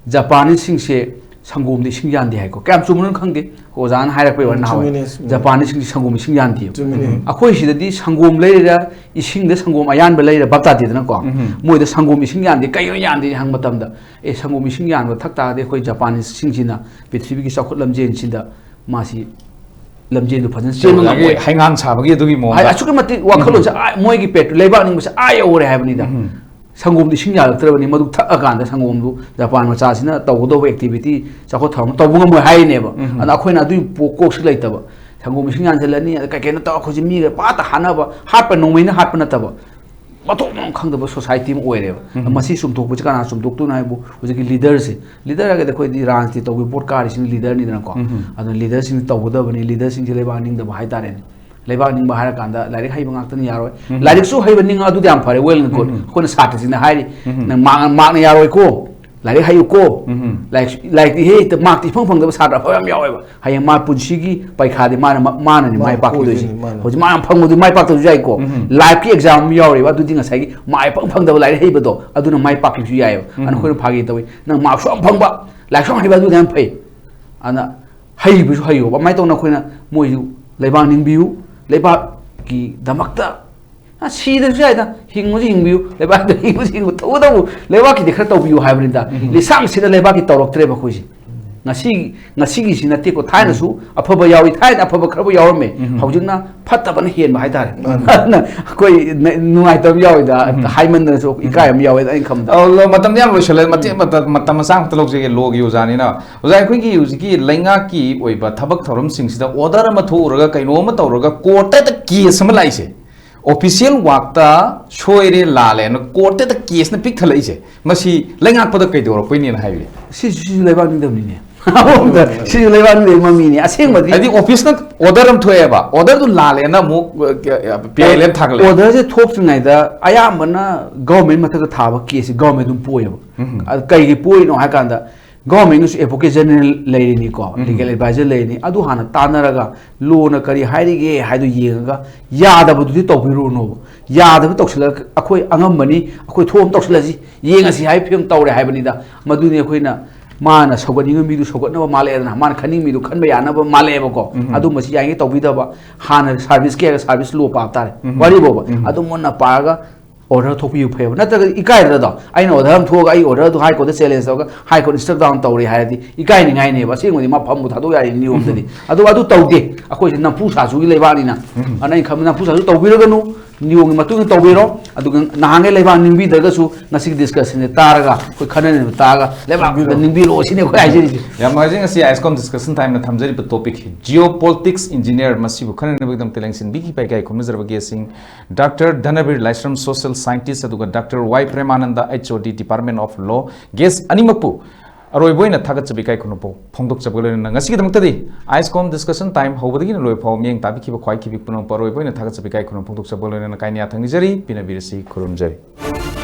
ꯖꯄꯥꯅꯤꯁꯁꯤꯡꯁꯦ ꯁꯪꯒꯣꯝꯗ ꯏꯁꯤꯡ ꯌꯥꯟꯗꯦ ꯍꯥꯏꯀꯣ꯫ ꯀꯌꯥꯝ ꯆꯨꯝꯕꯅꯣ ꯈꯪꯗꯦ, ꯑꯣꯖꯥꯅ ꯍꯥꯏꯔꯛꯄꯩ ꯋꯥꯅꯤ꯫ ꯎꯝ, ꯅꯍꯥꯟꯋꯥꯏ ꯆꯨꯝꯃꯤꯅꯦ, ꯆꯨꯝꯃꯤꯅꯦ꯫ ꯖꯄꯥꯅꯤꯁꯁꯤꯡꯁꯦ ꯁꯪꯒꯣꯝ ꯏꯁꯤꯡ ꯌꯥꯟꯗꯦ꯫ ꯆꯨꯝꯃꯤꯅꯦ꯫ ꯑꯩꯈꯣꯏ ꯁꯤꯗꯗꯤ ꯁꯪꯒꯣꯝ ꯂꯩꯔꯤꯔ ꯏꯁꯤꯡꯗ ꯁꯪꯒꯣꯝ ꯑꯌꯥꯟꯕ ꯂꯩꯔꯤꯔ ꯚꯥꯞ ꯇꯥꯗꯦꯗꯅꯀꯣ꯫ ꯃꯣꯏꯗ ꯁꯪꯒꯣꯝ ꯏꯁꯤꯡ ꯌꯥꯟꯗꯦ, ꯀꯩꯅꯣ ꯌꯥꯟꯗꯦ ꯍꯪꯕ ꯃꯇꯝꯗ, ꯑꯦ, ꯁꯪꯒꯣꯝ ꯏꯁꯤꯡ ꯌꯥꯟꯕ ꯊꯛ ꯇꯥꯔꯗꯤ ꯑꯩꯈꯣꯏ ꯖꯄꯥꯅꯤꯁꯁꯤꯡꯁꯤꯅ ꯄ꯭ꯔꯤꯊꯤꯕꯤꯒꯤ ꯆꯥꯎꯈꯠ ꯂꯝꯖꯦꯟꯁꯤꯗ ꯃꯥꯁꯤ ꯂꯝꯖꯦꯟꯗꯨ ꯐꯖꯅ ꯆꯦꯟꯕ ꯑꯗꯒꯤ ꯉꯝꯃꯣꯏ꯫ ꯍꯩꯉꯥꯡ ꯁꯥꯕꯒꯤ ꯑꯗꯨꯒꯤ ꯍꯥꯏ, ꯃꯑꯣꯡꯗ꯫ ꯑꯁꯨꯛꯀꯤ ꯃꯇꯤꯛ ꯋꯥꯈꯜꯂꯣꯟꯁꯦ ꯑꯥ, ꯃꯣꯏꯒꯤ ꯄꯦꯇ꯭ꯔꯣ-, ꯂꯩꯕꯥꯛ ꯅꯤꯡꯕꯁꯦ ꯑꯥ ꯌꯧꯔꯦ ꯍꯥꯏꯕꯅꯤꯗ꯫ ꯁꯪꯒꯣꯝꯗꯨ ꯏꯁꯤꯡ ꯌꯥꯜꯂꯛꯇ꯭ꯔꯕꯅꯤ, ꯃꯗꯨ ꯊꯛꯑꯀꯥꯟꯗ ꯁꯪꯒꯣꯝꯗꯨ ꯖꯄꯥꯟ ꯃꯆꯥꯁꯤꯅ ꯇꯧꯒꯗꯧꯕ ꯑꯦꯛꯇꯤꯚꯤꯇꯤ, ꯆꯥꯎꯈꯠ ꯊꯧꯔꯥꯡ ꯇꯧꯕ ꯉꯝꯃꯣꯏ ꯍꯥꯏꯔꯤꯅꯦꯕ꯫ ꯑꯗ ꯑꯩꯈꯣꯏꯅ ꯑꯗꯨꯒꯤ ꯄꯣ-, ꯀꯣꯛꯁꯨ ꯂꯩꯇꯕ꯫ ꯁꯪꯒꯣꯝ ꯏꯁꯤꯡ ꯌꯥꯟꯁꯤꯜꯂꯅꯤ, ꯑꯗ ꯀꯩ ꯀꯩꯅꯣ ꯇꯧꯔ ꯑꯩꯈꯣꯏꯁꯦ ꯃꯤꯒ ꯄꯥꯠꯇ ꯍꯥꯠꯅꯕ, ꯍꯥꯠꯄ ꯅꯣꯡꯃꯩꯅ ꯍꯥꯠꯄ ꯅꯠꯇꯕ, ꯃꯊꯣꯡ ꯃꯔꯝ ꯈꯪꯗꯕ ꯁꯣꯁꯥꯏꯇꯤ ꯑꯃ ꯑꯣꯏꯔꯦꯕ꯫ ꯃꯁꯤ ꯆꯨꯝꯊꯣꯛꯄꯁꯤ ꯀꯅꯥ ꯆꯨꯝꯊꯣꯛꯇꯣꯏꯅꯣ ꯍꯥꯏꯕꯨ ꯍꯧꯖꯤꯛꯀꯤ ꯂꯤꯗꯔꯁꯦ, ꯂꯤꯗꯔ ꯍꯥꯏꯔꯒꯗꯤ ꯑꯩꯈꯣꯏꯗꯤ ꯔꯥꯖꯅꯤꯇꯤ ꯇꯧꯕꯒꯤ ꯚꯣꯠ ꯀꯥꯔꯤꯁꯤꯅ ꯂꯤꯗꯔꯅꯤꯗꯅꯀꯣ꯫ ꯑꯗꯨꯅ ꯂꯤꯗꯔꯁꯤꯡꯁꯤ ꯇꯧꯒꯗꯕꯅꯤ, ꯂꯤꯗꯔꯁꯤꯡꯁꯤ ꯂꯩꯕꯥꯛ ꯅꯤꯡꯗꯕ ꯍꯥꯏꯇꯥꯔꯦꯅꯦ꯫ ꯂꯩꯕꯥꯛ ꯅꯤꯡꯕ ꯍꯥꯏꯔꯀꯥꯟꯗ ꯂꯥꯏꯔꯤꯛ ꯍꯩꯕ ꯉꯥꯛꯇꯅ ꯌꯥꯔꯣꯏ꯫ ꯂꯥꯏꯔꯤꯛꯁꯨ ꯍꯩꯕ ꯅꯤꯡꯉ ꯑꯗꯨꯗꯤ ꯌꯥꯝ ꯐꯔꯦ, well and good꯫ ꯑꯩꯈꯣꯏꯅ ꯁꯥꯇ꯭ꯔꯁꯤꯡꯅ ꯍꯥꯏꯔꯤ, "ꯅꯪ ꯃꯥꯔꯛ-, ꯃꯥꯔꯛꯅ ꯌꯥꯔꯣꯏꯀꯣ, ꯂꯥꯏꯔꯤꯛ ꯍꯩꯌꯨꯀꯣ"꯫ ꯂꯥꯏꯔꯤꯛ, ꯂꯥꯏꯔꯤꯛꯇꯤ ꯍꯦꯛꯇ ꯃꯥꯔꯛꯇꯤ ꯏꯐꯪ ꯐꯪꯗꯕ ꯁꯥꯇ꯭ꯔ ꯑꯐꯕ ꯌꯥꯝ ꯌꯥꯎꯋꯦꯕ꯫ ꯍꯌꯦꯡ ꯃꯥ ꯄꯨꯟꯁꯤꯒꯤ ꯄꯩꯈꯥꯗꯤ ꯃꯥꯅ, ꯃꯥ-, ꯃꯥꯅꯅꯤ ꯃꯥ ꯃꯥꯏ ꯄꯥꯛꯈꯤꯗꯣꯏꯁꯦ꯫ ꯑꯣꯏꯗꯣꯏꯅꯤ, ꯃꯥꯅ꯫ ꯍꯧꯖꯤꯛ ꯃꯥ ꯌꯥꯝ ꯐꯪꯕꯗꯨ ꯃꯥꯏ ꯄꯥꯛꯇꯕꯁꯨ ꯌꯥꯏꯀꯣ꯫ ꯂꯥꯏꯐꯀꯤ ꯑꯦꯛꯖꯥꯝ ꯑꯃ ꯌꯥꯎꯔꯤꯕ, ꯑꯗꯨꯗꯤ ꯉꯁꯥꯏꯒꯤ ꯃꯥꯏ ꯏꯐꯪ ꯐꯪꯗꯕ ꯂꯥꯏꯔꯤꯛ ꯍꯩꯕꯗꯣ ꯑꯗꯨꯅ ꯃꯥꯏ ꯄꯥꯛꯈꯤꯕꯁꯨ ꯌꯥꯏꯑꯕ꯫ ꯑꯗꯨꯅ ꯑꯩꯈꯣꯏꯅ ꯐꯥꯒꯤ ꯇꯧꯋꯤ, "ꯅꯪ ꯃꯥꯔꯛꯁꯨ ꯌꯥꯝ ꯐꯪꯕ, ꯂꯥꯏꯔꯤꯛꯁꯨ ꯌꯥꯝ ꯍꯩꯕ, ꯑꯗꯨꯗꯤ ꯌꯥꯝ ꯐꯩ"꯫ ꯑꯗꯨꯅ ꯍꯩꯕꯁꯨ ꯍꯩꯌꯣꯕ꯫ ꯑꯗꯨꯃꯥꯏꯅ ꯇꯧꯅ ꯑꯩꯈꯣꯏꯅ ꯃꯣꯏꯁꯨ ꯂꯩꯕꯥꯛ ꯅꯤꯡꯕꯤꯌꯨ, ꯂꯩꯕꯥꯛꯀꯤꯗꯃꯛꯇ, ꯑ, ꯁꯤꯗ꯭ꯔꯁꯨ ꯌꯥꯏꯗ, ꯍꯤꯡꯉꯁꯨ ꯍꯤꯡꯕꯤꯌꯨ, ꯂꯩꯕꯥꯛꯇ ꯍꯤꯡꯉꯁꯨ ꯍꯤꯡꯕ, ꯇꯧꯕꯇꯕꯨ ꯂꯩꯕꯥꯛꯀꯤꯗꯤ ꯈꯔ ꯇꯧꯕꯤꯌꯨ ꯍꯥꯏꯕꯅꯤꯗ꯫ ꯂꯤꯁꯥꯡ ꯁꯤꯠꯅ ꯂꯩꯕꯥꯛꯀꯤ ꯇꯧꯔꯛꯇ꯭ꯔꯦꯕ ꯑꯩꯈꯣꯏꯁꯦ꯫ ꯉꯁꯤ ꯉꯁꯤꯒꯤꯁꯤ ꯅꯠꯇꯦꯀꯣ, ꯊꯥꯏꯅꯁꯨ ꯑꯐꯕ ꯌꯥꯎꯏ, ꯊꯥꯏꯅ ꯑꯐꯕ ꯈꯔꯕꯨ ꯌꯥꯎꯔꯝꯃꯦ, ꯍꯧꯖꯤꯛꯅ ꯐꯠꯇꯕꯅ ꯍꯦꯟꯕ ꯍꯥꯏꯇꯥꯔꯦ꯫ ꯑꯗꯨꯅ ꯑꯩꯈꯣꯏ ꯅ- ꯅꯨꯡꯉꯥꯏꯇꯕ ꯌꯥꯎꯋꯤꯗ, ꯍꯥꯏꯃꯟꯗꯅꯁꯨ ꯏꯀꯥꯏ ꯑꯃ ꯌꯥꯎꯋꯦꯗ ꯑꯩꯅ ꯈꯟꯕꯗ꯫ ꯑ, ꯂꯣ, ꯃꯇꯝꯗꯤ ꯌꯥꯝ ꯂꯣꯏꯁꯜꯂꯦ, ꯃꯇꯦꯛ ꯃꯇꯝ, ꯃꯇꯝ ꯃꯆꯥ ꯑꯃꯇ ꯂꯧꯖꯒꯦ, ꯂꯣꯒꯤ ꯑꯣꯖꯥꯅꯤꯅ꯫ ꯑꯣꯖꯥ, ꯑꯩꯈꯣꯏꯒꯤ ꯍꯧꯖꯤꯛꯀꯤ ꯂꯩꯉꯥꯛꯀꯤ ꯑꯣꯏꯕ ꯊꯕꯛ ꯊꯧꯔꯝꯁꯤꯡꯁꯤꯗ order ꯑꯃ ꯊꯣꯛꯎꯔꯒ, ꯀꯩꯅꯣ ꯑꯃ ꯇꯧꯔꯒ, courtꯇ ꯍꯦꯛꯇ case ꯑꯃ ꯂꯥꯛꯏꯁꯦ, official workꯇ ꯁꯣꯏꯔꯦ ꯂꯥꯜꯂꯦꯅ courtꯇ ꯍꯦꯛꯇ caseꯅ ꯄꯤꯛ ꯊꯜꯂꯛꯏꯁꯦ, ꯃꯁꯤ ꯂꯩꯉꯥꯛꯄꯗ ꯀꯩꯗꯧꯔꯛꯄꯩꯅꯦꯅ ꯍꯥꯏꯕꯤꯌꯨ? ꯁꯤꯁꯨ ꯁꯤꯁꯨ ꯂꯩꯕꯥꯛ ꯅꯤꯡꯗꯕꯅꯤꯅꯦ꯫ ꯑꯃꯔꯣꯝꯗ ꯁꯤꯁꯨ ꯂꯩꯕꯥꯛ ꯅꯤꯡꯗꯕ ꯃꯃꯤꯅꯦ ꯑꯁꯦꯡꯕꯗꯤ꯫ ꯍꯥꯏꯗꯤ officeꯅ order ꯑꯃ ꯊꯣꯛꯑꯦꯕ, orderꯗꯨ ꯂꯥꯜꯂꯦꯅ ꯑꯃꯨꯛ, ꯑ, ꯀ-, ꯑ, PILꯅ ꯊꯥꯒꯠꯂꯛꯑꯦ꯫ Orderꯁꯦ ꯊꯣꯛꯇ꯭ꯔꯤꯉꯩꯗ ꯑꯌꯥꯝꯕꯅ government ꯃꯊꯛꯇ ꯊꯥꯕ caseꯁꯦ government ꯑꯗꯨꯝ ꯄꯣꯏꯌꯦꯕ꯫ ꯑꯗ ꯀꯩꯒꯤ ꯄꯣꯏꯅꯣ ꯍꯥꯏ ꯀꯥꯟꯗ, governmentꯅꯁꯨ advocate general ꯂꯩꯔꯤꯅꯤꯀꯣ, legal advisor ꯂꯩꯔꯤꯅꯤ, ꯑꯗꯨ ꯍꯥꯟꯅ ꯇꯥꯟꯅꯔꯒ lawꯅ ꯀꯔꯤ ꯍꯥꯏꯔꯤꯒꯦ ꯍꯥꯏꯗꯨ ꯌꯦꯡꯉꯒ, ꯌꯥꯗꯕꯗꯨꯗꯤ ꯇꯧꯕꯤꯔꯨꯅꯣꯕ꯫ ꯌꯥꯗꯕ ꯇꯧꯁꯤꯜꯂꯒ ꯑꯩꯈꯣꯏ ꯑꯉꯝꯕꯅꯤ, ꯑꯩꯈꯣꯏ ꯊꯣꯛꯑꯝ ꯇꯧꯁꯤꯜꯂꯁꯤ, ꯌꯦꯡꯉꯁꯤ ꯍꯥꯏꯕ ꯐꯤꯕꯝ ꯇꯧꯔꯦ ꯍꯥꯏꯕꯅꯤꯗ꯫ ꯃꯗꯨꯅꯤ ꯑꯩꯈꯣꯏꯅ ꯃꯥꯅ ꯁꯧꯒꯠꯅꯤꯡꯕ ꯃꯤꯗꯨ ꯁꯧꯒꯠꯅꯕ ꯃꯥꯜꯂꯛꯑꯦꯗꯅ, ꯃꯥꯅ ꯈꯟꯅꯤꯡꯕ ꯃꯤꯗꯨ ꯈꯟꯕ ꯌꯥꯅꯕ ꯃꯥꯜꯂꯛꯑꯦꯕ ꯀꯣ꯫ ꯑꯗꯨꯝꯕꯁꯤ ꯌꯥꯔꯤꯉꯩ ꯇꯧꯕꯤꯗꯕ, ꯍꯥꯟꯅ serviceꯀꯤ ꯍꯥꯏꯔꯒ service law ꯄꯥꯕ ꯇꯥꯔꯦ꯫ ꯋꯥꯔꯤꯕꯣꯕ, ꯑꯗꯨꯝ ꯃꯨꯟꯅ ꯄꯥꯔꯒ order ꯊꯣꯛꯄꯤꯌꯨ ꯐꯩꯌꯦꯕ꯫ ꯅꯠꯇ꯭ꯔꯒꯗꯤ ꯏꯀꯥꯏꯗ꯭ꯔꯗꯣ, ꯑꯩꯅ order ꯑꯃ ꯊꯣꯛꯑꯒ ꯑꯩ order ꯑꯗꯨ High Courtꯇ challenge ꯇꯧꯔꯒ High Court step down ꯇꯧꯔꯦ ꯍꯥꯏꯔꯗꯤ ꯏꯀꯥꯏꯅꯤꯡꯉꯥꯏꯅꯦꯕ꯫ ꯑꯁꯦꯡꯕꯗꯤ ꯃꯥ ꯐꯝꯕꯨ ꯊꯥꯗꯣꯛ ꯌꯥꯔꯤ ꯅꯤꯌꯣꯝꯗꯗꯤ꯫ ꯑꯗꯨ, ꯑꯗꯨ ꯇꯧꯗꯦ꯫ ꯑꯩꯈꯣꯏꯁꯦ ꯅꯝꯐꯨ ꯁꯥꯁꯨꯒꯤ ꯂꯩꯕꯥꯛꯅꯤꯅ꯫ ꯑꯗꯨꯅ ꯑꯩꯅ ꯈꯟꯕ ꯅꯝꯐꯨ ꯁꯥꯁꯨ ꯇꯧꯕꯤꯔꯒꯅꯨ, ꯅꯤꯌꯣꯝꯒꯤ ꯃꯇꯨꯡ ꯏꯟꯅ ꯇꯧꯕꯤꯔꯣ꯫ ꯑꯗꯨꯒ ꯅꯍꯥꯟꯈꯩ ꯂꯩꯕꯥꯛ ꯅꯤꯡꯕꯤꯗ꯭ꯔꯒꯁꯨ ꯉꯁꯤꯒꯤ discussionꯁꯦ ꯇꯥꯔꯒ, ꯑꯩꯈꯣꯏ ꯈꯟꯅꯅꯕ ꯇꯥꯔꯒ ꯂꯩꯕꯥꯛꯇ ꯅꯤꯡꯕꯤꯔꯛꯑꯣ ꯁꯤꯅꯤ ꯑꯩꯈꯣꯏ ꯍꯥꯏꯖꯔꯤꯁꯦ꯫ ꯌꯥꯝ ꯅꯨꯡꯉꯥꯏꯖꯩ꯫ ꯉꯁꯤ ISCOM discussion timeꯅ ꯊꯝꯖꯔꯤꯕ topic geopolitics engineer ꯃꯁꯤꯕꯨ ꯈꯟꯅꯅꯕꯒꯤꯗꯃꯛꯇ ꯂꯦꯡꯁꯤꯟꯕꯤꯈꯤꯕ ꯏꯀꯥꯏ ꯈꯨꯝꯅꯖꯔꯕ guestꯁꯤꯡ Doctor ꯙꯅꯕꯤꯔ ꯂꯥꯏꯁ꯭ꯔꯝ, social scientist, ꯑꯗꯨꯒ Doctor Y ꯄ꯭ꯔꯦꯃꯥꯅꯟꯗ, HOD, Department of Law, guest ꯑꯅꯤꯃꯛꯄꯨ ꯑꯔꯣꯏꯕ ꯑꯣꯏꯅ ꯊꯥꯒꯠꯆꯕ ꯏꯀꯥꯏ ꯈꯨꯝꯅꯕ ꯐꯣꯡꯗꯣꯛꯆꯕꯒ ꯂꯣꯏꯅꯅ ꯉꯁꯤꯒꯤꯗꯃꯛꯇꯗꯤ ISCOM discussion time ꯍꯧꯕꯗꯒꯤꯅ ꯂꯣꯏꯕ ꯐꯥꯎꯕ ꯃꯤꯠꯌꯦꯡ ꯇꯥꯕꯤꯈꯤꯕ ꯈ꯭ꯋꯥꯏ ꯈꯤꯕꯤꯛ ꯄꯨꯝꯅꯃꯛꯄꯨ ꯑꯔꯣꯏꯕ ꯑꯣꯏꯅ ꯊꯥꯒꯠꯆꯕ ꯏꯀꯥꯏ ꯈꯨꯝꯅꯕ ꯐꯣꯡꯗꯣꯛꯆꯕꯒ ꯂꯣꯏꯅꯅ ꯀꯥꯏꯅ ꯌꯥꯊꯪ ꯅꯤꯖꯔꯤ, ꯄꯤꯅꯕꯤꯔꯁꯤ, ꯈꯨꯔꯨꯝꯖꯔꯤ꯫